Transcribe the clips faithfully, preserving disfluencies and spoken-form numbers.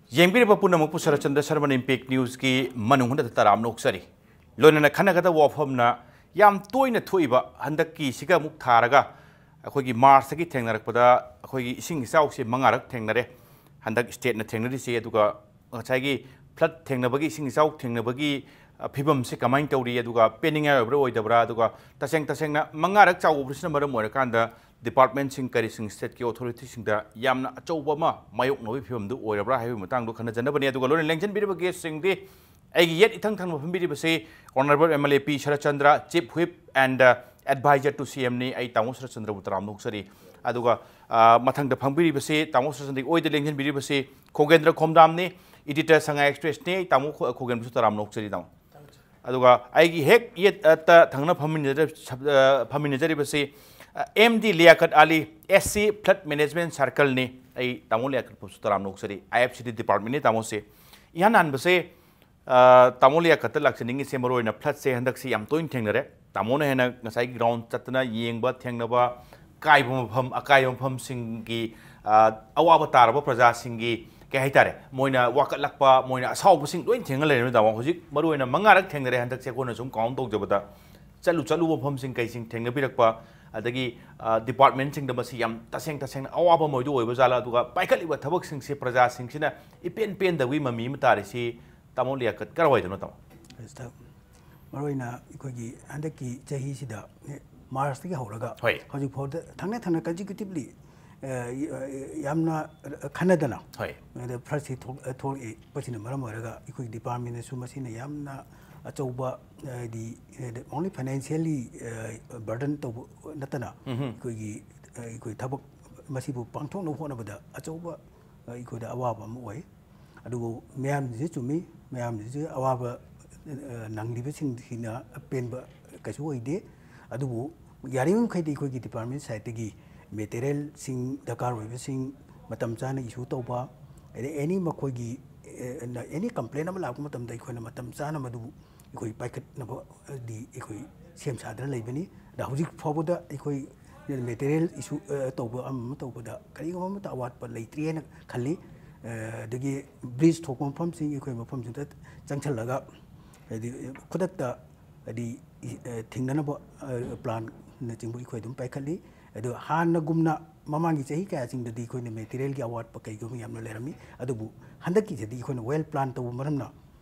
ꯌꯦꯡꯕꯤꯔꯤꯕ ꯄꯨꯝꯅꯃꯛꯄꯨ ꯁꯔꯠꯆꯟꯗ꯭ꯔ ꯁꯔꯃꯟ ꯏꯝꯄꯦꯛ ꯅ꯭ꯌꯨꯁꯀꯤ ꯃꯅꯨꯡ ꯍꯨꯠꯅ ꯇꯔꯥꯝꯅ ꯑꯣꯛꯆꯔꯤ꯫ ꯂꯣꯏꯅꯅ ꯈꯟꯅꯒꯗꯕ ꯋꯥꯐꯝꯅ ꯌꯥꯝ ꯇꯣꯏꯅ ꯊꯣꯛꯏꯕ ꯍꯟꯗꯛꯀꯤꯁꯤꯒ ꯑꯃꯨꯛ ꯊꯥꯔꯒ ꯑꯩꯈꯣꯏꯒꯤ ꯃꯥꯔꯁꯇꯒꯤ ꯊꯦꯡꯅꯔꯛꯄꯗ ꯑꯩꯈꯣꯏꯒꯤ ꯏꯁꯤꯡ ꯏꯆꯥꯎꯁꯦ ꯃꯉꯥꯔꯛ ꯊꯦꯡꯅꯔꯦ ꯍꯟꯗꯛ ꯁ꯭ꯇꯦꯠꯅ ꯊꯦꯡꯅꯔꯤꯁꯦ꯫ ꯑꯗꯨꯒ ꯉꯁꯥꯏꯒꯤ ꯐ꯭ꯂꯠ ꯊꯦꯡꯅꯕꯒꯤ, ꯏꯁꯤꯡ ꯏꯆꯥꯎ ꯊꯦꯡꯅꯕꯒꯤ, ꯑ, ꯐꯤꯕꯝꯁꯦ ꯀꯃꯥꯏꯅ ꯇꯧꯔꯤ? ꯑꯗꯨꯒ ꯄꯦꯟꯅꯤꯡꯉꯥꯏ ꯑꯣꯏꯕ꯭ꯔꯥ ꯑꯣꯏꯗꯕ꯭ꯔꯥ? ꯑꯗꯨꯒ ꯇꯁꯦꯡ ꯇꯁꯦꯡꯅ ꯃꯉꯥꯔꯛ ꯆꯥꯎꯕꯁꯤꯅ ꯃꯔꯝ ꯑꯣꯏꯔꯀꯥꯟꯗ ꯗꯤꯄꯥꯔꯠꯃꯦꯟꯁꯤꯡ ꯀꯔꯤꯁꯤꯡ ꯁ꯭ꯇꯦꯠꯀꯤ ꯑꯣꯊꯣꯔꯤꯇꯤꯁꯤꯡꯗ ꯌꯥꯝꯅ ꯑꯆꯧꯕ ꯑꯃ ꯃꯥꯌꯣꯛꯅꯕꯒꯤ ꯐꯤꯕꯝꯗꯨ ꯑꯣꯏꯔꯕ꯭ꯔꯥ ꯍꯥꯏꯕꯒꯤ ꯃꯇꯥꯡꯗꯣ ꯈꯟꯅꯖꯅꯕꯅꯤ꯫ ꯑꯗꯨꯒ ꯂꯣꯏꯅ ꯂꯦꯡꯁꯤꯟꯕꯤꯔꯤꯕ ꯒꯦꯁꯁꯤꯡꯗꯤ ꯑꯩꯒꯤ ꯌꯦꯠ ꯏꯊꯪ ꯊꯪꯕ ꯐꯝꯕꯤꯔꯤꯕꯁꯤ Honourable M L A P Saratchandra, Chief Whip and, uh, Advisor to C M ꯅꯤ꯫ ꯑꯩ ꯇꯥꯃꯣ ꯁꯔꯠꯆꯟꯗ꯭ꯔꯕꯨ ꯇꯔꯥꯝꯅ ꯑꯣꯛꯆꯔꯤ꯫ ꯑꯗꯨꯒ, ꯑ, ꯃꯊꯪꯗ ꯐꯝꯕꯤꯔꯤꯕꯁꯤ ꯇꯥꯃꯣ ꯁꯔꯠꯆꯟꯗ꯭ꯔꯒꯤ ꯑꯣꯏꯗ ꯂꯦꯡꯁꯤꯟꯕꯤꯔꯤꯕꯁꯤ ꯈꯣꯒꯦꯟꯗ꯭ꯔ ꯈꯣꯝꯗ꯭ꯔꯥꯝꯅꯤ, editor ꯁꯉꯥꯏ Express ꯅꯤ꯫ ꯑꯩ ꯇꯥꯃꯣ ꯈꯣ-, ꯈꯣꯒꯦꯟꯕꯁꯨ ꯇꯔꯥꯝꯅ ꯑꯣꯛꯆꯔꯤ, ꯇꯥꯃꯣ꯫ ꯑꯗꯨꯒ ꯑꯩꯒꯤ ꯍꯦꯛ ꯌꯦꯠꯇ ꯊꯪꯅ ꯐꯝꯃꯤꯟꯅꯖ-, ꯑ, ꯐꯝꯃꯤꯟꯅꯖꯔꯤꯕꯁꯤ, ꯑ, M D ꯂꯤꯌꯥꯀꯠ ꯑꯂꯤ, S C Flood Management Circle ꯅꯤ꯫ ꯑꯩ ꯇꯥꯃꯣ ꯂꯤꯌꯥꯀꯠꯄꯨꯁꯨ ꯇꯔꯥꯝꯅ ꯑꯣꯛꯆꯔꯤ, I F C D department ꯅꯤ ꯇꯥꯃꯣꯁꯦ꯫ ꯏꯍꯥꯟ ꯍꯥꯟꯕꯁꯦ, ꯑ, ꯇꯥꯃꯣ ꯂꯤꯌꯥꯀꯠꯇ ꯂꯥꯛꯆꯅꯤꯡꯉꯤꯁꯦ ꯃꯔꯨ ꯑꯣꯏꯅ flood ꯁꯦ ꯍꯟꯗꯛꯁꯦ ꯌꯥꯝ ꯇꯣꯏꯅ ꯊꯦꯡꯅꯔꯦ꯫ ꯇꯥꯃꯣꯅ ꯍꯦꯟꯅ ꯉꯁꯥꯏꯒꯤ ground ꯆꯠꯇꯅ ꯌꯦꯡꯕ, ꯊꯦꯡꯅꯕ, ꯀꯥꯏꯕ ꯃꯐꯝ, ꯑꯀꯥꯏꯕ ꯃꯐꯝꯁꯤꯡꯒꯤ, ꯑ, ꯑꯋꯥꯕ ꯇꯥꯔꯕ ꯄ꯭ꯔꯖꯥꯁꯤꯡꯒꯤ, ꯀꯩ ꯍꯥꯏꯇꯥꯔꯦ, ꯃꯣꯏꯅ ꯋꯥꯀꯠꯂꯛꯄ, ꯃꯣꯏꯅ ꯑꯁꯥꯎꯕꯁꯤꯡ ꯂꯣꯏ ꯊꯦꯡꯅ ꯂꯩꯔꯝꯃꯤ, ꯇꯥꯃꯣ꯫ ꯍꯧꯖꯤꯛ ꯃꯔꯨ ꯑꯣꯏꯅ ꯃꯉꯥꯔꯛ ꯊꯦꯡꯅꯔꯦ ꯍꯟꯗꯛꯁꯦ ꯑꯩꯈꯣꯏꯅ ꯁꯨꯝ count ꯇꯧꯖꯕꯗ꯫ ꯆꯠꯂꯨ ꯆꯠꯂꯨꯕ ꯃꯐꯝꯁꯤꯡ ꯀꯩꯁꯤꯡ ꯊꯦꯡꯅꯕꯤꯔꯛꯄ, ꯑꯗꯒꯤ, ꯑ, department ꯁꯤꯡꯗ ꯃꯁꯤ ꯌꯥꯝ ꯇꯁꯦꯡ ꯇꯁꯦꯡꯅ ꯑꯋꯥꯕ ꯑꯃ ꯑꯣꯏꯗꯤ ꯑꯣꯏꯕ ꯖꯥꯠꯂꯥ? ꯑꯗꯨꯒ ꯄꯥꯏꯈꯠꯂꯤꯕ ꯊꯕꯛꯁꯤꯡꯁꯦ ꯄ꯭ꯔꯖꯥꯁꯤꯡꯁꯤꯅ ꯏꯄꯦꯟ ꯄꯦꯟꯗꯕꯒꯤ ꯃꯃꯤ ꯑꯃ ꯇꯥꯔꯤꯁꯤ ꯇꯥꯃꯣ ꯂꯤꯌꯥꯀꯠ ꯀꯔꯋꯥꯏꯗꯅꯣ, ꯇꯥꯃꯣ? ꯁꯤꯗ ꯃꯔꯨꯑꯣꯏꯅ ꯑꯩꯈꯣꯏꯒꯤ ꯍꯟꯗꯛꯀꯤ ꯆꯍꯤꯁꯤꯗ ꯃꯥꯔꯁꯇꯒꯤ ꯍꯧꯔꯒ ꯍꯣꯏ꯫ ꯍꯧꯖꯤꯛ ꯐꯥꯎꯗ ꯊꯪꯅ ꯊꯪꯅ consecutively, ꯑ, ꯌꯥꯝꯅ ꯈꯟꯅꯗꯅ ꯍꯣꯏ꯫ ꯑꯗ flood ꯁꯤ ꯊꯣꯛ-, ꯊꯣꯛꯂꯛꯄꯁꯤꯅ ꯃꯔꯝ ꯑꯣꯏꯔꯒ ꯑꯩꯈꯣꯏꯒꯤ department ꯅꯁꯨ ꯃꯁꯤꯅ ꯌꯥꯝꯅ ꯑꯆꯧꯕ, ꯍꯥꯏꯗꯤ, not only financially, ꯑ, burden ꯇꯧꯕ ꯅꯠꯇꯅ ꯎꯝꯍꯨꯝ꯫ ꯑꯩꯈꯣꯏꯒꯤ, ꯑ, ꯑꯩꯈꯣꯏ ꯊꯕꯛ ꯃꯁꯤꯕꯨ ꯄꯥꯡꯊꯣꯛꯅꯕ ꯍꯣꯠꯅꯕꯗ ꯑꯆꯧꯕ, ꯑ, ꯑꯩꯈꯣꯏꯗ ꯑꯋꯥꯕ ꯑꯃ ꯑꯣꯏ꯫ ꯑꯗꯨꯕꯨ ꯃꯌꯥꯝꯁꯤꯁꯨ ꯆꯨꯝꯃꯤ, ꯃꯌꯥꯝꯁꯤꯁꯨ ꯑꯋꯥꯕ, ꯑ, ꯅꯪꯂꯤꯕꯁꯤꯡꯁꯤꯅ ꯑꯄꯦꯟꯕ ꯀꯩꯁꯨ ꯑꯣꯏꯗꯦ꯫ ꯑꯗꯨꯕꯨ ꯌꯥꯔꯤꯕ ꯃꯈꯩꯗꯤ ꯑꯩꯈꯣꯏꯒꯤ department side ꯇꯒꯤ material ꯁꯤꯡ ꯗꯔꯀꯥꯔ ꯑꯣꯏꯕꯁꯤꯡ ꯃꯇꯝ ꯆꯥꯅ issue ꯇꯧꯕ, ꯑꯗꯩ any ꯃꯈꯣꯏꯒꯤ, ꯑ, any complaint ꯑꯃ ꯂꯥꯛꯄ ꯃꯇꯝꯗ ꯑꯩꯈꯣꯏꯅ ꯃꯇꯝ ꯆꯥꯅ ꯃꯗꯨ ꯑꯩꯈꯣꯏ ꯄꯥꯏꯈꯠꯅꯕꯗꯤ ꯑꯩꯈꯣꯏ ꯁꯦꯝ ꯁꯥꯗꯨꯅ ꯂꯩꯕꯅꯤ꯫ ꯑꯗ ꯍꯧꯖꯤꯛ ꯐꯥꯎꯕꯗ ꯑꯩꯈꯣꯏ material issue, ꯑ, ꯇꯧꯕ ꯑꯃ ꯑꯃ ꯇꯧꯕꯗ ꯀꯔꯤꯒꯨꯝꯕ ꯑꯃꯠꯇ ꯑꯋꯥꯠꯄ ꯂꯩꯇ꯭ꯔꯤ ꯍꯥꯏꯅ ꯈꯜꯂꯤ꯫ ꯑꯗꯒꯤ ꯕ꯭ꯔꯤꯖ ꯊꯣꯛꯄ ꯃꯐꯝꯁꯤꯡ ꯑꯩꯈꯣꯏ ꯃꯐꯝꯁꯤꯗ ꯆꯪꯁꯤꯜꯂꯒ ꯍꯥꯏꯗꯤ ꯈꯨꯗꯛꯇ ꯍꯥꯏꯗꯤ ꯊꯤꯡꯅꯅꯕ ꯄ꯭ꯂꯥꯟꯅꯆꯤꯡꯕ ꯑꯩꯈꯣꯏ ꯑꯗꯨꯝ ꯄꯥꯏꯈꯠꯂꯤ꯫ ꯑꯗꯨ ꯍꯥꯟꯅꯒꯨꯝꯅ ꯃꯃꯥꯡꯒꯤ ꯆꯍꯤ ꯀꯌꯥꯁꯤꯡꯗꯗꯤ ꯑꯩꯈꯣꯏꯅ ꯃꯦꯇꯤꯔꯤꯌꯦꯜꯒꯤ ꯑꯋꯥꯠꯄ ꯀꯩꯒꯨꯝꯕ ꯌꯥꯝꯅ ꯂꯩꯔꯝꯃꯤ꯫ ꯑꯗꯨꯕꯨ ꯍꯟꯗꯛꯀꯤꯁꯤꯗꯤ ꯑꯩꯈꯣꯏꯅ ꯋꯦꯜ ꯄ꯭ꯂꯥꯟ ꯇꯧꯕ ꯃꯔꯝꯅ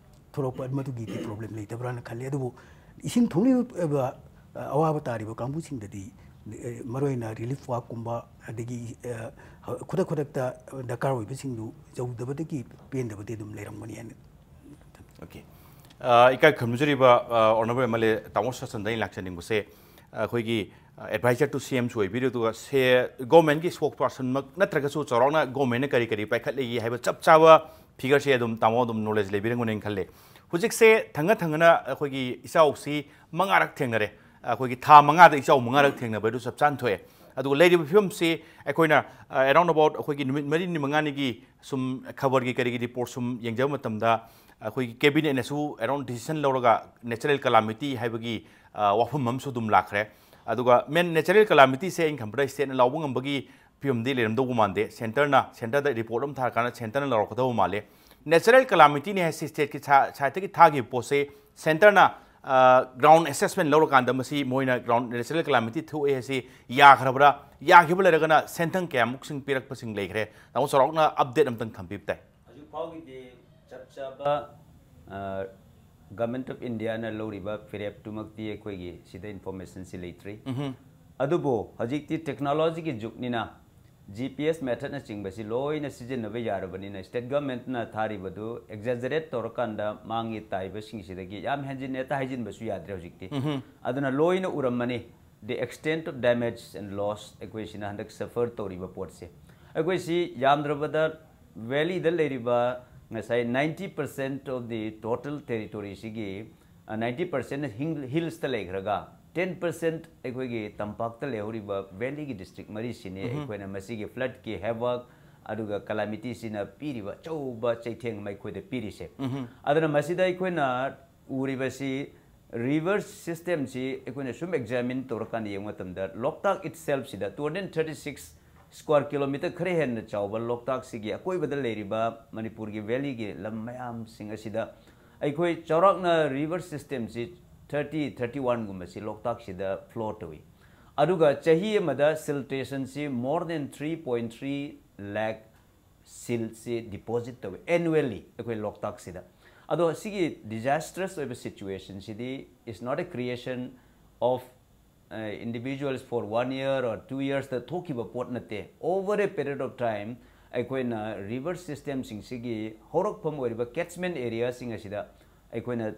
ꯊꯣꯔꯛꯄ ꯃꯗꯨꯒꯤꯗꯤ ꯄ꯭ꯔꯣꯕ꯭ꯂꯦꯝ ꯂꯩꯇꯕ꯭ꯔꯥꯅ ꯈꯜꯂꯤ꯫ ꯑꯗꯨꯕꯨ ꯏꯁꯤꯡ ꯊꯨꯝꯂꯤꯕ ꯑꯋꯥꯕ ꯇꯥꯔꯤꯕ ꯀꯥꯡꯕꯨꯁꯤꯡꯗꯗꯤ ꯃꯔꯨꯑꯣꯏꯅ ꯔꯤꯂꯤꯐ ꯋꯥꯛꯀꯨꯝꯕ ꯑꯗꯒꯤ ꯈꯨꯗꯛ ꯈꯨꯗꯛꯇ ꯗꯔꯀꯥꯔ ꯑꯣꯏꯕꯁꯤꯡꯗꯨ ꯌꯧꯗꯕꯗꯒꯤ ꯄꯦꯟꯗꯕꯗꯤ ꯑꯗꯨꯝ ꯂꯩꯔꯝꯒꯅꯤ ꯍꯥꯏꯅ꯫ Okay. ꯑ, ꯏꯀꯥꯏ ꯈꯨꯝꯅꯖꯔꯤꯕ ꯑ, Honourable MLA ꯇꯥꯃꯣ ꯁꯆꯟꯗ ꯑꯩꯅ ꯂꯥꯛꯆꯅꯤꯡꯕꯁꯦ, ꯑꯩꯈꯣꯏꯒꯤ ꯑꯦꯗꯚꯥꯏꯖꯔ ꯇꯨ ꯁꯤ ꯑꯦꯝꯁꯨ ꯑꯣꯏꯕꯤꯔꯤ, ꯑꯗꯨꯒ ꯁꯦ ꯒꯣꯔꯃꯦꯟꯒꯤ ꯁ꯭ꯄꯣꯛꯁ ꯄꯥꯔꯁꯟꯃꯛ ꯅꯠꯇ꯭ꯔꯒꯁꯨ ꯆꯥꯎꯔꯥꯛꯅ ꯒꯣꯔꯃꯦꯟꯅ ꯀꯔꯤ ꯀꯔꯤ ꯄꯥꯏꯈꯠꯂꯤꯒꯦ ꯍꯥꯏꯕ ꯆꯞ ꯆꯥꯕ ꯐꯤꯒꯔꯁꯦ ꯑꯗꯨꯝ ꯇꯥꯃꯣ ꯑꯗꯨꯝ ꯅꯣꯂꯦꯖ ꯂꯩꯕꯤꯔꯝꯒꯅꯤꯅ ꯈꯜꯂꯦ꯫ ꯍꯧꯖꯤꯛꯁꯦ ꯊꯪꯅ ꯊꯪꯅꯅ ꯑꯩꯈꯣꯏꯒꯤ ꯏꯆꯥꯎꯁꯤ ꯃꯉꯥꯔꯛ ꯊꯦꯡꯅꯔꯦ꯫ ꯑꯩꯈꯣꯏꯒꯤ ꯊꯥ ꯃꯉꯥꯗ ꯏꯆꯥꯎ ꯃꯉꯥꯔꯛ ꯊꯦꯡꯅꯕ ꯑꯗꯨ ꯆꯞ ꯆꯥꯅ ꯊꯣꯛꯑꯦ꯫ ꯑꯗꯨꯒ ꯂꯩꯔꯤꯕ ꯐꯤꯕꯝꯁꯤ ꯑꯩꯈꯣꯏꯅ ꯑꯦꯔꯥꯎꯟ ꯑꯕꯥꯎꯠ ꯑꯩꯈꯣꯏꯒꯤ ꯅꯨꯃꯤꯠ ꯃꯔꯤꯅꯤ ꯃꯉꯥꯅꯤꯒꯤ ꯁꯨꯝ ꯈꯕꯔꯒꯤ ꯀꯔꯤꯒꯤ ꯔꯤꯄꯣꯔꯠ ꯁꯨꯝ ꯌꯦꯡꯖꯕ ꯃꯇꯝꯗ ꯑꯩꯈꯣꯏꯒꯤ ꯀꯦꯕꯤꯅꯦꯠꯅꯁꯨ ꯑꯦꯔꯥꯎꯟ ꯗꯤꯁꯤꯖꯟ ꯂꯧꯔꯒ ꯅꯦꯆꯔꯦꯜ ꯀꯂꯥꯃꯤꯇꯤ ꯍꯥꯏꯕꯒꯤ ꯑ, ꯋꯥꯐꯝ ꯑꯃꯁꯨ ꯑꯗꯨꯝ ꯂꯥꯛꯈ꯭ꯔꯦ꯫ ꯑꯗꯨꯒ ꯃꯦꯟ ꯅꯦꯆꯔꯦꯜ ꯀꯂꯥꯃꯤꯇꯤꯁꯦ ꯑꯩꯅ ꯈꯟꯕꯗ ꯁ꯭ꯇꯦꯠꯅ ꯂꯥꯎꯕ ꯉꯝꯕꯒꯤ ꯐꯤꯕꯝꯗꯤ ꯂꯩꯔꯝꯗꯧꯕ ꯃꯥꯟꯗꯦ꯫ ꯁꯦꯟꯇꯔꯅ, ꯁꯦꯟꯇꯔꯗ ꯔꯤꯄꯣꯔꯠ ꯑꯃ ꯊꯥꯔꯀꯥꯟꯗ ꯁꯦꯟꯇꯔꯅ ꯂꯥꯎꯔꯛꯀꯗꯧꯕ ꯃꯥꯜꯂꯦ꯫ ꯅꯦꯆꯔꯦꯜ ꯀꯂꯥꯃꯤꯇꯤꯅꯤ ꯍꯥꯏꯁꯤ ꯁ꯭ꯇꯦꯠꯀꯤ ꯁꯥ- ꯁꯥꯏꯠꯇꯒꯤ ꯊꯥꯈꯤꯕ ꯄꯣꯠꯁꯦ ꯁꯦꯟꯇꯔꯅ ꯒ꯭ꯔꯥꯎꯟ ꯑꯦꯁꯦꯁꯃꯦꯟ ꯂꯧꯔꯀꯥꯟꯗ ꯃꯁꯤ ꯃꯣꯏꯅ ꯒ꯭ꯔꯥꯎꯟ ꯅꯦꯆꯔꯦꯜ ꯀꯂꯥꯃꯤꯇꯤ ꯊꯣꯛꯑꯦ ꯍꯥꯏꯁꯤ ꯌꯥꯈ꯭ꯔꯕ꯭ꯔꯥ? ꯌꯥꯈꯤꯕ ꯂꯩꯔꯒꯅ ꯁꯦꯟꯊꯪ ꯀꯌꯥꯃꯨꯛꯁꯤꯡ ꯄꯤꯔꯛꯄꯁꯤꯡ ꯂꯩꯈ꯭ꯔꯦ? ꯇꯥꯃꯣ ꯆꯥꯎꯔꯥꯛꯅ ꯑꯞꯗꯦꯠ ꯑꯝꯇꯪ ꯊꯝꯕꯤꯕ ꯇꯥꯏ꯫ ꯍꯧꯖꯤꯛ ꯐꯥꯎꯒꯤꯗꯤ ꯆꯞ ꯆꯥꯕ ꯒꯚꯔꯟꯃꯦꯟꯠ ꯑꯣꯐ ꯏꯟꯗꯤꯌꯥꯅ ꯂꯧꯔꯤꯕ ꯐꯤꯔꯦꯞꯇꯨꯃꯛꯇꯤ ꯑꯩꯈꯣꯏꯒꯤ ꯁꯤꯗ ꯏꯟꯐꯣꯔꯃꯦꯁꯟꯁꯤ ꯂꯩꯇ꯭ꯔꯤ꯫ ꯑꯗꯨꯕꯨ ꯍꯧꯖꯤꯛꯇꯤ ꯇꯦꯛꯅꯣꯂꯣꯖꯤꯒꯤ ꯖꯨꯒꯅꯤꯅ ꯖꯤ ꯄꯤ ꯑꯦꯁ ꯃꯦꯊꯠꯅꯆꯤꯡꯕꯁꯤ ꯂꯣꯏꯅ ꯁꯤꯖꯤꯟꯅꯕ ꯌꯥꯔꯕꯅꯤꯅ ꯁ꯭ꯇꯦꯠ ꯒꯚꯔꯟꯃꯦꯟꯠꯅ ꯊꯥꯔꯤꯕꯗꯨ ꯑꯦꯛꯖꯦꯖꯔꯦꯠ ꯇꯧꯔꯀꯥꯟꯗ ꯃꯥꯡꯉꯤ ꯇꯥꯏꯕꯁꯤꯡꯁꯤꯗꯒꯤ ꯌꯥꯝ ꯍꯦꯟꯖꯤꯟꯅ ꯍꯦꯛꯇ ꯍꯥꯏꯖꯤꯟꯕꯁꯨ ꯌꯥꯗ꯭ꯔꯦ ꯍꯧꯖꯤꯛꯇꯤ꯫ ꯑꯗꯨꯅ ꯂꯣꯏꯅ ꯎꯔꯝꯃꯅꯤ꯫ The extent of damage and loss ꯑꯩꯈꯣꯏ ꯁꯤꯅ ꯍꯟꯗꯛ ꯁꯐꯔ ꯇꯧꯔꯤꯕ ꯄꯣꯠꯁꯦ꯫ ꯑꯩꯈꯣꯏ ꯁꯤ ꯌꯥꯝꯗ꯭ꯔꯕꯗ ꯚꯦꯂꯤꯗ ꯂꯩꯔꯤꯕ ꯉꯁꯥꯏ ninety percent of the total territory ꯁꯤꯒꯤ ninety percent ꯍꯤꯜꯁꯇ ꯂꯩꯈ꯭ꯔꯒ ten percent ꯑꯩꯈꯣꯏꯒꯤ ꯇꯝꯄꯥꯛꯇ ꯂꯩꯍꯧꯔꯤꯕ ꯚꯦꯂꯤꯒꯤ ꯗꯤꯁꯇ꯭ꯔꯤꯛ ꯃꯔꯤꯁꯤꯅꯤ ꯑꯩꯈꯣꯏꯅ ꯃꯁꯤꯒꯤ ꯐ꯭ꯂꯠꯀꯤ ꯍꯦꯕꯛ ꯑꯗꯨꯒ ꯀꯂꯥꯃꯤꯇꯤꯁꯤꯅ ꯄꯤꯔꯤꯕ ꯑꯆꯧꯕ ꯆꯩꯊꯦꯡ ꯑꯃ ꯑꯩꯈꯣꯏꯗ ꯄꯤꯔꯤꯁꯦ꯫ ꯑꯗꯨꯅ ꯃꯁꯤꯗ ꯑꯩꯈꯣꯏꯅ ꯎꯔꯤꯕꯁꯤ ꯔꯤꯚꯔ ꯁꯤꯁꯇꯦꯝꯁꯤ ꯑꯩꯈꯣꯏꯅ ꯁꯨꯝ ꯑꯦꯛꯖꯥꯃꯤꯟ ꯇꯧꯔꯀꯥꯟꯗ ꯌꯦꯡꯕ ꯃꯇꯝꯗ ꯂꯣꯛꯇꯥꯛ ꯏꯠꯁꯦꯜꯐꯁꯤꯗ two hundred thirty six square kilometer ꯈꯔ ꯍꯦꯟꯅ ꯆꯥꯎꯕ ꯂꯣꯛꯇꯥꯛꯁꯤꯒꯤ ꯑꯀꯣꯏꯕꯗ ꯂꯩꯔꯤꯕ ꯃꯅꯤꯄꯨꯔꯒꯤ valleyꯒꯤ ꯂꯝ ꯃꯌꯥꯝꯁꯤꯡ ꯑꯁꯤꯗ ꯑꯩꯈꯣꯏ ꯆꯥꯎꯔꯥꯛꯅ river systemꯁꯤ thirty, thirty oneꯒꯨꯝꯕꯁꯤ ꯂꯣꯛꯇꯥꯛꯁꯤꯗ flow ꯇꯧꯏ꯫ ꯑꯗꯨꯒ ꯆꯍꯤ ꯑꯃꯗ siltationꯁꯤ more than three point three lakh siltꯁꯤ deposit ꯇꯧꯏ annually ꯑꯩꯈꯣꯏ ꯂꯣꯛꯇꯥꯛꯁꯤꯗ꯫ ꯑꯗꯣ ꯁꯤꯒꯤ disastrous ꯑꯣꯏꯕ situationꯁꯤꯗꯤ is not a creation of individuals for one year or two yearsꯇ ꯊꯣꯛꯈꯤꯕ ꯄꯣꯠ ꯅꯠꯇꯦ꯫ Over a period of time ꯑꯩꯈꯣꯏꯅ river systemꯁꯤꯡꯁꯤꯒꯤ ꯍꯧꯔꯛꯐꯝ ꯑꯣꯏꯔꯤꯕ catchment areaꯁꯤꯡ ꯑꯁꯤꯗ ꯑꯩꯈꯣꯏꯅ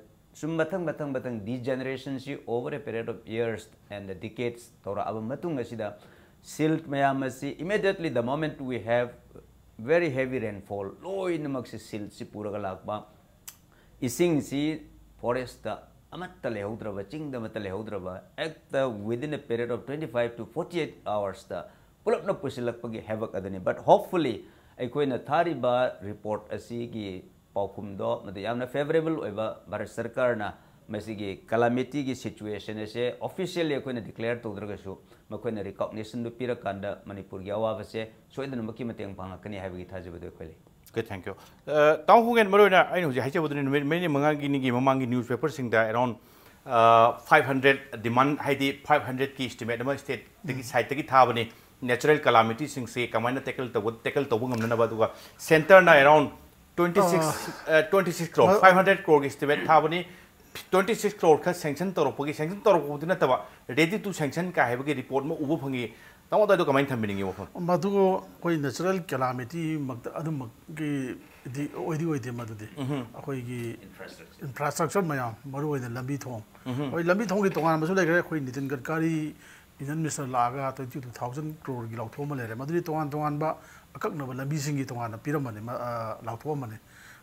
ꯁꯨꯝ ꯃꯊꯪ ꯃꯊꯪ ꯃꯊꯪ degenerationꯁꯤ over a period of years and decades ꯇꯧꯔꯛꯑꯕ ꯃꯇꯨꯡ ꯑꯁꯤꯗ silt ꯃꯌꯥꯝ ꯑꯁꯤ immediately the moment we have very heavy rainfall ꯂꯣꯏꯅꯃꯛꯁꯤ siltꯁꯤ ꯄꯨꯔꯒ ꯂꯥꯛꯄ, ꯏꯁꯤꯡꯁꯤ forestꯇ ꯑꯃꯠꯇ ꯂꯩꯍꯧꯗ꯭ꯔꯕ, ꯆꯤꯡꯗ ꯑꯃꯠꯇ ꯂꯩꯍꯧꯗ꯭ꯔꯕ, ꯍꯦꯛꯇ within a period of twenty five to forty eight hoursꯇ ꯄꯨꯂꯞꯅ ꯄꯨꯁꯤꯜꯂꯛꯄꯒꯤ havoc ꯑꯗꯨꯅꯤ꯫ But hopefully ꯑꯩꯈꯣꯏꯅ ꯊꯥꯔꯤꯕ report ꯑꯁꯤꯒꯤ ꯄꯥꯎꯈꯨꯝꯗꯣ ꯃꯗꯨ ꯌꯥꯝꯅ favourable ꯑꯣꯏꯕ ꯚꯥꯔꯠ ꯁꯔꯀꯥꯔꯅ ꯃꯁꯤꯒꯤ calamityꯒꯤ situation ꯑꯁꯦ officially ꯑꯩꯈꯣꯏꯅ declare ꯇꯧꯗ꯭ꯔꯒꯁꯨ ꯃꯈꯣꯏꯅ recognitionꯗꯨ ꯄꯤꯔꯀꯥꯟꯗ ꯃꯅꯤꯄꯨꯔꯒꯤ ꯑꯋꯥꯕꯁꯦ ꯁꯣꯏꯗꯅꯃꯛꯀꯤ ꯃꯇꯦꯡ ꯄꯥꯡꯉꯛꯀꯅꯤ ꯍꯥꯏꯕꯒꯤ ꯊꯥꯖꯕꯗꯨ ꯑꯩꯈꯣꯏ ꯂꯩ꯫ Okay, thank you. ꯇꯥꯎ ꯍꯨꯒꯦꯟ, ꯃꯔꯨ ꯑꯣꯏꯅ ꯑꯩꯅ ꯍꯧꯖꯤꯛ ꯍꯥꯏꯖꯕꯗꯨꯅꯤ, ꯅꯨꯃꯤꯠ ꯃꯔꯤꯅꯤ ꯃꯉꯥꯒꯤꯅꯤꯒꯤ ꯃꯃꯥꯡꯒꯤ newspaperꯁꯤꯡꯗ around five hundred demand, ꯍꯥꯏꯗꯤ five hundredꯀꯤ estimate ꯑꯃ stateꯇꯒꯤ sideꯇꯒꯤ ꯊꯥꯕꯅꯤ natural calamityꯁꯤꯡꯁꯤ ꯀꯃꯥꯏꯅ tackle ꯇꯧꯕ tackle ꯇꯧꯕ ꯉꯝꯅꯅꯕ꯫ ꯑꯗꯨꯒ centreꯅ around twenty six twenty six crore, five hundred croreꯒꯤ estimate ꯊꯥꯕꯅꯤ꯫ Twenty six crore ꯈꯔ sanction ꯇꯧꯔꯛꯄꯒꯤ, sanction ꯇꯧꯔꯛꯄꯕꯨꯗꯤ ꯅꯠꯇꯕ, ready to sanction ꯀꯥꯏ ꯍꯥꯏꯕꯒꯤ report ꯑꯃ ꯎꯕ ꯐꯪꯉꯤ꯫ ꯇꯥꯃꯣ ꯑꯗꯨ ꯀꯃꯥꯏꯅ ꯊꯝꯕꯤꯅꯤꯡꯉꯤ ꯋꯥꯐꯝ? ꯃꯗꯨ ꯑꯩꯈꯣꯏ natural calamityꯃꯛꯇ ꯑꯗꯨꯃꯛꯀꯤꯗꯤ ꯑꯣꯏꯗꯤ ꯑꯣꯏꯗꯦ꯫ ꯃꯗꯨꯗꯤ ꯑꯩꯈꯣꯏꯒꯤ infrastructure ꯃꯌꯥꯝ, ꯃꯔꯨꯑꯣꯏꯅ ꯂꯝꯕꯤ ꯊꯣꯡ, ꯍꯣꯏ, ꯂꯝꯕꯤ ꯊꯣꯡꯒꯤ ꯇꯣꯉꯥꯟꯕꯁꯨ ꯂꯩꯈ꯭ꯔꯦ꯫ ꯑꯩꯈꯣꯏ ꯅꯤꯇꯤꯟ ꯒꯗꯀꯥꯔꯤ Union Minister ꯂꯥꯛꯑꯒ twenty two thousand croreꯒꯤ ꯂꯥꯎꯊꯣꯛꯑꯝꯕ ꯂꯩꯔꯦ꯫ ꯃꯗꯨꯗꯤ ꯇꯣꯉꯥꯟ ꯇꯣꯉꯥꯟꯕ ꯑꯀꯛꯅꯕ ꯂꯝꯕꯤꯁꯤꯡꯒꯤ ꯇꯣꯉꯥꯟꯅ ꯄꯤꯔꯝꯕꯅꯤ, ꯂꯥꯎꯊꯣꯛꯑꯝꯕꯅꯤ꯫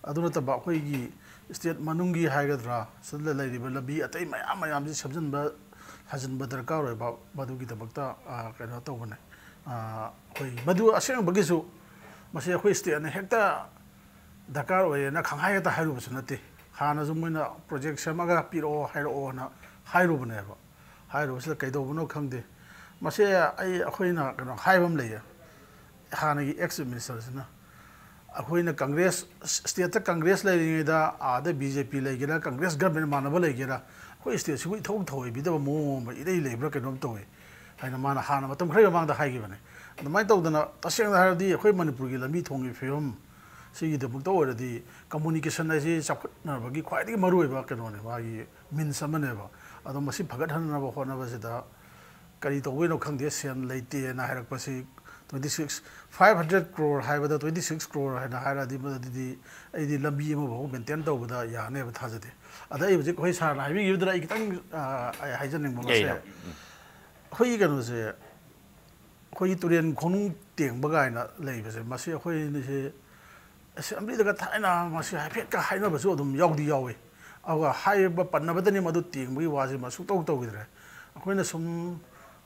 ꯑꯗꯨ ꯅꯠꯇꯕ ꯑꯩꯈꯣꯏꯒꯤ state ꯃꯅꯨꯡꯒꯤ ꯍꯥꯏꯒꯗ꯭ꯔꯥ, ꯁꯤꯗ ꯂꯩꯔꯤꯕ ꯂꯝꯕꯤ ꯑꯇꯩ ꯃꯌꯥꯝ ꯃꯌꯥꯝꯁꯤ ꯁꯦꯝꯖꯤꯟꯕ ꯁꯥꯖꯤꯟꯕ ꯗꯔꯀꯥꯔ ꯑꯣꯏꯕ, ꯃꯗꯨꯒꯤꯗꯃꯛꯇ ꯀꯩꯅꯣ ꯇꯧꯕꯅꯦ꯫ ꯑꯩꯈꯣꯏ ꯃꯗꯨ ꯑꯁꯦꯡꯕꯒꯤꯁꯨ ꯃꯁꯤ ꯑꯩꯈꯣꯏ stateꯅ ꯍꯦꯛꯇ ꯗꯔꯀꯥꯔ ꯑꯣꯏꯌꯦꯅ ꯈꯪꯍꯥꯏ ꯍꯦꯛꯇ ꯍꯥꯏꯔꯨꯕꯁꯨ ꯅꯠꯇꯦ꯫ ꯍꯥꯟꯅꯁꯨ ꯃꯣꯏꯅ project ꯁꯦꯝꯃꯒ ꯄꯤꯔꯛꯑꯣ ꯍꯥꯏꯔꯛꯑꯣꯅ ꯍꯥꯏꯔꯨꯕꯅꯦꯕ꯫ ꯍꯥꯏꯔꯨꯕꯁꯤꯗ ꯀꯩꯗꯧꯕꯅꯣ ꯈꯪꯗꯦ꯫ ꯃꯁꯤ ꯑꯩ, ꯑꯩꯈꯣꯏꯅ ꯀꯩꯅꯣ ꯍꯥꯏꯕ ꯑꯃ ꯂꯩꯌꯦ꯫ ꯍꯥꯟꯅꯒꯤ ꯑꯦꯛꯁ ꯆꯤꯐ ꯃꯤꯅꯤꯁꯇꯔꯁꯤꯅ ꯑꯩꯈꯣꯏꯅ ꯀꯪꯒ꯭ꯔꯦꯁ, ꯁ꯭ꯇꯦꯠꯇ ꯀꯪꯒ꯭ꯔꯦꯁ ꯂꯩꯔꯤꯉꯩꯗ ꯑꯥꯗ ꯕꯤ ꯖꯦ ꯄꯤ ꯂꯩꯒꯦꯔꯥ, ꯀꯪꯒ꯭ꯔꯦꯁ ꯒꯔꯃꯦꯟ ꯃꯥꯟꯅꯕ ꯂꯩꯒꯦꯔꯥ, ꯑꯩꯈꯣꯏ ꯁ꯭ꯇꯦꯠꯁꯤꯕꯨ ꯏꯊꯧ ꯊꯧꯑꯣꯏꯕꯤꯗꯕ ꯃꯑꯣꯡ ꯑꯃ ꯏꯔꯩ ꯂꯩꯕ꯭ꯔꯥ ꯀꯩꯅꯣꯝ ꯇꯧꯏ ꯍꯥꯏꯅ ꯃꯥꯅ ꯍꯥꯟꯅ ꯃꯇꯝ ꯈꯔꯒꯤ ꯃꯃꯥꯡꯗ ꯍꯥꯏꯈꯤꯕꯅꯤ꯫ ꯑꯗꯨꯃꯥꯏꯅ ꯇꯧꯗꯅ ꯇꯁꯦꯡꯅ ꯍꯥꯏꯔꯗꯤ ꯑꯩꯈꯣꯏ ꯃꯅꯤꯄꯨꯔꯒꯤ ꯂꯝꯕꯤ ꯊꯣꯡꯒꯤ ꯐꯤꯕꯝ ꯁꯤꯒꯤꯗꯃꯛꯇ ꯑꯣꯏꯔꯗꯤ ꯀꯝꯃꯨꯅꯤꯀꯦꯁꯟ ꯍꯥꯏꯁꯤ ꯆꯥꯎꯈꯠꯅꯕꯒꯤ ꯈ꯭ꯋꯥꯏꯗꯒꯤ ꯃꯔꯨꯑꯣꯏꯕ ꯀꯩꯅꯣꯅꯦ, ꯃꯥꯒꯤ ꯃꯤꯟꯁ ꯑꯃꯅꯦꯕ꯫ ꯑꯗꯣ ꯃꯁꯤ ꯐꯒꯠꯍꯟꯅꯕ ꯍꯣꯠꯅꯕꯁꯤꯗ ꯀꯔꯤ ꯇꯧꯕꯩꯅꯣ ꯈꯪꯗꯦ, ꯁꯦꯟ ꯂꯩꯇꯦꯅ ꯍꯥꯏꯔꯛꯄꯁꯤ, twenty six, five hundred crore ꯍꯥꯏꯕꯗ twenty six crore ꯍꯥꯏꯅ ꯍꯥꯏꯔꯛꯑꯗꯤ, ꯃꯗꯨꯗꯤ ꯑꯩꯗꯤ ꯂꯝꯕꯤ ꯑꯃꯐꯥꯎ ꯃꯦꯟꯇꯦꯟ ꯇꯧꯕꯗ ꯌꯥꯅꯦꯕ ꯊꯥꯖꯗꯦ꯫ ꯑꯗ ꯑꯩ ꯍꯧꯖꯤꯛ ꯑꯩꯈꯣꯏ ꯁꯥꯔꯅ ꯍꯥꯏꯕꯤꯈꯤꯕꯗꯨꯗ ꯑꯩ ꯈꯤꯇꯪ, ꯑ, ꯑꯩ ꯍꯥꯏꯖꯅꯤꯡꯕ ꯃꯁꯦ, ꯌꯥꯏ, ꯌꯥꯏ꯫ ꯎꯝ꯫ ꯑꯩꯈꯣꯏꯒꯤ ꯀꯩꯅꯣꯁꯦ, ꯑꯩꯈꯣꯏꯒꯤ ꯇꯨꯔꯦꯟ ꯈꯣꯡꯅꯨꯡ ꯇꯦꯡꯕ ꯀꯥꯏꯅ ꯂꯩꯕꯁꯦ, ꯃꯁꯤ ꯑꯩꯈꯣꯏꯅꯤꯁꯦ ꯑꯦꯁꯦꯝꯕ꯭ꯂꯤꯗꯒ ꯊꯥꯏꯅ ꯃꯁꯤ ꯍꯥꯏꯐꯦꯠꯀ ꯍꯥꯏꯅꯕꯁꯨ ꯑꯗꯨꯝ ꯌꯥꯎꯗꯤ ꯌꯥꯎꯏ꯫ ꯑꯗꯨꯒ ꯍꯥꯏꯕ ꯄꯟꯅꯕꯗꯅꯤ ꯃꯗꯨ ꯇꯦꯡꯕꯒꯤ ꯋꯥꯁꯦ ꯃꯁꯨ ꯇꯧ ꯇꯧꯈꯤꯗ꯭ꯔꯦ꯫ ꯑꯩꯈꯣꯏꯅ ꯁꯨꯝ,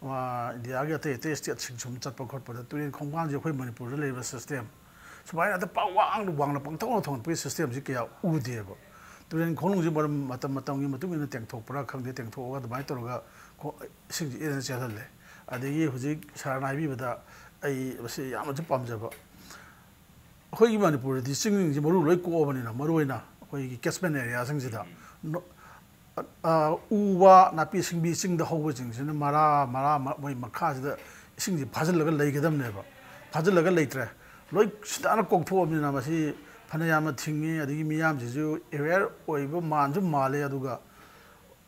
ꯑ, ꯏꯟꯗꯤꯌꯥꯒꯤ ꯑꯇꯩ ꯑꯇꯩ ꯁ꯭ꯇꯦꯠꯁꯤꯡ ꯁꯨꯝ ꯆꯠꯄ ꯈꯣꯠꯄꯗ ꯇꯨꯔꯦꯟ ꯈꯣꯡꯕꯥꯟꯁꯦ ꯑꯩꯈꯣꯏ ꯃꯅꯤꯄꯨꯔꯗ ꯂꯩꯔꯤꯕ ꯁꯤꯁꯇꯦꯝ ꯁꯨꯃꯥꯏꯅ ꯑꯗ ꯄꯥꯛ ꯋꯥꯡꯅ, ꯋꯥꯡꯅ ꯄꯪꯊꯧꯅ ꯊꯧꯒꯠꯄꯒꯤ ꯁꯤꯁꯇꯦꯝꯁꯤ ꯀꯌꯥ ꯎꯗꯦꯕ꯫ ꯇꯨꯔꯦꯟ ꯈꯣꯡꯅꯨꯡꯁꯤ ꯃꯔꯝ ꯃꯇꯝ ꯃꯇꯝꯒꯤ ꯃꯇꯨꯡ ꯏꯟꯅ ꯇꯦꯡꯊꯣꯛꯄ꯭ꯔꯥ ꯈꯪꯗꯦ, ꯇꯦꯡꯊꯣꯛꯑꯒ ꯑꯗꯨꯃꯥꯏꯅ ꯇꯧꯔꯒ ꯈꯣ-, ꯏꯁꯤꯡꯁꯤ ꯏꯔꯦꯟ ꯆꯦꯜꯍꯜꯂꯦ꯫ ꯑꯗꯒꯤ ꯍꯧꯖꯤꯛ ꯁꯥꯔꯅ ꯍꯥꯏꯕꯤꯕꯗ ꯑꯩ ꯃꯁꯤ ꯌꯥꯝꯅꯁꯨ ꯄꯥꯝꯖꯕ, ꯑꯩꯈꯣꯏꯒꯤ ꯃꯅꯤꯄꯨꯔꯗꯗꯤ ꯆꯤꯡꯁꯤꯡꯁꯦ ꯃꯔꯨ ꯂꯣꯏ ꯀꯣꯛꯑꯕꯅꯤꯅ, ꯃꯔꯨ ꯑꯣꯏꯅ ꯑꯩꯈꯣꯏꯒꯤ ꯀꯦꯆꯃꯦꯟ ꯑꯦꯔꯤꯌꯥꯁꯤꯡꯁꯤꯗ ꯅꯣ-, ꯑ, ꯎ ꯋꯥ, ꯅꯥꯄꯤ ꯁꯤꯡꯕꯤ ꯆꯤꯡꯗ ꯍꯧꯕꯁꯤꯡꯁꯤꯅ ꯃꯔꯥ, ꯃꯔꯥ ꯃ-, ꯃꯣꯏ ꯃꯈꯥꯁꯤꯗ ꯏꯁꯤꯡꯁꯤ ꯐꯥꯖꯤꯜꯂꯒ ꯂꯩꯒꯗꯕꯅꯦꯕ꯫ ꯐꯥꯖꯤꯜꯂꯒ ꯂꯩꯇ꯭ꯔꯦ꯫ ꯂꯣꯏ ꯁꯤꯗꯥꯅ ꯀꯣꯛꯊꯣꯛꯑꯕꯅꯤꯅ ꯃꯁꯤ ꯐꯅ ꯌꯥꯝꯅ ꯊꯤꯡꯉꯤ, ꯑꯗꯒꯤ ꯃꯤꯌꯥꯝꯁꯤꯁꯨ ꯑꯦꯋꯦꯌꯔ ꯑꯣꯏꯕ ꯃꯥꯟꯁꯨ ꯃꯥꯜꯂꯦ, ꯑꯗꯨꯒ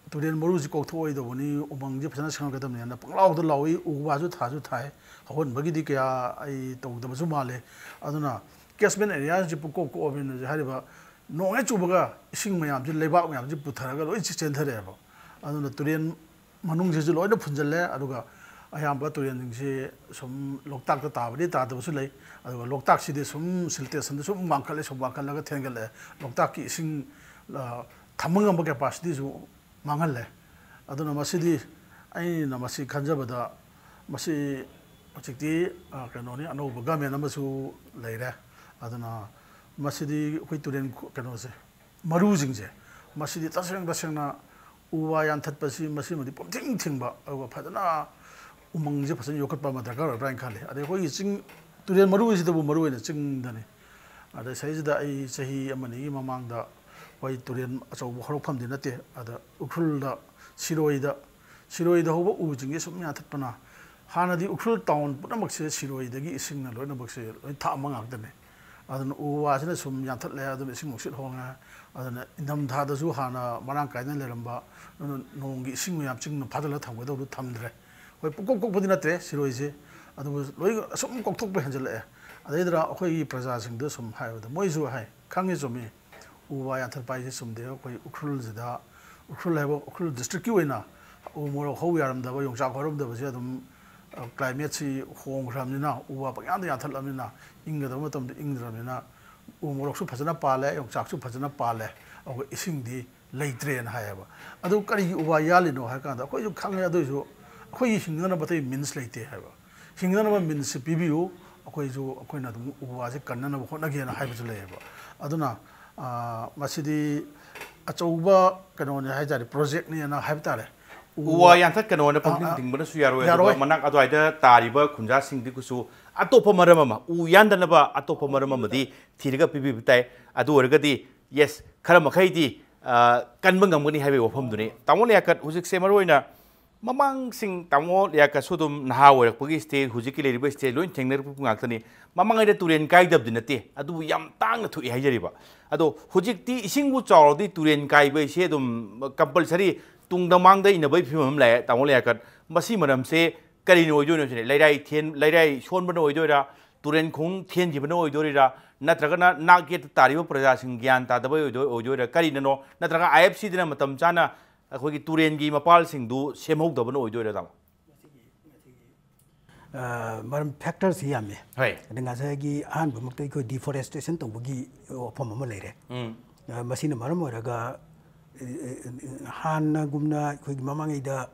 ꯇꯨꯔꯦꯜ ꯃꯔꯨꯁꯤ ꯀꯣꯛꯊꯣꯛꯑꯣꯏꯗꯧꯕꯅꯤ, ꯎꯃꯪꯁꯤ ꯐꯖꯅ ꯁꯦꯝꯒꯠꯀꯗꯕꯅꯤꯅ ꯄꯪꯂꯥꯎꯗ ꯂꯥꯎꯏ꯫ ꯎ ꯋꯥꯁꯨ ꯊꯥꯁꯨ ꯊꯥꯏ, ꯍꯧꯍꯟꯕꯒꯤꯗꯤ ꯀꯌꯥ ꯑꯩ ꯇꯧꯗꯕꯁꯨ ꯃꯥꯜꯂꯦ꯫ ꯑꯗꯨꯅ ꯀꯦꯆꯃꯦꯟ ꯑꯦꯔꯤꯌꯥꯁꯤ ꯄꯨꯡꯀꯣꯛ ꯀꯣꯛꯑꯕꯅꯤꯅ ꯍꯥꯏꯔꯤꯕ ꯅꯣꯡ ꯍꯦꯛ ꯆꯨꯕꯒ ꯏꯁꯤꯡ ꯃꯌꯥꯝꯁꯤ, ꯂꯩꯕꯥꯛ ꯃꯌꯥꯝꯁꯤ ꯄꯨꯊꯔꯒ ꯂꯣꯏ ꯆꯦꯟꯊꯔꯛꯑꯦꯕ꯫ ꯑꯗꯨꯅ ꯇꯨꯔꯦꯜ ꯃꯅꯨꯡꯁꯤꯁꯨ ꯂꯣꯏꯅ ꯐꯨꯟꯖꯜꯂꯦ꯫ ꯑꯗꯨꯒ ꯑꯌꯥꯝꯕ ꯇꯨꯔꯦꯜꯁꯤꯡꯁꯤ ꯁꯨꯝ ꯂꯣꯛꯇꯥꯛꯇ ꯇꯥꯕꯗꯤ ꯇꯥꯗꯕꯁꯨ ꯂꯩ꯫ ꯑꯗꯨꯒ ꯂꯣꯛꯇꯥꯛꯁꯤꯗꯤ ꯁꯨꯝ ꯁꯤꯜꯇꯦꯁꯟꯗ ꯁꯨꯝ ꯋꯥꯡꯈꯠꯂꯦ, ꯁꯨꯝ ꯋꯥꯡꯈꯠꯂꯒ ꯊꯦꯟꯒꯠꯂꯛꯑꯦ꯫ ꯂꯣꯛꯇꯥꯛꯀꯤ ꯏꯁꯤꯡ, ꯑ, ꯊꯝꯕ ꯉꯝꯕ ꯀꯦꯄꯥꯁꯤꯇꯤꯁꯨ ꯃꯥꯡꯍꯜꯂꯦ꯫ ꯑꯗꯨꯅ ꯃꯁꯤꯗꯤ ꯑꯩꯅ ꯃꯁꯤ ꯈꯟꯖꯕꯗ ꯃꯁꯤ ꯍꯧꯖꯤꯛꯇꯤ, ꯑ, ꯀꯩꯅꯣꯅꯤ, ꯑꯅꯧꯕ ꯒꯃꯦꯟ ꯑꯃꯁꯨ ꯂꯩꯔꯦ꯫ ꯑꯗꯨꯅ ꯃꯁꯤꯗꯤ ꯑꯩꯈꯣꯏ ꯇꯨꯔꯦꯜ ꯈꯨ-, ꯀꯩꯅꯣꯁꯦ, ꯃꯔꯨꯁꯤꯡꯁꯦ, ꯃꯁꯤꯗꯤ ꯇꯁꯦꯡ ꯇꯁꯦꯡꯅ ꯎ ꯋꯥ ꯌꯥꯟꯊꯠꯄꯁꯤ ꯃꯁꯤꯃꯗꯤ ꯄꯨꯝꯊꯤꯡ ꯊꯤꯡꯕ, ꯑꯗꯨꯒ ꯐꯖꯅ ꯎꯃꯪꯁꯦ ꯐꯖꯅ ꯌꯣꯛꯈꯠꯄ ꯑꯃ ꯗꯔꯀꯥꯔ ꯑꯣꯏꯕ꯭ꯔꯥ ꯍꯥꯏꯅ ꯈꯜꯂꯤ꯫ ꯑꯗꯩ ꯑꯩꯈꯣꯏꯒꯤ ꯆꯤꯡ, ꯇꯨꯔꯦꯜ ꯃꯔꯨꯁꯤꯗꯕꯨ ꯃꯔꯨ ꯑꯣꯏꯅ ꯆꯤꯡꯗꯅꯤ꯫ ꯑꯗ ꯁꯤꯗꯩꯁꯤꯗ ꯑꯩ ꯆꯍꯤ ꯑꯃ ꯑꯅꯤꯒꯤ ꯃꯃꯥꯡꯗ, ꯍꯣꯏ, ꯇꯨꯔꯦꯜ ꯑꯆꯧꯕ ꯍꯧꯔꯛꯐꯝꯗꯤ ꯅꯠꯇꯦ, ꯑꯗ ꯎꯈ꯭ꯔꯨꯜꯗ, ꯁꯤꯔꯣꯏꯗ, ꯁꯤꯔꯣꯏꯗ ꯍꯧꯕ ꯎꯁꯤꯡꯁꯦ ꯁꯨꯝ ꯌꯥꯟꯊꯠꯄꯅ, ꯍꯥꯟꯅꯗꯤ ꯎꯈ꯭ꯔꯨꯜ ꯇꯥꯎꯟ ꯄꯨꯝꯅꯃꯛꯁꯦ ꯁꯤꯔꯣꯏꯗꯒꯤ ꯏꯁꯤꯡꯅ ꯂꯣꯏꯅꯃꯛꯁꯦ ꯂꯣꯏ ꯊꯥꯛꯑꯝꯕ ꯉꯥꯛꯇꯅꯦ꯫ ꯑꯗꯨꯅ ꯎ ꯋꯥꯁꯤꯅ ꯁꯨꯝ ꯌꯥꯟꯊꯠꯂꯦ, ꯑꯗꯨꯅ ꯏꯁꯤꯡ ꯅꯨꯡꯁꯤꯠ ꯍꯣꯡꯉꯦ꯫ ꯑꯗꯨꯅ ꯏꯪꯊꯝꯊꯥꯗꯁꯨ ꯍꯥꯟꯅ ꯃꯔꯥꯡ ꯀꯥꯏꯅ ꯂꯩꯔꯝꯕ, ꯑꯗꯨꯅ ꯅꯣꯡꯒꯤ ꯏꯁꯤꯡ ꯃꯌꯥꯝ ꯆꯤꯡꯅ ꯐꯥꯖꯤꯜꯂꯒ ꯊꯝꯒꯗꯧꯗꯨ ꯊꯝꯗ꯭ꯔꯦ꯫ ꯍꯣꯏ, ꯄꯨꯡꯀꯣꯛ ꯀꯣꯛꯄꯗꯤ ꯅꯠꯇ꯭ꯔꯦ ꯁꯤꯔꯣꯏꯁꯦ, ꯑꯗꯨꯕꯨ ꯂꯣꯏ ꯑꯁꯨꯝ ꯀꯣꯛꯊꯣꯛꯄ ꯍꯦꯟꯖꯜꯂꯛꯑꯦ꯫ ꯑꯗꯩꯗꯨꯗ ꯑꯩꯈꯣꯏꯒꯤ ꯄ꯭ꯔꯖꯥꯁꯤꯡꯗ ꯁꯨꯝ ꯍꯥꯏꯕꯗ, ꯃꯣꯏꯁꯨ ꯍꯥꯏ, ꯈꯪꯉꯤ, ꯆꯨꯝꯃꯤ, ꯎ ꯋꯥ ꯌꯥꯟꯊꯠꯄ ꯍꯥꯏꯁꯦ ꯆꯨꯝꯗꯦ꯫ ꯑꯩꯈꯣꯏ ꯎꯈ꯭ꯔꯨꯜꯁꯤꯗ, ꯎꯈ꯭ꯔꯨꯜ ꯍꯥꯏꯕ, ꯎꯈ꯭ꯔꯨꯜ ꯗꯤꯁꯇ꯭ꯔꯤꯛꯀꯤ ꯑꯣꯏꯅ ꯎ ꯃꯣꯔꯣꯛ ꯍꯧ ꯌꯥꯔꯝꯗꯕ, ꯌꯣꯡꯆꯥꯛ ꯍꯧꯔꯝꯗꯕꯁꯦ ꯑꯗꯨꯝ, ꯑ, ꯀ꯭ꯂꯥꯏꯃꯦꯠꯁꯤ ꯍꯣꯡꯈ꯭ꯔꯕꯅꯤꯅ, ꯎ ꯋꯥ ꯄꯪꯌꯥꯟꯗ ꯌꯥꯟꯊꯠꯂꯕꯅꯤꯅ, ꯏꯪꯒꯗꯕ ꯃꯇꯝꯗ ꯏꯪꯗ꯭ꯔꯕꯅꯤꯅ, ꯎ ꯃꯣꯔꯣꯛꯁꯨ ꯐꯖꯅ ꯄꯥꯜꯂꯦ, ꯌꯣꯡꯆꯥꯛꯁꯨ ꯐꯖꯅ ꯄꯥꯜꯂꯦ, ꯑꯗꯨꯒ ꯏꯁꯤꯡꯗꯤ ꯂꯩꯇ꯭ꯔꯦꯅ ꯍꯥꯏꯌꯦꯕ꯫ ꯑꯗꯨ ꯀꯔꯤꯒꯤ ꯎ ꯋꯥ ꯌꯥꯜꯂꯤꯅꯣ ꯍꯥꯏ ꯀꯥꯟꯗ, ꯑꯩꯈꯣꯏꯁꯨ ꯈꯪꯉꯦ, ꯑꯗꯨ ꯑꯣꯏꯁꯨ ꯑꯩꯈꯣꯏꯒꯤ ꯍꯤꯡꯅꯅꯕ ꯑꯇꯩ ꯃꯤꯟꯁ ꯂꯩꯇꯦ ꯍꯥꯏꯕ꯫ ꯍꯤꯡꯅꯅꯕ ꯃꯤꯟꯁꯁꯦ ꯄꯤꯕꯤꯌꯨ, ꯑꯩꯈꯣꯏꯁꯨ, ꯑꯩꯈꯣꯏꯅ ꯑꯗꯨꯝ ꯎ ꯋꯥꯁꯦ ꯀꯟꯅꯅꯕ ꯍꯣꯠꯅꯒꯦꯅ ꯍꯥꯏꯕꯁꯨ ꯂꯩꯌꯦꯕ꯫ ꯑꯗꯨꯅ, ꯑ, ꯃꯁꯤꯗꯤ ꯑꯆꯧꯕ ꯀꯩꯅꯣꯅꯦ ꯍꯥꯏ ꯇꯥꯔꯦ, ꯄ꯭ꯔꯣꯖꯦꯛꯅꯦꯅ ꯍꯥꯏꯕ ꯇꯥꯔꯦ꯫ ꯎ ꯎ ꯋꯥ ꯋꯥ ꯌꯥꯟꯊꯠꯀꯅꯣꯅ ꯑ, ꯄꯨꯛꯅꯤꯡ ꯑ, ꯊꯤꯡꯕꯅꯁꯨ ꯌꯥꯔꯣꯏ, ꯑꯗꯨꯒ ꯌꯥꯔꯣꯏ꯫ ꯃꯅꯥꯛ ꯑꯗꯨꯋꯥꯏꯗ ꯇꯥꯔꯤꯕ ꯈꯨꯟꯖꯥꯁꯤꯡꯗꯨꯒꯤꯁꯨ ꯑꯇꯣꯞꯄ ꯃꯔꯝ ꯑꯃ, ꯎ ꯌꯥꯟꯗꯅꯕ ꯑꯇꯣꯞꯄ ꯃꯔꯝ ꯑꯃꯗꯤ ꯊꯤꯔꯒ ꯄꯤꯕꯤꯕ ꯇꯥꯏ꯫ ꯑꯗꯨ ꯑꯣꯏꯔꯒꯗꯤ, ꯌꯦꯁ, ꯈꯔ ꯃꯈꯩꯗꯤ, ꯑ, ꯀꯟꯕ ꯉꯝꯒꯅꯤ ꯍꯥꯏꯕꯒꯤ ꯋꯥꯐꯝꯗꯨꯅꯤ꯫ ꯇꯥꯃꯣ ꯂꯤꯌꯥꯀꯠ, ꯍꯧꯖꯤꯛꯁꯦ ꯃꯔꯨꯑꯣꯏꯅ ꯃꯃꯥꯡꯁꯤꯡ, ꯇꯥꯃꯣ ꯂꯤꯌꯥꯀꯠꯁꯨ ꯑꯗꯨꯝ ꯅꯍꯥ ꯑꯣꯏꯔꯛꯄꯒꯤ ꯁ꯭ꯇꯦꯖ, ꯍꯧꯖꯤꯛꯀꯤ ꯂꯩꯔꯤꯕ ꯁ꯭ꯇꯦꯖ ꯂꯣꯏ ꯊꯦꯡꯅꯔꯛꯄ ꯉꯥꯛꯇꯅꯤ꯫ ꯃꯃꯥꯡꯉꯩꯗ ꯇꯨꯔꯦꯟ ꯀꯥꯏꯗꯕꯗꯤ ꯅꯠꯇꯦ, ꯑꯗꯨꯕꯨ ꯌꯥꯝ ꯇꯥꯡꯅ ꯊꯣꯛꯏ ꯍꯥꯏꯖꯔꯤꯕ꯫ ꯑꯗꯣ ꯍꯧꯖꯤꯛꯇꯤ ꯏꯁꯤꯡꯕꯨ ꯆꯥꯎꯔꯗꯤ ꯇꯨꯔꯦꯟ ꯀꯥꯏꯕ ꯍꯥꯏꯁꯦ ꯑꯗꯨꯝ ꯀꯝꯄꯜꯁꯔꯤ, ꯇꯨꯡꯗ ꯃꯥꯡꯗ ꯏꯟꯅꯕꯒꯤ ꯐꯤꯕꯝ ꯑꯃ ꯂꯥꯛꯑꯦ꯫ ꯇꯥꯃꯣ ꯂꯤꯌꯥꯀꯠ, ꯃꯁꯤ ꯃꯔꯝꯁꯦ ꯀꯔꯤꯅ ꯑꯣꯏꯗꯣꯏꯅꯣ ꯁꯤꯅꯤ? ꯂꯩꯔꯥꯏ ꯊꯦꯟ-, ꯂꯩꯔꯥꯏ ꯁꯣꯟꯕꯅ ꯑꯣꯏꯗꯣꯏꯔꯥ? ꯇꯨꯔꯦꯟ ꯈꯣꯡ ꯊꯦꯟꯈꯤꯕꯅ ꯑꯣꯏꯗꯣꯔꯤꯔꯥ? ꯅꯠꯇ꯭ꯔꯒꯅ ꯅꯥꯛ ꯌꯦꯠꯇ ꯇꯥꯔꯤꯕ ꯄ꯭ꯔꯖꯥꯁꯤꯡ ꯒ꯭ꯌꯥꯟ ꯇꯥꯗꯕ ꯑꯣꯏꯗꯣꯏ-, ꯑꯣꯏꯗꯣꯏꯔꯥ? ꯀꯔꯤꯅꯅꯣ? ꯅꯠꯇ꯭ꯔꯒ ꯑꯥꯏ ꯑꯦꯐ ꯁꯤꯗꯅ ꯃꯇꯝ ꯆꯥꯅ ꯑꯩꯈꯣꯏꯒꯤ ꯇꯨꯔꯦꯟꯒꯤ ꯃꯄꯥꯜꯁꯤꯡꯗꯨ ꯁꯦꯝꯍꯧꯗꯕꯅ ꯑꯣꯏꯗꯣꯏꯔꯥ, ꯇꯥꯃꯣ? ꯑ, ꯃꯔꯝ ꯐꯦꯛꯇꯔꯁꯤ ꯌꯥꯝꯃꯦ꯫ ꯍꯣꯏ꯫ ꯑꯗ ꯉꯁꯥꯏꯒꯤ ꯑꯍꯥꯟꯕꯃꯛꯇ ꯑꯩꯈꯣꯏ ꯗꯤꯐꯣꯔꯦꯁꯇꯦꯁꯟ ꯇꯧꯕꯒꯤ ꯋꯥꯐꯝ ꯑꯃ ꯂꯩꯔꯦ꯫ ꯎꯝ꯫ ꯑ, ꯃꯁꯤꯅ ꯃꯔꯝ ꯑꯣꯏꯔꯒ, ꯑ, ꯑ, ꯍꯥꯟꯅꯒꯨꯝꯅ ꯑꯩꯈꯣꯏꯒꯤ ꯃꯃꯥꯡꯉꯩꯗ,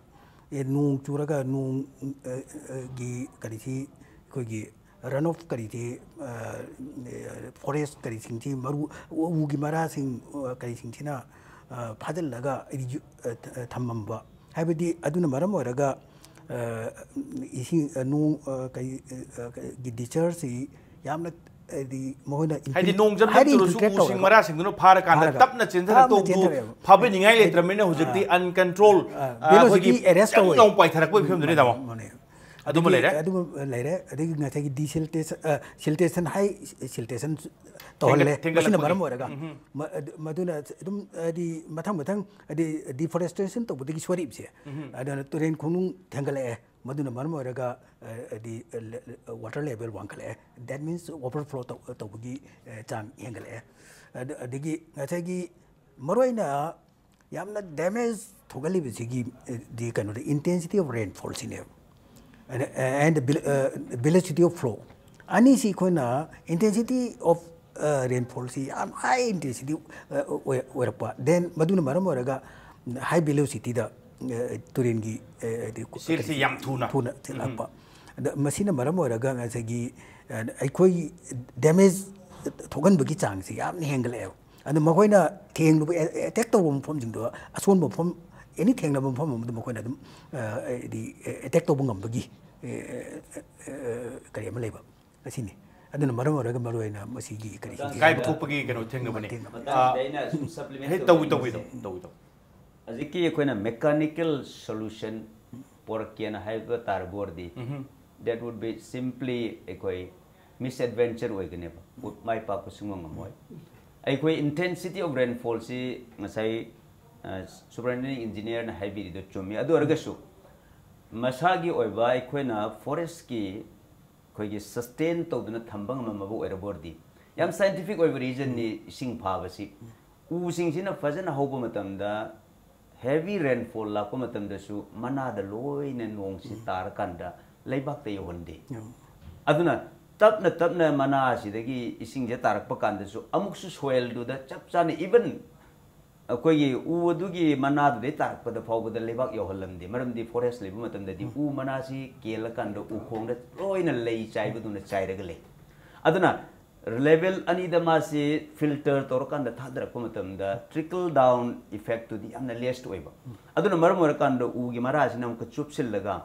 ꯑꯦ, ꯅꯣꯡ ꯆꯨꯔꯒ ꯅꯣꯡ, ꯑ, ꯑ, ꯒꯤ ꯀꯔꯤꯁꯤ, ꯑꯩꯈꯣꯏꯒꯤ ꯔꯟ ꯑꯣꯐ ꯀꯔꯤꯁꯤ, ꯑ, ꯐꯣꯔꯦꯁ ꯀꯔꯤꯁꯤꯡꯁꯤ, ꯃꯔꯨ, ꯎꯒꯤ ꯃꯔꯥꯁꯤꯡ, ꯑ, ꯀꯔꯤꯁꯤꯡꯁꯤꯅ, ꯑ, ꯐꯥꯖꯤꯜꯂꯒ ꯔꯤꯖꯨ-, ꯑ, ꯊ-, ꯊꯝꯃꯝꯕ, ꯍꯥꯏꯕꯗꯤ ꯑꯗꯨꯅ ꯃꯔꯝ ꯑꯣꯏꯔꯒ ꯏꯁꯤꯡ ꯅꯣꯡ ꯀꯩ ꯒꯤ ꯗꯤꯆꯥꯔꯖꯁꯤ ꯌꯥꯝꯅ ꯍꯥꯏꯗꯤ ꯃꯈꯣꯏꯅ ꯍꯥꯏꯗꯤ ꯅꯣꯡ ꯖꯝ ꯖꯝ ꯆꯨꯔꯁꯨ ꯎꯁꯤꯡ ꯃꯔꯥꯁꯤꯡꯗꯨꯅ ꯐꯥꯔꯀꯥꯟꯗ ꯇꯞꯅ ꯆꯦꯟꯊꯔꯛꯇꯧꯗꯨ ꯐꯥꯕꯤꯅꯤꯡꯉꯥꯏ ꯂꯩꯇ꯭ꯔꯕꯅꯤꯅ ꯍꯧꯖꯤꯛꯇꯤ ꯑꯟꯀꯟꯇ꯭ꯔꯣꯜ ꯑꯩꯈꯣꯏꯒꯤ ꯌꯥꯝ ꯅꯧꯅ ꯄꯥꯏꯊꯔꯛꯄꯒꯤ ꯐꯤꯕꯝꯗꯨꯅꯤ ꯇꯥꯃꯣ꯫ ꯑꯗꯨꯃ ꯂꯩꯔꯦ꯫ ꯑꯗꯨꯃ ꯂꯩꯔꯦ꯫ ꯑꯗꯒꯤ ꯉꯁꯥꯏꯒꯤ ꯗꯤꯁꯤꯜꯇꯦꯁꯟ ꯁꯤꯜꯇꯦꯁꯟ ꯍꯥꯏ ꯁꯤꯜꯇꯦꯁꯟ ꯇꯧꯍꯜꯂꯦ꯫ ꯃꯁꯤꯅ ꯃꯔꯝ ꯑꯣꯏꯔꯒ ꯃꯗꯨꯅ ꯑꯗꯨꯝ ꯍꯥꯏꯗꯤ ꯃꯊꯪ ꯃꯊꯪ ꯍꯥꯏꯗꯤ ꯗꯤꯐꯣꯔꯦꯁꯇꯦꯁꯟ ꯇꯧꯕꯗꯒꯤ ꯁꯣꯏꯔꯛꯏꯕꯁꯦ꯫ ꯑꯗꯨꯅ ꯇꯨꯔꯦꯟ ꯈꯣꯡꯅꯨꯡ ꯊꯦꯡꯒꯠꯂꯛꯑꯦ꯫ ꯃꯗꯨꯅ ꯃꯔꯝ ꯑꯣꯏꯔꯒ ꯍꯥꯏꯗꯤ water level ꯋꯥꯡꯈꯠꯂꯛꯑꯦ꯫ That means overflow ꯇꯧꯕꯒꯤ ꯆꯥꯡ ꯍꯦꯟꯒꯠꯂꯛꯑꯦ꯫ ꯑꯗꯒꯤ ꯉꯁꯥꯏꯒꯤ ꯃꯔꯨꯑꯣꯏꯅ ꯌꯥꯝꯅ ꯗꯦꯃꯦꯖ ꯊꯣꯛꯍꯜꯂꯤꯕꯁꯤꯒꯤ ꯗꯤ ꯀꯩꯅꯣꯗ intensity of rainfall ꯁꯤꯅꯦꯕ꯫ And velocity of flow ꯑꯅꯤꯁꯤ ꯑꯩꯈꯣꯏꯅ intensity of rainfall ꯁꯤ ꯌꯥꯝ high intensity ꯑꯣꯏꯔꯛꯄ, then ꯃꯗꯨꯅ ꯃꯔꯝ ꯑꯣꯏꯔꯒ high velocity ꯗ ꯇꯨꯔꯦꯟꯒꯤ ꯊꯨꯅ ꯊꯨꯅ ꯂꯥꯛꯄ꯫ ꯑꯗ ꯃꯁꯤꯅ ꯃꯔꯝ ꯑꯣꯏꯔꯒ ꯉꯁꯥꯏꯒꯤ ꯑꯩꯈꯣꯏ ꯗꯦꯃꯦꯖ ꯊꯣꯛꯍꯟꯕꯒꯤ ꯆꯥꯡꯁꯤ ꯌꯥꯝꯅ ꯍꯦꯟꯒꯠꯂꯛꯑꯦꯕ꯫ ꯑꯗ ꯃꯈꯣꯏꯅ ꯊꯦꯡꯂꯨꯕ ꯑꯦꯇꯦꯛ ꯇꯧꯕ ꯃꯐꯝꯁꯤꯡꯗꯣ ꯑꯁꯣꯟꯕ ꯃꯐꯝ ꯑꯦꯅꯤ ꯊꯦꯡꯅꯕ ꯃꯐꯝ ꯑꯃꯗ ꯃꯈꯣꯏꯅ ꯑꯗꯨꯝ ꯍꯥꯏꯗꯤ ꯑꯦꯇꯦꯛ ꯇꯧꯕ ꯉꯝꯕꯒꯤ ꯀꯔꯤ ꯑꯃ ꯂꯩꯕ ꯑꯁꯤꯅꯤ꯫ ꯑꯗꯨꯅ ꯃꯔꯝ ꯑꯣꯏꯔꯒ ꯃꯔꯨꯑꯣꯏꯅ ꯃꯁꯤꯒꯤ ꯀꯔꯤ ꯀꯥꯏꯕ ꯊꯣꯛꯄꯒꯤ ꯀꯩꯅꯣ ꯊꯦꯡꯅꯕꯅꯤ꯫ ꯃꯇꯥꯡꯁꯤꯗ ꯑꯩꯅ ꯁꯨꯝ supplement ꯍꯦꯛ ꯇꯧꯕꯤ ꯇꯧꯕꯤ ꯇꯧꯕꯤ ꯇꯧꯕꯤ ꯇꯧꯕꯤ꯫ ꯍꯧꯖꯤꯛꯀꯤ ꯑꯩꯈꯣꯏꯅ mechanical solution ꯄꯣꯔꯛꯀꯦꯅ ꯍꯥꯏꯕ ꯇꯥꯔꯕ ꯑꯣꯏꯔꯗꯤ that would be simply ꯑꯩꯈꯣꯏ misadventure ꯑꯣꯏꯒꯅꯦꯕ꯫ ꯃꯥꯏ ꯄꯥꯛꯄ ꯁꯨꯡꯉꯝ ꯉꯝꯃꯣꯏ꯫ ꯑꯩꯈꯣꯏ intensity of rainfall ꯁꯤ ꯉꯁꯥꯏ superintendent engineer ꯅ ꯍꯥꯏꯕꯤꯔꯤꯗꯣ ꯆꯨꯝꯃꯤ꯫ ꯑꯗꯨ ꯑꯣꯏꯔꯒꯁꯨ ꯃꯁꯥꯒꯤ ꯑꯣꯏꯕ ꯑꯩꯈꯣꯏꯅ forest ꯀꯤ ꯑꯩꯈꯣꯏꯒꯤ sustain ꯇꯧꯗꯨꯅ ꯊꯝꯕ ꯉꯝꯃꯝꯃꯕ ꯑꯣꯏꯔꯕ ꯑꯣꯏꯔꯗꯤ ꯌꯥꯝ scientific ꯑꯣꯏꯕ reason ꯅꯤ ꯏꯁꯤꯡ ꯐꯥꯕꯁꯤ꯫ ꯎꯁꯤꯡꯁꯤꯅ ꯐꯖꯅ ꯍꯧꯕ ꯃꯇꯝꯗ heavy rainfall ꯂꯥꯛꯄ ꯃꯇꯝꯗꯁꯨ ꯃꯅꯥꯗ ꯂꯣꯏꯅ ꯅꯣꯡꯁꯤ ꯇꯥꯔꯀꯥꯟꯗ ꯂꯩꯕꯥꯛꯇ ꯌꯧꯍꯟꯗꯦ꯫ ꯑꯗꯨꯅ ꯇꯞꯅ ꯇꯞꯅ ꯃꯅꯥ ꯑꯁꯤꯗꯒꯤ ꯏꯁꯤꯡꯁꯦ ꯇꯥꯔꯛꯄ ꯀꯥꯟꯗꯁꯨ ꯑꯃꯨꯛꯁꯨ soil ꯗꯨꯗ ꯆꯞ ꯆꯥꯅ even ꯑꯩꯈꯣꯏꯒꯤ ꯎ ꯑꯗꯨꯒꯤ ꯃꯅꯥꯗꯨꯗꯩ ꯇꯥꯔꯛꯄꯗ ꯐꯥꯎꯕꯗ ꯂꯩꯕꯥꯛ ꯌꯧꯍꯜꯂꯝꯗꯦ꯫ ꯃꯔꯝꯗꯤ forest ꯂꯩꯕ ꯃꯇꯝꯗꯗꯤ ꯎ ꯃꯅꯥꯁꯤ ꯀꯦꯜꯂꯀꯥꯟꯗ ꯎꯈꯣꯡꯗ ꯂꯣꯏꯅ ꯂꯩ ꯆꯥꯏꯕꯗꯨꯅ ꯆꯥꯏꯔꯒ ꯂꯩ꯫ ꯑꯗꯨꯅ level ꯑꯅꯤꯗ ꯃꯥꯁꯤ filter ꯇꯧꯔꯀꯥꯟꯗ ꯊꯥꯗꯔꯛꯄ ꯃꯇꯝꯗ trickle down effect ꯇꯨꯗꯤ ꯌꯥꯝꯅ less ꯑꯣꯏꯕ꯫ ꯑꯗꯨꯅ ꯃꯔꯝ ꯑꯣꯏꯔꯀꯥꯟꯗ ꯎꯒꯤ ꯃꯔꯥꯁꯤꯅ ꯑꯃꯨꯛꯀ ꯆꯨꯞꯁꯤꯜꯂꯒ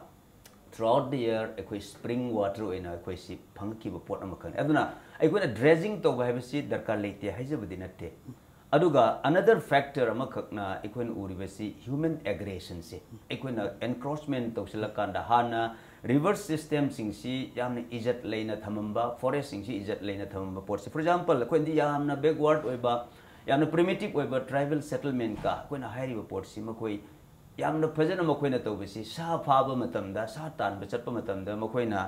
throughout the year ꯑꯩꯈꯣꯏ spring water ꯑꯣꯏꯅ ꯑꯩꯈꯣꯏ ꯁꯤ ꯐꯪꯉꯛꯈꯤꯕ ꯄꯣꯠ ꯑꯃꯈꯛꯅꯤ꯫ ꯑꯗꯨꯅ ꯑꯩꯈꯣꯏꯅ dredging ꯇꯧꯕ ꯍꯥꯏꯕꯁꯤ ꯗꯔꯀꯥꯔ ꯂꯩꯇꯦ ꯍꯥꯏꯖꯕꯗꯤ ꯅꯠꯇꯦ꯫ ꯑꯗꯨꯒ another factor ꯑꯃꯈꯛꯅ ꯑꯩꯈꯣꯏꯅ ꯎꯔꯤꯕꯁꯤ human aggression ꯁꯦ꯫ ꯑꯩꯈꯣꯏꯅ encroachment ꯇꯧꯁꯤꯜꯂꯀꯥꯟꯗ ꯍꯥꯟꯅ river system ꯁꯤꯡꯁꯤ ꯌꯥꯝꯅ ꯏꯖꯠ ꯂꯩꯅ ꯊꯝꯃꯝꯕ, forest ꯁꯤꯡꯁꯤ ꯏꯖꯠ ꯂꯩꯅ ꯊꯝꯃꯝꯕ ꯄꯣꯠꯁꯦ꯫ For example, ꯑꯩꯈꯣꯏꯅꯗꯤ ꯌꯥꯝꯅ backward ꯑꯣꯏꯕ, ꯌꯥꯝꯅ primitive ꯑꯣꯏꯕ tribal settlement ꯀ ꯑꯩꯈꯣꯏꯅ ꯍꯥꯏꯔꯤꯕ ꯄꯣꯠꯁꯤ ꯃꯈꯣꯏ ꯌꯥꯝꯅ ꯐꯖꯅ ꯃꯈꯣꯏꯅ ꯇꯧꯕꯁꯤ ꯁꯥ ꯐꯥꯕ ꯃꯇꯝꯗ, ꯁꯥ ꯇꯥꯟꯕ ꯆꯠꯄ ꯃꯇꯝꯗ ꯃꯈꯣꯏꯅ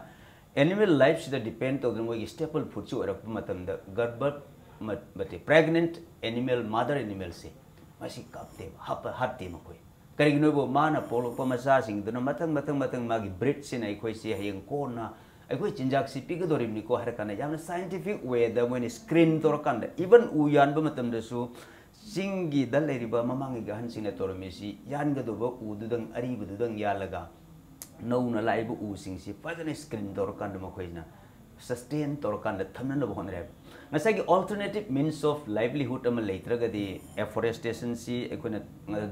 animal life ꯁꯤꯗ depend ꯇꯧꯗꯨꯅ ꯃꯣꯏꯒꯤ staple food ꯁꯤ ꯑꯣꯏꯔꯛꯄ ꯃꯇꯝꯗ ꯒꯔꯚ ꯃ-, ꯅꯠꯇꯦ, pregnant animal, mother animal ꯁꯦ ꯃꯁꯤ ꯀꯥꯞꯇꯦꯕ, ꯍꯥꯞꯄ-, ꯍꯥꯠꯇꯦ ꯃꯈꯣꯏ꯫ ꯀꯔꯤꯒꯤꯅꯣꯕꯨ ꯃꯥꯅ ꯄꯣꯛꯂꯛꯄ ꯃꯆꯥꯁꯤꯡꯗꯨꯅ ꯃꯊꯪ ꯃꯊꯪ ꯃꯊꯪ ꯃꯥꯒꯤ breed ꯁꯤꯅ ꯑꯩꯈꯣꯏꯁꯤ ꯍꯌꯦꯡ ꯀꯣꯟꯅ ꯑꯩꯈꯣꯏ ꯆꯤꯟꯖꯥꯛꯁꯤ ꯄꯤꯒꯗꯧꯔꯤꯕꯅꯤꯀꯣ ꯍꯥꯏꯔ ꯀꯥꯟꯗ ꯌꯥꯝꯅ scientific way ꯗ ꯃꯣꯏꯅ screen ꯇꯧꯔꯀꯥꯟꯗ, even ꯎ ꯌꯥꯟꯕ ꯃꯇꯝꯗꯁꯨ ꯆꯤꯡꯒꯤꯗ ꯂꯩꯔꯤꯕ ꯃꯃꯥꯡꯒꯤ ꯑꯍꯟꯁꯤꯡꯅ ꯇꯧꯔꯝꯃꯤꯁꯤ ꯌꯥꯟꯒꯗꯧꯕ ꯎꯗꯨꯗꯪ, ꯑꯔꯤꯕꯗꯨꯗꯪ ꯌꯥꯜꯂꯒ ꯅꯧꯅ ꯂꯥꯛꯏꯕ ꯎꯁꯤꯡꯁꯤ ꯐꯖꯅ screen ꯇꯧꯔꯀꯥꯟꯗ ꯃꯈꯣꯏꯅ sustain ꯇꯧꯔꯀꯥꯟꯗ ꯊꯝꯅꯅꯕ ꯍꯣꯠꯅꯔꯦꯕ꯫ ꯉꯁꯥꯏꯒꯤ alternative means of livelihood ꯑꯃ ꯂꯩꯇ꯭ꯔꯒꯗꯤ afforestation ꯁꯤ ꯑꯩꯈꯣꯏꯅ,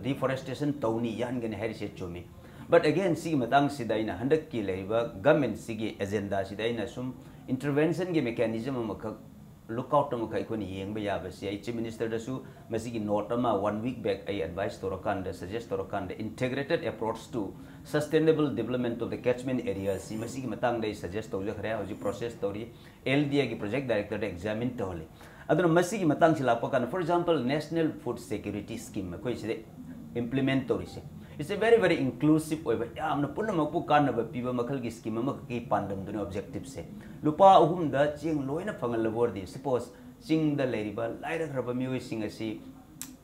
deforestation ꯇꯧꯅꯤ, ꯌꯥꯟꯒꯅꯤ ꯍꯥꯏꯔꯤꯁꯦ ꯆꯨꯝꯃꯤ꯫ But again, ꯁꯤꯒꯤ ꯃꯇꯥꯡꯁꯤꯗ ꯑꯩꯅ ꯍꯟꯗꯛꯀꯤ ꯂꯩꯔꯤꯕ government ꯁꯤꯒꯤ agenda ꯁꯤꯗ ꯑꯩꯅ ꯁꯨꯝ intervention ꯒꯤ mechanism ꯑꯃꯈꯛ, look out ꯑꯃꯈꯛ ꯑꯩꯈꯣꯏꯅ ꯌꯦꯡꯕ ꯌꯥꯕꯁꯤ, ꯑꯩ Chief Minister ꯗꯁꯨ ꯃꯁꯤꯒꯤ note ꯑꯃ one week back ꯑꯩ advice ꯇꯧꯔꯀꯥꯟꯗ, suggest ꯇꯧꯔꯀꯥꯟꯗ, integrated approach to sustainable development of the catchment area ꯁꯤ ꯃꯁꯤꯒꯤ ꯃꯇꯥꯡꯗ ꯑꯩ suggest ꯇꯧꯖꯈ꯭ꯔꯦ꯫ ꯍꯧꯖꯤꯛ process ꯇꯧꯔꯤ꯫ L D A ꯒꯤ project director ꯗ examine ꯇꯧꯍꯜꯂꯤ꯫ ꯑꯗꯨꯅ ꯃꯁꯤꯒꯤ ꯃꯇꯥꯡꯁꯤ ꯂꯥꯛꯄ ꯀꯥꯟꯗ, for example, National Food Security Scheme ꯑꯩꯈꯣꯏ ꯁꯤꯗ implement ꯇꯧꯔꯤꯁꯦ, it's a very, very inclusive ꯑꯣꯏꯕ, ꯌꯥꯝꯅ ꯄꯨꯝꯅꯃꯛꯄꯨ ꯀꯥꯟꯅꯕ ꯄꯤꯕ ꯃꯈꯜꯒꯤ scheme ꯑꯃꯈꯛꯀꯤ ꯄꯥꯟꯗꯝꯗꯨꯅꯤ, objective ꯁꯦ꯫ ꯂꯨꯄꯥ ꯑꯍꯨꯝꯗ ꯆꯦꯡ ꯂꯣꯏꯅ ꯐꯪꯍꯜꯂꯕ ꯑꯣꯏꯔꯗꯤ, suppose ꯆꯤꯡꯗ ꯂꯩꯔꯤꯕ ꯂꯥꯏꯔꯈ꯭ꯔꯕ ꯃꯤꯑꯣꯏꯁꯤꯡ ꯑꯁꯤ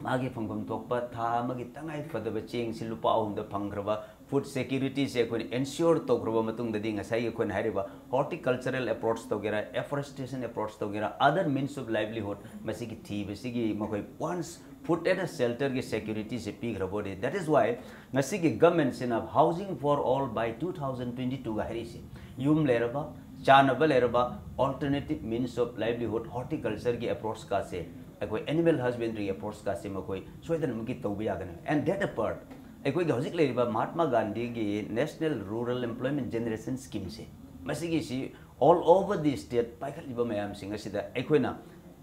ꯃꯥꯒꯤ ꯐꯪꯐꯝ ꯊꯣꯛꯄ ꯊꯥ ꯑꯃꯒꯤ ꯇꯉꯥꯏ ꯐꯗꯕ ꯆꯦꯡꯁꯤ ꯂꯨꯄꯥ ꯑꯍꯨꯝꯗ ꯐꯪꯈ꯭ꯔꯕ, food security ꯁꯦ ꯑꯩꯈꯣꯏꯅ ensure ꯇꯧꯈ꯭ꯔꯕ ꯃꯇꯨꯡꯗꯗꯤ, ꯉꯁꯥꯏꯒꯤ ꯑꯩꯈꯣꯏꯅ ꯍꯥꯏꯔꯤꯕ horticultural approach ꯇꯧꯒꯦꯔꯥ, afforestation approach ꯇꯧꯒꯦꯔꯥ, other means of livelihood, ꯃꯁꯤꯒꯤ ꯊꯤꯕꯁꯤꯒꯤ ꯃꯈꯣꯏ once food and shelter ꯒꯤ security ꯁꯦ ꯄꯤꯈ꯭ꯔꯕ ꯑꯣꯏꯔꯗꯤ, that is why ꯉꯁꯤꯒꯤ government ꯁꯤꯅ Housing for All by two thousand twenty two ꯒ ꯍꯥꯏꯔꯤꯁꯤ, ꯌꯨꯝ ꯂꯩꯔꯕ, ꯆꯥꯅꯕ ꯂꯩꯔꯕ, alternative means of livelihood, horticulture ꯒꯤ approach ꯀꯥꯁꯦ, ꯑꯩꯈꯣꯏ animal husbandry approach ꯀꯥꯁꯦ ꯃꯈꯣꯏ ꯁꯣꯏꯗꯅꯃꯛꯀꯤ ꯇꯧꯕ ꯌꯥꯒꯅꯤ꯫ And that apart, ꯑꯩꯈꯣꯏꯒꯤ ꯍꯧꯖꯤꯛ ꯂꯩꯔꯤꯕ ꯃꯍꯥꯠꯃꯥ ꯒꯥꯟꯙꯤꯒꯤ National Rural Employment Generation Scheme say, ꯃꯁꯤꯒꯤꯁꯤ all over the state ꯄꯥꯏꯈꯠꯂꯤꯕ ꯃꯌꯥꯝꯁꯤꯡ ꯑꯁꯤꯗ ꯑꯩꯈꯣꯏꯅ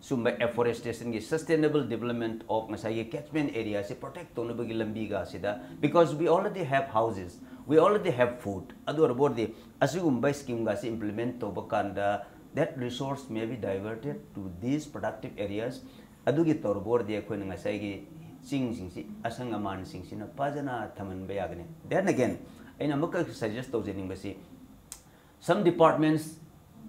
ꯁꯨꯝꯕ afforestation ꯒꯤ sustainable development of ꯉꯁꯥꯏꯒꯤ catchment area ꯁꯤ protect ꯇꯧꯅꯕꯒꯤ ꯂꯝꯕꯤꯒ ꯑꯁꯤꯗ, because we already have houses, we already have food, ꯑꯗꯨ ꯑꯣꯏꯔꯕ ꯑꯣꯏꯔꯗꯤ ꯑꯁꯤꯒꯨꯝꯕ scheme ꯒꯁꯤ implement ꯇꯧꯕ ꯀꯥꯟꯗ that resource may be diverted to these productive areas. ꯑꯗꯨꯒꯤ ꯇꯧꯔꯕ ꯑꯣꯏꯔꯗꯤ ꯑꯩꯈꯣꯏꯅ ꯉꯁꯥꯏꯒꯤ ꯆꯤꯡꯁꯤꯡꯁꯤ, ꯑꯁꯪ ꯑꯃꯥꯟꯁꯤꯡꯁꯤꯅ ꯐꯖꯅ ꯊꯝꯍꯟꯕ ꯌꯥꯒꯅꯤ. Then again, ꯑꯩꯅ ꯑꯃꯨꯛꯀ suggest ꯇꯧꯖꯅꯤꯡꯕꯁꯤ, some departments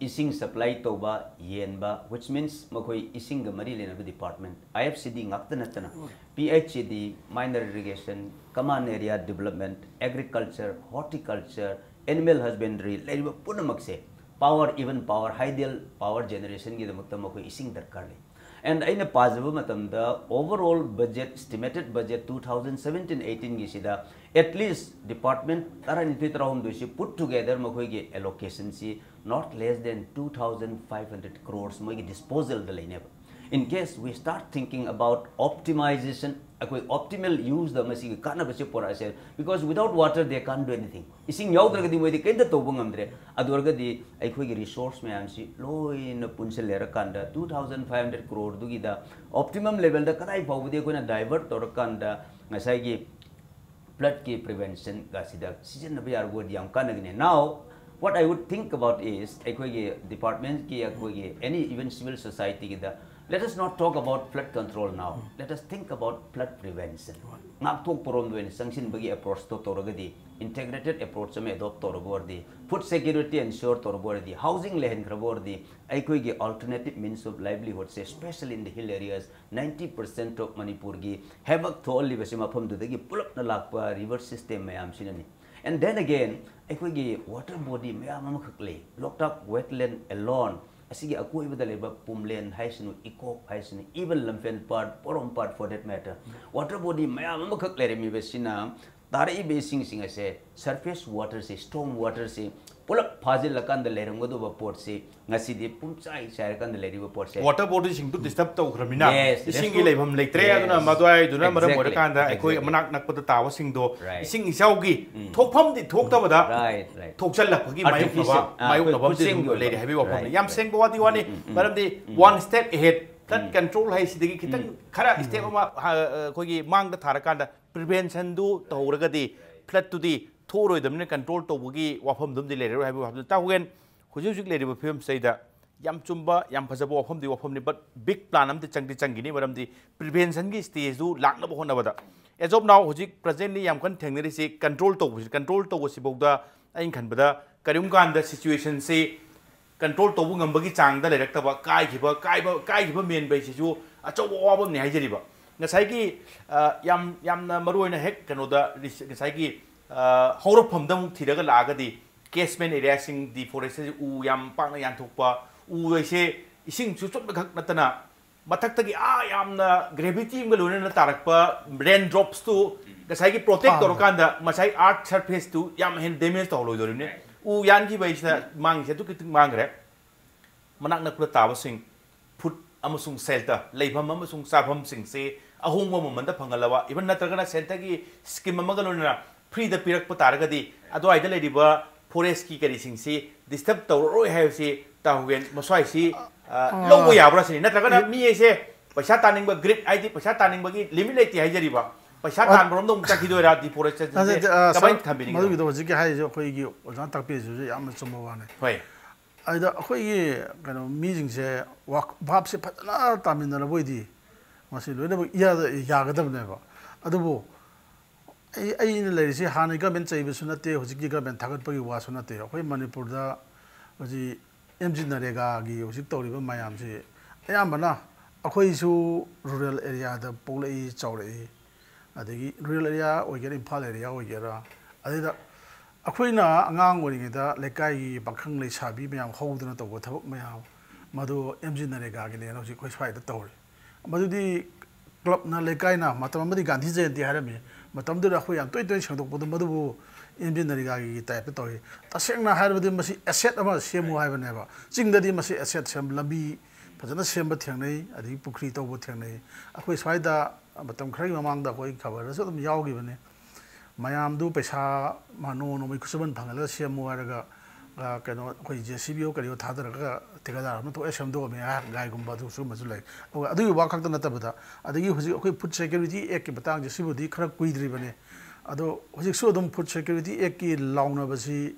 ꯏꯁꯤꯡ supply ꯇꯧꯕ, ꯌꯦꯟꯕ, which means ꯃꯈꯣꯏ ꯏꯁꯤꯡꯒ ꯃꯔꯤ ꯂꯩꯅꯕ department, I F C D ꯉꯥꯛꯇ ꯅꯠꯇꯅ, P H E D, minor irrigation, common area development, agriculture, horticulture, animal husbandry, ꯂꯩꯔꯤꯕ ꯄꯨꯝꯅꯃꯛꯁꯦ, power, even power, hydel power generation ꯒꯤꯗꯃꯛꯇ ꯃꯈꯣꯏ ꯏꯁꯤꯡ ꯗꯔꯀꯥꯔ ꯂꯩ. And ꯑꯩꯅ ꯄꯥꯖꯕ ꯃꯇꯝꯗ overall budget, estimated budget two thousand seventeen eighteen ꯒꯤꯁꯤꯗ at least department ꯇꯔꯥꯅꯤꯊꯣꯏ ꯇꯔꯥꯍꯨꯝꯗꯣꯏꯁꯤ put together ꯃꯈꯣꯏꯒꯤ allocation ꯁꯤ not less than two thousand five hundred crores ꯃꯣꯏꯒꯤ disposal the ꯂꯩꯅꯦꯕ. In case we start thinking about optimization, ꯑꯩꯈꯣꯏ optimal use ꯗ ꯃꯁꯤꯒꯤ ꯀꯥꯟꯅꯕꯁꯤ ꯄꯨꯔꯛꯑꯁꯦ, because without water they can't do anything. ꯏꯁꯤꯡ ꯌꯥꯎꯗ꯭ꯔꯒꯗꯤ ꯃꯣꯏꯗꯤ ꯀꯩꯝꯇ ꯇꯧꯕ ꯉꯝꯗ꯭ꯔꯦ. ꯑꯗꯨ ꯑꯣꯏꯔꯒꯗꯤ ꯑꯩꯈꯣꯏꯒꯤ resource ꯃꯌꯥꯝꯁꯤ ꯂꯣꯏꯅ ꯄꯨꯟꯁꯤꯜꯂꯦꯔꯀꯥꯟꯗ two thousand five hundred crore ꯗꯨꯒꯤꯗ optimum level ꯗ ꯀꯗꯥꯏ ꯐꯥꯎꯕꯗꯤ ꯑꯩꯈꯣꯏꯅ divert ꯇꯧꯔꯀꯥꯟꯗ ꯉꯁꯥꯏꯒꯤ flood ꯀꯤ prevention ꯒ ꯁꯤꯗ ꯁꯤꯖꯤꯟꯅꯕ ꯌꯥꯔꯒꯗꯤ ꯌꯥꯝ ꯀꯥꯟꯅꯒꯅꯤ. Now, what I would think about is, ꯑꯩꯈꯣꯏꯒꯤ department ꯀꯤ, ꯑꯩꯈꯣꯏꯒꯤ any even civil society ꯒꯤꯗ, let us not talk about flood control now. Let us think about flood prevention. ꯉꯥꯛꯊꯣꯛꯄꯔꯣꯝꯗ ꯑꯣꯏꯅ ꯆꯪꯁꯤꯟꯕꯒꯤ approach ꯇꯣ ꯇꯧꯔꯒꯗꯤ, integrated approach ꯑꯃ adopt ꯇꯧꯔꯒ ꯑꯣꯏꯔꯗꯤ, food security ensure ꯇꯧꯔꯒ ꯑꯣꯏꯔꯗꯤ, housing ꯂꯩꯍꯟꯈ꯭ꯔꯕ ꯑꯣꯏꯔꯗꯤ, ꯑꯩꯈꯣꯏꯒꯤ alternative means of livelihood say, especially in the hill areas, ninety percent of ꯃꯅꯤꯄꯨꯔꯒꯤ havoc ꯊꯣꯛꯍꯜꯂꯤꯕꯁꯤ ꯃꯐꯝꯗꯨꯗꯒꯤ ꯄꯨꯂꯞꯅ ꯂꯥꯛꯄ river system ꯃꯌꯥꯝꯁꯤꯅꯅꯤ. And then again, ꯑꯩꯈꯣꯏꯒꯤ water body ꯃꯌꯥꯝ ꯑꯃꯈꯛ ꯂꯩ. ꯂꯣꯛꯇꯥꯛ wetland alone, ꯑꯁꯤꯒꯤ ꯑꯀꯣꯏꯕꯗ ꯂꯩꯕ ꯄꯨꯝꯂꯦꯟ ꯍꯥꯏꯁꯅꯨ, ꯏꯀꯣꯛ ꯍꯥꯏꯁꯅꯨ, even ꯂꯝꯐꯦꯜ ꯄꯥꯠ, ꯄꯣꯔꯣꯝ ꯄꯥꯠ for that matter, water body ꯃꯌꯥꯝ ꯑꯃꯈꯛ ꯂꯩꯔꯝꯃꯤꯕꯁꯤꯅ ꯇꯥꯔꯛꯏꯕ ꯏꯁꯤꯡꯁꯤꯡ ꯑꯁꯦ, surface water ꯁꯤ, storm water ꯁꯤ ꯄꯨꯂꯞ ꯐꯥꯖꯤꯜꯂꯀꯥꯟꯗ ꯂꯩꯔꯝꯒꯗꯧꯕ ꯄꯣꯠꯁꯤ ꯉꯁꯤꯗꯤ ꯄꯨꯝꯆꯥꯏ ꯆꯥꯏꯔꯀꯥꯟꯗ ꯂꯩꯔꯤꯕ ꯄꯣꯠꯁꯦ꯫ Water bodyꯁꯤꯡꯗꯨ disturb ꯇꯧꯈ꯭ꯔꯃꯤꯅ Yes, ꯏꯁꯤꯡꯒꯤ rescue- ꯂꯩꯐꯝ ꯂꯩꯇ꯭ꯔꯦ꯫ Yes. ꯑꯗꯨꯅ ꯃꯗꯨꯋꯥꯏꯗꯨꯅ ꯃꯔꯝ Exactly, ꯑꯣꯏꯔꯀꯥꯟꯗ ꯑꯩꯈꯣꯏ exactly. ꯃꯅꯥꯛ ꯅꯛꯄꯗ ꯇꯥꯕꯁꯤꯡꯗꯣ Right. ꯏꯁꯤꯡ ꯏꯆꯥꯎꯒꯤ ꯊꯣꯛꯐꯝꯗꯤ ꯊꯣꯛꯇꯕꯗ Right, right. ꯊꯣꯛꯆꯜꯂꯛꯄꯒꯤ ꯃꯥꯌꯣꯛꯅꯕ Artificial, ꯑꯥ, ꯃꯥꯌꯣꯛꯅꯕ ꯑꯩꯈꯣꯏ ꯈꯨꯠꯁꯦꯝꯒꯤ ꯑꯃꯗꯤ ꯂꯩꯔꯦ ꯑꯣꯏꯕ꯫ ꯍꯥꯏꯕꯒꯤ ꯋꯥꯐꯝꯅꯤ꯫ Right, ꯌꯥꯝ right. ꯁꯦꯡꯕ ꯋꯥꯗꯤ ꯋꯥꯅꯤ, ꯃꯔꯝꯗꯤ one step ahead, flood control ꯍꯥꯏꯁꯤꯗꯒꯤ ꯈꯤꯇꯪ ꯈꯔ step ꯑꯃ ꯍ- ꯑꯩꯈꯣꯏꯒꯤ ꯃꯥꯡꯗ ꯊꯥꯔꯀꯥꯟꯗ preventionꯗꯨ ꯇꯧꯍꯧꯔꯒꯗꯤ floodꯇꯨꯗꯤ ꯊꯣꯛꯑꯔꯣꯏꯗꯕꯅꯤꯅ control ꯇꯧꯕꯒꯤ ꯋꯥꯐꯝꯗꯨꯝꯗꯤ ꯂꯩꯔꯔꯣꯏ ꯍꯥꯏꯕꯒꯤ ꯋꯥꯐꯝꯗꯨ ꯇꯥꯍꯧꯒꯦꯟ꯫ ꯍꯧꯖꯤꯛ ꯍꯧꯖꯤꯛ ꯂꯩꯔꯤꯕ ꯐꯤꯕꯝꯁꯤꯗꯩꯗ ꯌꯥꯝ ꯆꯨꯝꯕ, ꯌꯥꯝ ꯐꯖꯕ ꯋꯥꯐꯝꯗꯤ ꯋꯥꯐꯝꯅꯤ, but big plan ꯑꯃꯗꯤ ꯆꯪꯗꯤ ꯆꯪꯈꯤꯅꯤ, ꯃꯔꯝꯗꯤ preventionꯒꯤ stageꯗꯨ ꯂꯥꯛꯅꯕ ꯍꯣꯠꯅꯕꯗ꯫ As of now ꯍꯧꯖꯤꯛ presently ꯌꯥꯝ ꯀꯟꯅ ꯊꯦꯡꯅꯔꯤꯁꯤ control ꯇꯧꯕꯁꯤ, control ꯇꯧꯕꯁꯤꯐꯥꯎꯗ ꯑꯩꯅ ꯈꯟꯕꯗ ꯀꯔꯤꯒꯨꯝꯕ ꯀꯥꯟꯗ situationꯁꯤ control ꯇꯧꯕ ꯉꯝꯕꯒꯤ ꯆꯥꯡꯗ ꯂꯩꯔꯛꯇꯕ, ꯀꯥꯏꯈꯤꯕ ꯀꯥꯏꯕ ꯀꯥꯏꯈꯤꯕ ꯃꯦꯟꯕ ꯍꯥꯏꯁꯤꯁꯨ ꯑꯆꯧꯕ ꯑꯋꯥꯕ ꯑꯃꯅꯤ ꯍꯥꯏꯖꯔꯤꯕ꯫ ꯉꯁꯥꯏꯒꯤ ꯑ, ꯌꯥꯝ ꯌꯥꯝꯅ ꯃꯔꯨꯑꯣꯏꯅ ꯍꯦꯛ ꯀꯩꯅꯣꯗ ꯔꯤꯁ- ꯉꯁꯥꯏꯒꯤ ꯑ, ꯍꯧꯔꯛꯐꯝꯗ ꯑꯃꯨꯛ ꯊꯤꯔꯒ ꯂꯥꯛꯑꯒꯗꯤ catchment areaꯁꯤꯡ, deforestation, ꯎ ꯌꯥꯝ ꯄꯥꯛꯅ ꯌꯥꯟꯊꯣꯛꯄ, ꯎ ꯍꯥꯏꯁꯦ ꯏꯁꯤꯡ ꯆꯨꯞꯆꯟꯕ ꯈꯛ ꯅꯠꯇꯅ ꯃꯊꯛꯇꯒꯤ ꯑꯥ ꯌꯥꯝꯅ gravity ꯑꯃꯒ ꯂꯣꯏꯅꯅ ꯇꯥꯔꯛꯄ rain dropsꯇꯨ ꯉꯁꯥꯏꯒꯤ protect ꯑꯥ꯫ ꯇꯧꯔꯀꯥꯟꯗ ꯉꯁꯥꯏ earth surfaceꯇꯨ ꯌꯥꯝ ꯍꯦꯟꯅ damage ꯇꯧꯍꯜꯂꯣꯏꯗꯧꯔꯤꯕꯅꯤ꯫ ꯎ ꯌꯥꯟꯈꯤꯕ ꯍꯥꯏꯁꯤꯅ ꯃꯥꯡꯉꯤꯁꯦ ꯑꯗꯨꯛꯀꯤ ꯃꯇꯤꯛ ꯃꯥꯡꯈ꯭ꯔꯦ꯫ ꯃꯅꯥꯛ ꯅꯛꯄꯗ ꯇꯥꯕꯁꯤꯡ food ꯑꯃꯁꯨꯡ shelter, ꯂꯩꯐꯝ ꯑꯃꯁꯨꯡ ꯆꯥꯐꯝꯁꯤꯡꯁꯦ ꯑꯍꯣꯡꯕ ꯃꯃꯜꯗ ꯐꯪꯍꯜꯂꯕ, even ꯅꯠꯇ꯭ꯔꯒꯅ centreꯒꯤ scheme ꯑꯃꯒ ꯂꯣꯏꯅꯅ freeꯗ ꯄꯤꯔꯛꯄ ꯇꯥꯔꯒꯗꯤ ꯑꯗꯨꯋꯥꯏꯗ ꯂꯩꯔꯤꯕ forestꯀꯤ ꯀꯔꯤꯁꯤꯡꯁꯤ disturb ꯇꯧꯔꯔꯣꯏ ꯍꯥꯏꯕꯁꯤ ꯇꯥꯍꯧꯒꯦꯟ꯫ ꯃꯁ꯭ꯋꯥꯏꯁꯤ ꯑ, ꯂꯧꯕ ꯌꯥꯕ꯭ꯔꯥ ꯁꯤꯅꯤ, ꯅꯠꯇ꯭ꯔꯒꯅ ꯃꯤ ꯑꯩꯁꯦ ꯄꯩꯁꯥ ꯇꯥꯅꯤꯡꯕ greed ꯍꯥꯏꯗꯤ ꯄꯩꯁꯥ ꯇꯥꯅꯤꯡꯕꯒꯤ limit ꯂꯩꯇꯦ ꯍꯥꯏꯖꯔꯤꯕ, ꯄꯩꯁꯥ ꯑ- ꯇꯥꯟꯕꯔꯣꯝꯗ ꯑꯃꯨꯛ ꯆꯠꯈꯤꯗꯣꯏꯔꯥ? Deforestation ꯑꯗꯨ, ꯑ, ꯀꯃꯥꯏꯅ ꯁꯥꯔ, ꯊꯝꯕꯤꯅꯤꯡꯉꯤ? ꯃꯗꯨꯒꯤꯗꯣ ꯍꯧꯖꯤꯛꯀꯤ ꯍꯥꯏꯔꯤꯁꯦ ꯑꯩꯈꯣꯏꯒꯤ ꯑꯣꯖꯥꯅ ꯇꯥꯛꯄꯤꯔꯤꯁꯤꯁꯨ ꯌꯥꯝꯅ ꯆꯨꯝꯕ ꯋꯥꯅꯤ꯫ ꯍꯣꯏ꯫ ꯑꯗꯨꯗ ꯑꯩꯈꯣꯏꯒꯤ ꯀꯩꯅꯣ ꯃꯤꯁꯤꯡꯁꯦ ꯋꯥꯛ- ꯚꯥꯞꯁꯦ ꯐꯖꯅ ꯇꯥꯃꯤꯟꯅꯔꯕ ꯑꯣꯏꯗꯤ ꯃꯁꯤ ꯂꯣꯏꯅꯃꯛ ꯏꯌꯥꯗ ꯌꯥꯒꯗꯕꯅꯦꯕ꯫ ꯑꯗꯨꯕꯨ ꯑꯩ ꯑꯩꯅ ꯂꯩꯔꯤꯁꯤ ꯍꯥꯟꯅꯒꯤ government ꯆꯩꯕꯁꯨ ꯅꯠꯇꯦ, ꯍꯧꯖꯤꯛꯀꯤ government ꯊꯥꯒꯠꯄꯒꯤ ꯋꯥꯁꯨ ꯅꯠꯇꯦ꯫ ꯑꯩꯈꯣꯏ ꯃꯅꯤꯄꯨꯔꯗ ꯍꯧꯖꯤꯛ ꯑꯦꯝ ꯖꯤ ꯅꯔꯦꯒꯥꯒꯤ ꯍꯧꯖꯤꯛ ꯇꯧꯔꯤꯕ ꯃꯌꯥꯝꯁꯤ ꯑꯌꯥꯝꯕꯅ ꯑꯩꯈꯣꯏꯁꯨ rural areaꯗ ꯄꯣꯛꯂꯛꯏ ꯆꯥꯎꯔꯛꯏ, ꯑꯗꯒꯤ rural area ꯑꯣꯏꯒꯦꯔꯥ ꯏꯝꯐꯥꯜ area ꯑꯣꯏꯒꯦꯔꯥ, ꯑꯗꯩꯗ ꯑꯩꯈꯣꯏꯅ ꯑꯉꯥꯡ ꯑꯣꯏꯔꯤꯉꯩꯗ ꯂꯩꯀꯥꯏꯒꯤ ꯄꯥꯈꯪ ꯂꯩꯁꯥꯕꯤ ꯃꯌꯥꯝ ꯍꯧꯗꯅ ꯇꯧꯕ ꯊꯕꯛ ꯃꯌꯥꯝ ꯃꯗꯨ ꯑꯦꯝ ꯖꯤ ꯅꯔꯦꯒꯥꯒꯤꯅꯦꯅ ꯍꯧꯖꯤꯛ ꯑꯩꯈꯣꯏ ꯁ꯭ꯋꯥꯏꯗ ꯇꯧꯔꯤ꯫ ꯃꯗꯨꯗꯤ clubꯅ ꯂꯩꯀꯥꯏꯅ ꯃꯇꯝ ꯑꯃꯗꯤ ꯒꯥꯟꯙꯤ ꯖꯌꯟꯇꯤ ꯍꯥꯏꯔꯝꯃꯤ꯫ ꯃꯇꯝꯗꯨꯗ ꯑꯩꯈꯣꯏ ꯌꯥꯝ ꯇꯣꯏ ꯇꯣꯏꯅ ꯁꯦꯡꯗꯣꯛꯄꯗꯣ ꯃꯗꯨꯕꯨ ꯑꯦꯝ ꯖꯤ ꯅꯔꯦꯒꯥꯒꯤ ꯇꯥꯏꯞꯇ ꯇꯧꯏ꯫ ꯇꯁꯦꯡꯅ ꯍꯥꯏꯔꯕꯗꯤ ꯃꯁꯤ ꯑꯦꯁꯦꯠ ꯑꯃ ꯁꯦꯝꯃꯨ ꯍꯥꯏꯕꯅꯦꯕ꯫ ꯆꯤꯡꯗꯗꯤ ꯃꯁꯤ ꯑꯦꯁꯦꯠ ꯁꯦꯝ, ꯂꯝꯕꯤ ꯐꯖꯅ ꯁꯦꯝꯕ ꯊꯦꯡꯅꯩ, ꯑꯗꯒꯤ ꯄꯨꯈ꯭ꯔꯤ ꯇꯧꯕ ꯊꯦꯡꯅꯩ꯫ ꯑꯩꯈꯣꯏ ꯁ꯭ꯋꯥꯏꯗ ꯃꯇꯝ ꯈꯔꯒꯤ ꯃꯃꯥꯡꯗ ꯑꯩꯈꯣꯏ ꯈꯕꯔꯗꯁꯨ ꯑꯗꯨꯝ ꯌꯥꯎꯈꯤꯕꯅꯤ꯫ ꯃꯌꯥꯝꯗꯨ ꯄꯩꯁꯥ ꯃ-, ꯅꯣꯡꯃ ꯅꯣꯡꯃꯒꯤ ꯈꯨꯠꯁꯨꯃꯟ ꯐꯪꯍꯜꯂꯒ ꯁꯦꯝꯃꯨ ꯍꯥꯏꯔꯒ, ꯑ, ꯀꯩꯅꯣ, ꯑꯩꯈꯣꯏ ꯖꯦ ꯁꯤ ꯕꯤ ꯑꯣ ꯀꯔꯤꯑꯣ ꯊꯥꯗꯔꯒ ꯊꯤꯀꯥꯗꯥꯔ ꯑꯃ ꯊꯣꯛꯑꯦ, ꯁꯦꯝꯗꯣꯛꯑꯝꯃꯦ ꯍꯥꯏ, ꯒꯥꯏꯒꯨꯝꯕ ꯑꯗꯨ ꯁꯤꯒꯨꯝꯕꯁꯨ ꯂꯩ꯫ ꯑꯗꯨꯒ ꯑꯗꯨꯒꯤ ꯋꯥ ꯈꯛꯇ ꯅꯠꯇꯕꯗ, ꯑꯗꯒꯤ ꯍꯧꯖꯤꯛ ꯑꯩꯈꯣꯏ ꯐꯨꯗ ꯁꯦꯀ꯭ꯌꯨꯔꯤꯇꯤ ꯑꯦꯛꯀꯤ ꯃꯇꯥꯡꯁꯦ, ꯁꯤꯕꯨꯗꯤ ꯈꯔ ꯀꯨꯏꯗ꯭ꯔꯤꯕꯅꯤ꯫ ꯑꯗꯣ ꯍꯧꯖꯤꯛꯁꯨ ꯑꯗꯨꯝ ꯐꯨꯗ ꯁꯦꯀ꯭ꯌꯨꯔꯤꯇꯤ ꯑꯦꯛꯀꯤ ꯂꯥꯎꯅꯕꯁꯤ,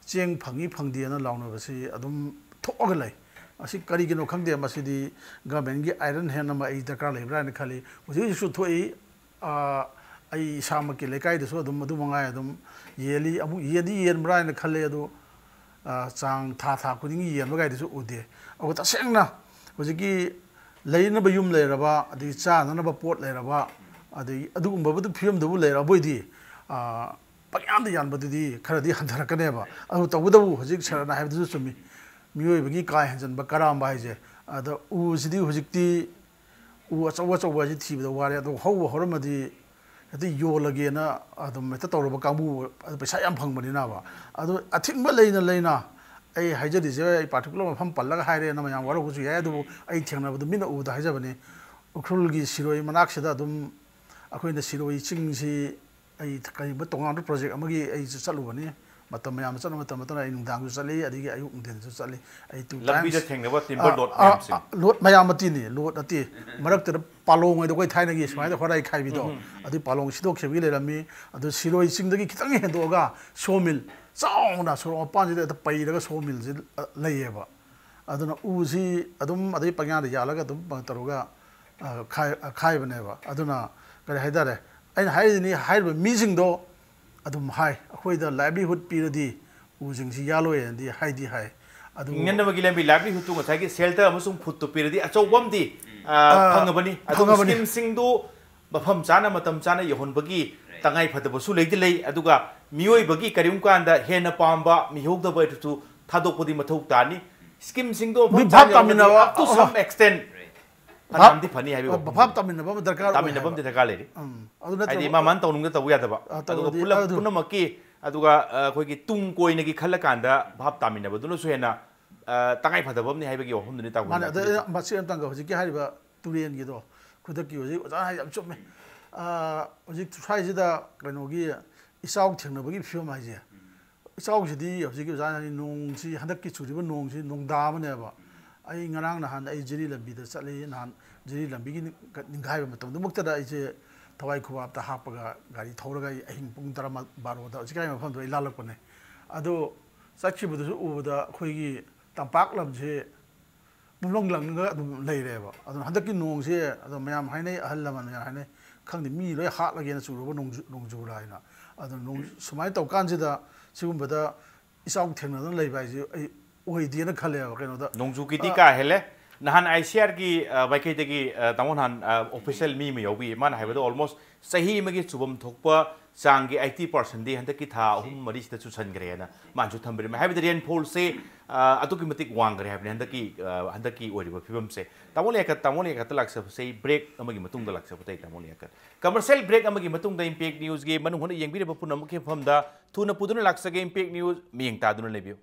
ꯆꯦꯡ ꯐꯪꯉꯤ ꯐꯪꯗꯦꯅ ꯂꯥꯎꯅꯕꯁꯤ ꯑꯗꯨꯝ ꯊꯣꯛꯑꯒ ꯂꯩ꯫ ꯑꯁꯤ ꯀꯔꯤꯒꯤꯅꯣ ꯈꯪꯗꯦ, ꯃꯁꯤꯗꯤ ꯒꯃꯦꯟꯒꯤ ꯑꯥꯏꯔꯟ ꯍꯦꯟ ꯑꯃ ꯑꯩ ꯗꯔꯀꯥꯔ ꯂꯩꯕ꯭ꯔꯥ ꯍꯥꯏꯅ ꯈꯜꯂꯤ꯫ ꯍꯧꯖꯤꯛ ꯍꯧꯖꯤꯛꯁꯨ ꯊꯣꯛꯏ꯫ ꯑꯥ, ꯑꯩ ꯏꯁꯥꯃꯛꯀꯤ ꯂꯩꯀꯥꯏꯗꯁꯨ ꯑꯗꯨꯝ ꯑꯗꯨ ꯃꯉꯥꯏ ꯑꯗꯨꯝ ꯌꯦꯜꯂꯤ꯫ ꯑꯃꯨꯛ ꯌꯦꯟꯗꯤ ꯌꯦꯟꯕ꯭ꯔꯥ ꯍꯥꯏꯅ ꯈꯜꯂꯦ, ꯑꯗꯨ, ꯑꯥ, ꯆꯥꯡ ꯊꯥ ꯊꯥ ꯈꯨꯗꯤꯡꯒꯤ ꯌꯦꯟꯕ ꯀꯥꯏꯗꯨꯁꯨ ꯎꯗꯦ꯫ ꯑꯗꯨꯒ ꯇꯁꯦꯡꯅ ꯍꯧꯖꯤꯛꯀꯤ ꯂꯩꯅꯕ ꯌꯨꯝ ꯂꯩꯔꯕ, ꯑꯗꯒꯤ ꯆꯥꯅꯅꯕ ꯄꯣꯠ ꯂꯩꯔꯕ, ꯑꯗꯒꯤ ꯑꯗꯨꯒꯨꯝꯕꯕꯨꯗ ꯐꯤꯕꯝꯗꯨꯕꯨ ꯂꯩꯔꯕ ꯑꯣꯏꯗꯤ, ꯑꯥ, ꯄꯪꯌꯥꯟꯗ ꯌꯥꯟꯕꯗꯨꯗꯤ ꯈꯔꯗꯤ ꯍꯟꯊꯔꯛꯀꯅꯦꯕ꯫ ꯑꯗꯨ ꯇꯧꯕꯇꯕꯨ ꯍꯧꯖꯤꯛ ꯁꯥꯔꯅ ꯍꯥꯏꯕꯗꯨꯁꯨ ꯆꯨꯝꯃꯤ, ꯃꯤꯑꯣꯏꯕꯒꯤ ꯀꯥ ꯍꯦꯟꯖꯟꯕ ꯀꯔꯥꯝꯕ ꯍꯥꯏꯁꯦ꯫ ꯑꯗ ꯎꯁꯤꯗꯤ ꯍꯧꯖꯤꯛꯇꯤ ꯎ ꯑꯆꯧ ꯑꯆꯧꯕ ꯍꯥꯏꯁꯤ ꯊꯤꯕꯗ ꯋꯥꯔꯦ꯫ ꯑꯗꯣ ꯍꯧꯕ ꯍꯧꯔꯝꯃꯗꯤ ꯍꯦꯛꯇ ꯌꯣꯜꯂꯒꯦꯅ ꯑꯗꯨꯝ ꯍꯦꯛꯇ ꯇꯧꯔꯕ ꯀꯥꯡꯕꯨ, ꯑꯗꯨ ꯄꯩꯁꯥ ꯌꯥꯝ ꯐꯪꯕꯅꯤꯅꯕ꯫ ꯑꯗꯣ ꯑꯊꯤꯡꯕ ꯂꯩꯅ ꯂꯩꯅ ꯑꯩ ꯍꯥꯏꯖꯔꯤꯁꯦ, ꯑꯩ ꯄꯥꯔꯇꯤꯀꯨꯂꯔ ꯃꯐꯝ ꯄꯜꯂꯒ ꯍꯥꯏꯔꯦꯅ ꯃꯌꯥꯝ ꯋꯥꯔꯧꯕꯁꯨ ꯌꯥꯏ, ꯑꯗꯨꯕꯨ ꯑꯩ ꯊꯦꯡꯅꯕꯗ ꯃꯤꯠꯅ ꯎꯕꯗ ꯍꯥꯏꯖꯕꯅꯤ꯫ ꯎꯈ꯭ꯔꯨꯜꯒꯤ ꯁꯤꯔꯣꯏ ꯃꯅꯥꯛꯁꯤꯗ ꯑꯗꯨꯝ ꯑꯩꯈꯣꯏꯅ ꯁꯤꯔꯣꯏ ꯆꯤꯡꯁꯤ, ꯑꯩ ꯀꯔꯤꯒꯨꯝꯕ ꯇꯣꯉꯥꯟꯕ ꯄ꯭ꯔꯣꯖꯦꯛ ꯑꯃꯒꯤ ꯑꯩꯁꯨ ꯆꯠꯂꯨꯕꯅꯤ꯫ ꯃꯇꯝ ꯃꯌꯥꯝꯗ ꯆꯠꯅ ꯃꯇꯝ ꯃꯇꯝꯗ ꯑꯩ ꯅꯨꯡꯗꯥꯡꯁꯨ ꯆꯠꯂꯤ, ꯑꯗꯒꯤ ꯑꯌꯨꯛ ꯅꯨꯡꯊꯤꯟꯁꯨ ꯆꯠꯂꯤ꯫ ꯑꯩ ꯇꯨ ꯂꯝꯕꯤꯗ ꯇꯥꯏꯝꯁ ꯊꯦꯡꯅꯕ ꯇꯤꯝꯕꯔ ꯑ, ꯂꯣꯗ ꯑ, ꯃꯌꯥꯝꯁꯤꯡ꯫ ꯑ, ꯂꯣꯗ ꯃꯌꯥꯝ ꯑꯇꯤꯅꯤ, ꯂꯣꯗ ꯑꯇꯤ꯫ ꯃꯔꯛꯇꯨꯗ ꯄꯥꯂꯣꯡ ꯍꯥꯏꯗꯣ ꯑꯩꯈꯣꯏ ꯊꯥꯏꯅꯒꯤ ꯁꯨꯃꯥꯏꯅ ꯍꯣꯔꯥꯏ ꯈꯥꯏꯕꯤꯗꯣ, ꯎꯝ, ꯎꯝ꯫ ꯑꯗꯨꯏ ꯄꯥꯂꯣꯡ ꯁꯤꯗꯣꯛꯈꯤꯕꯒꯤ ꯂꯩꯔꯝꯃꯤ꯫ ꯑꯗꯨ ꯁꯤꯔꯣꯏ ꯆꯤꯡꯗꯒꯤ ꯈꯤꯇꯪ ꯍꯦꯟꯗꯣꯛꯑꯒ ꯁꯣ ꯃꯤꯜ ꯆꯥꯎꯅ ꯁꯣꯔꯣꯛ ꯃꯄꯥꯟꯁꯤꯗ ꯍꯦꯛꯇ ꯄꯩꯔꯒ ꯁꯣ ꯃꯤꯜꯁꯤ, ꯑ, ꯂꯩꯌꯦꯕ꯫ ꯑꯗꯨꯅ ꯎꯁꯤ ꯑꯗꯨꯝ ꯑꯗꯩ ꯄꯪꯌꯥꯟꯗ ꯌꯥꯜꯂꯒ ꯑꯗꯨꯝ ꯇꯧꯔꯒ, ꯑ, ꯈꯥꯏ-, ꯑ, ꯈꯥꯏꯕꯅꯦꯕ꯫ ꯑꯗꯨꯅ ꯀꯔꯤ ꯍꯥꯏꯇꯥꯔꯦ, ꯑꯩꯅ ꯍꯥꯏꯔꯤꯁꯤꯅꯤ, ꯍꯥꯏꯔꯤꯕ ꯃꯤꯁꯤꯡꯗꯣ ꯑꯗꯨꯝ ꯍꯥꯏ, ꯑꯩꯈꯣꯏꯗ ꯂꯥꯏꯚꯂꯤꯍꯨꯗ ꯄꯤꯔꯗꯤ ꯎꯁꯤꯡꯁꯤ ꯌꯥꯜꯂꯣꯏꯅꯗꯤ ꯍꯥꯏꯗꯤ ꯍꯥꯏ꯫ ꯑꯗꯨꯕꯨ ꯍꯤꯡꯅꯅꯕꯒꯤ ꯂꯝꯕꯤ ꯂꯥꯏꯚꯂꯤꯍꯨꯗꯇꯨ ꯉꯁꯥꯏꯒꯤ ꯁꯦꯜꯇꯔ ꯑꯃꯁꯨꯡ ꯐꯨꯗꯇꯨ ꯄꯤꯔꯗꯤ ꯑꯆꯧꯕ ꯑꯃꯗꯤ, ꯑ, ꯑ, ꯐꯪꯉꯕꯅꯤ꯫ ꯑꯗꯨꯕꯨ ꯐꯪꯉꯕꯅꯤ꯫ ꯁ꯭ꯀꯤꯝꯁꯤꯡꯗꯨ ꯃꯐꯝ ꯆꯥꯅ, ꯃꯇꯝ ꯆꯥꯅ ꯌꯧꯍꯟꯕꯒꯤ ꯇꯉꯥꯏ ꯐꯗꯕꯁꯨ ꯂꯩꯗꯤ ꯂꯩ꯫ ꯑꯗꯨꯒ ꯃꯤꯑꯣꯏꯕꯒꯤ ꯀꯔꯤꯒꯨꯝꯕ ꯀꯥꯟꯗ ꯍꯦꯟꯅ ꯄꯥꯝꯕ ꯃꯤꯍꯧꯗꯕ ꯑꯗꯨꯁꯨ ꯊꯥꯗꯣꯛꯄꯗꯤ ꯃꯊꯧ ꯇꯥꯅꯤ꯫ ꯁ꯭ꯀꯤꯝꯁꯤꯡꯗꯣ ꯃꯐꯝ ꯃꯤ ꯚꯥꯞ ꯆꯥꯅ ꯌꯧꯔꯒꯗꯤ ꯇꯥꯃꯤꯟꯅꯕ, up to ꯑ, some extent ꯐꯅꯌꯥꯝꯗꯤ ꯐꯅꯤ ꯍꯥꯏꯕꯒꯤ ꯚꯥꯞ-, ꯋꯥꯐꯝꯅꯤ꯫ ꯚꯥꯞ ꯇꯥꯃꯤꯟꯅꯕ ꯑꯃ ꯗꯔꯀꯥꯔ ꯑꯣꯏ ꯇꯥꯃꯤꯟꯅꯕ ꯍꯥꯏꯕ꯫ ꯑꯃꯗꯤ ꯗꯔꯀꯥꯔ ꯂꯩꯔꯤ꯫ ꯎꯝ, ꯑꯗꯨ ꯍꯥꯏꯗꯤ ꯅꯠꯇ꯭ꯔꯕ ꯃꯥ ꯃꯥꯅ ꯇꯧꯅꯤꯡꯗ ꯇꯧꯕ ꯌꯥꯗꯕ꯫ ꯑ, ꯑꯗꯨꯒ ꯇꯧꯔꯗꯤ ꯄꯨꯂꯞ ꯑꯗꯨ ꯄꯨꯝꯅꯃꯛꯀꯤ ꯑꯗꯨꯒ ꯑ, ꯑꯩꯈꯣꯏꯒꯤ ꯇꯨꯡ ꯀꯣꯏꯅꯒꯤ ꯈꯜꯂꯀꯥꯟꯗ ꯚꯥꯞ ꯇꯥꯃꯤꯟꯅꯕꯗꯨꯅꯁꯨ ꯍꯦꯟꯅ ꯑ, ꯇꯉꯥꯏ ꯐꯗꯕ ꯑꯃꯅꯤ ꯍꯥꯏꯕꯒꯤ ꯋꯥꯐꯝꯗꯨꯅꯤ ꯇꯥꯒꯨ ꯃꯥꯅꯦ꯫ ꯍꯟꯗꯛ ꯑꯗ ꯍꯥꯏꯕꯤꯔꯤꯁꯦ꯫ ꯃꯁꯤ ꯑꯃꯇꯪꯒ ꯍꯧꯖꯤꯛꯀꯤ ꯍꯥꯏꯔꯤꯕ ꯇꯨꯔꯦꯟꯒꯤꯗꯣ, ꯈꯨꯗꯛꯀꯤ ꯍꯧꯖꯤꯛ ꯑꯣꯖꯥꯅ ꯍꯥꯏ ꯌꯥꯝ ꯆꯨꯝꯃꯦ꯫ ꯑ, ꯍꯧꯖꯤꯛ ꯁ꯭ꯋꯥꯏꯁꯤꯗ ꯀꯩꯅꯣꯒꯤ ꯏꯆꯥꯎ ꯊꯦꯡꯅꯕꯒꯤ ꯐꯤꯕꯝ ꯍꯥꯏꯁꯦ, ꯏꯆꯥꯎꯁꯤꯗꯤ ꯍꯧꯖꯤꯛꯀꯤ ꯑꯣꯖꯥꯅ ꯍꯥꯏ ꯅꯣꯡꯁꯤ, ꯍꯟꯗꯛꯀꯤ ꯆꯨꯔꯤꯕ ꯅꯣꯡꯁꯤ ꯅꯣꯡꯗꯥ ꯑꯃꯅꯦꯕ꯫ ꯑꯩ ꯉꯔꯥꯡ ꯅꯍꯥꯟ ꯑꯩ ꯖꯤꯔꯤ ꯂꯝꯕꯤꯗ ꯆꯠꯂꯤ, ꯅꯍꯥꯟ ꯖꯤꯔꯤ ꯂꯝꯕꯤꯒꯤ ꯅꯤꯡꯈꯥꯏꯕ ꯃꯇꯝꯗꯨꯃꯛꯇꯗ ꯑꯩꯁꯦ ꯊꯋꯥꯏ ꯈꯨꯕꯥꯛꯇ ꯍꯥꯞꯄꯒ ꯒꯥꯔꯤ ꯊꯧꯔꯒ ꯑꯩ ꯑꯍꯤꯡ ꯄꯨꯡ ꯇꯔꯥ ꯕꯥꯔꯣꯗ ꯍꯧꯖꯤꯛꯀꯤ ꯃꯐꯝꯗꯣ ꯑꯩ ꯂꯥꯜꯂꯛꯄꯅꯦ꯫ ꯑꯗꯣ ꯆꯠꯈꯤꯕꯗꯨꯁꯨ ꯎꯕꯗ ꯑꯩꯈꯣꯏꯒꯤ ꯇꯝꯄꯥꯛ ꯂꯝꯁꯦ ꯄꯨꯝꯂꯪ ꯂꯪꯉꯒ ꯑꯗꯨꯝ ꯂꯩꯔꯦꯕ꯫ ꯑꯗꯨꯅ ꯍꯟꯗꯛꯀꯤ ꯅꯣꯡꯁꯦ ꯑꯗꯨꯝ ꯃꯌꯥꯝ ꯍꯥꯏꯅꯩ, ꯑꯍꯜ ꯂꯃꯟ ꯃꯌꯥꯝ ꯍꯥꯏꯅꯩ, ꯈꯪꯗꯦ, ꯃꯤ ꯂꯣꯏ ꯍꯥꯠꯂꯒꯦꯅ ꯆꯨꯔꯕ ꯅꯣꯡꯖꯨ-, ꯅꯣꯡꯖꯨꯔꯥ ꯍꯥꯏꯅ꯫ ꯑꯗꯨ ꯅꯣꯡ-, ꯁꯨꯃꯥꯏꯅ ꯇꯧꯀꯥꯟꯁꯤꯗ ꯁꯤꯒꯨꯝꯕꯗ ꯏꯆꯥꯎ ꯊꯦꯡꯅꯗꯅ ꯂꯩꯕ ꯍꯥꯏꯁꯦ ꯑꯩ ꯑꯣꯏꯗꯦꯅ ꯈꯜꯂꯦꯕ꯫ ꯀꯩꯅꯣꯗ ꯅꯣꯡꯖꯨꯒꯤꯗꯤ ꯀꯥ ꯍꯦꯜꯂꯦ꯫ ꯅꯍꯥꯟ ꯑꯥꯏ ꯁꯤ ꯑꯥꯔꯒꯤ ꯃꯥꯏꯀꯩꯗꯒꯤ ꯑ, ꯇꯥꯃꯣ ꯅꯍꯥꯟ ꯑꯣꯐꯤꯁꯤꯌꯦꯜ ꯃꯤ ꯑꯃ ꯌꯥꯎꯕꯤ, ꯃꯥꯅ ꯍꯥꯏꯕꯗ ꯑꯣꯜꯃꯣꯁ ꯆꯍꯤ ꯑꯃꯒꯤ ꯆꯨꯐꯝ ꯊꯣꯛꯄ ꯆꯥꯡꯒꯤ ꯑꯩꯠꯇꯤ ꯄꯥꯔꯁꯦꯟꯗꯤ ꯍꯟꯗꯛꯀꯤ ꯊꯥ ꯑꯍꯨꯝ ꯃꯔꯤꯁꯤꯗ ꯆꯨꯁꯟꯈ꯭ꯔꯦꯅ ꯃꯥꯅꯁꯨ ꯊꯝꯕꯤꯔꯝꯃꯦ꯫ ꯍꯥꯏꯕꯗꯤ ꯔꯦꯟꯐꯣꯜꯁꯦ ꯑ, ꯑꯗꯨꯛꯀꯤ ꯃꯇꯤꯛ ꯋꯥꯡꯈ꯭ꯔꯦ ꯍꯥꯏꯕꯅꯤ ꯍꯟꯗꯛꯀꯤ ꯑ, ꯍꯟꯗꯛꯀꯤ ꯑꯣꯏꯔꯤꯕ ꯐꯤꯕꯝꯁꯦ꯫ ꯇꯥꯃꯣ ꯂꯩꯀꯠ ꯇꯥꯃꯣ ꯂꯩꯀꯠꯇ ꯂꯥꯛꯆꯕꯁꯦ ꯕ꯭ꯔꯦꯛ ꯑꯃꯒꯤ ꯃꯇꯨꯡꯗ ꯂꯥꯛꯆꯕ ꯇꯥꯏ꯫ ꯇꯥꯃꯣ ꯂꯩꯀꯠ ꯀꯃꯔꯁꯤꯌꯦꯜ ꯕ꯭ꯔꯦꯛ ꯑꯃꯒꯤ ꯃꯇꯨꯡꯗ ꯏꯝꯄꯦꯛ ꯅ꯭ꯌꯨꯁꯀꯤ ꯃꯅꯨꯡ ꯍꯨꯠꯅ ꯌꯦꯡꯕꯤꯔꯕ ꯄꯨꯝꯅꯃꯛꯀꯤ ꯃꯐꯝꯗ ꯊꯨꯅ ꯄꯨꯗꯨꯅ ꯂꯥꯛꯆꯒꯦ꯫ ꯏꯝꯄꯦꯛ ꯅ꯭ꯌꯨꯁ ꯃꯤꯠꯌꯦꯡ ꯇꯥꯗꯨꯅ ꯂꯩꯕꯤꯌꯨ꯫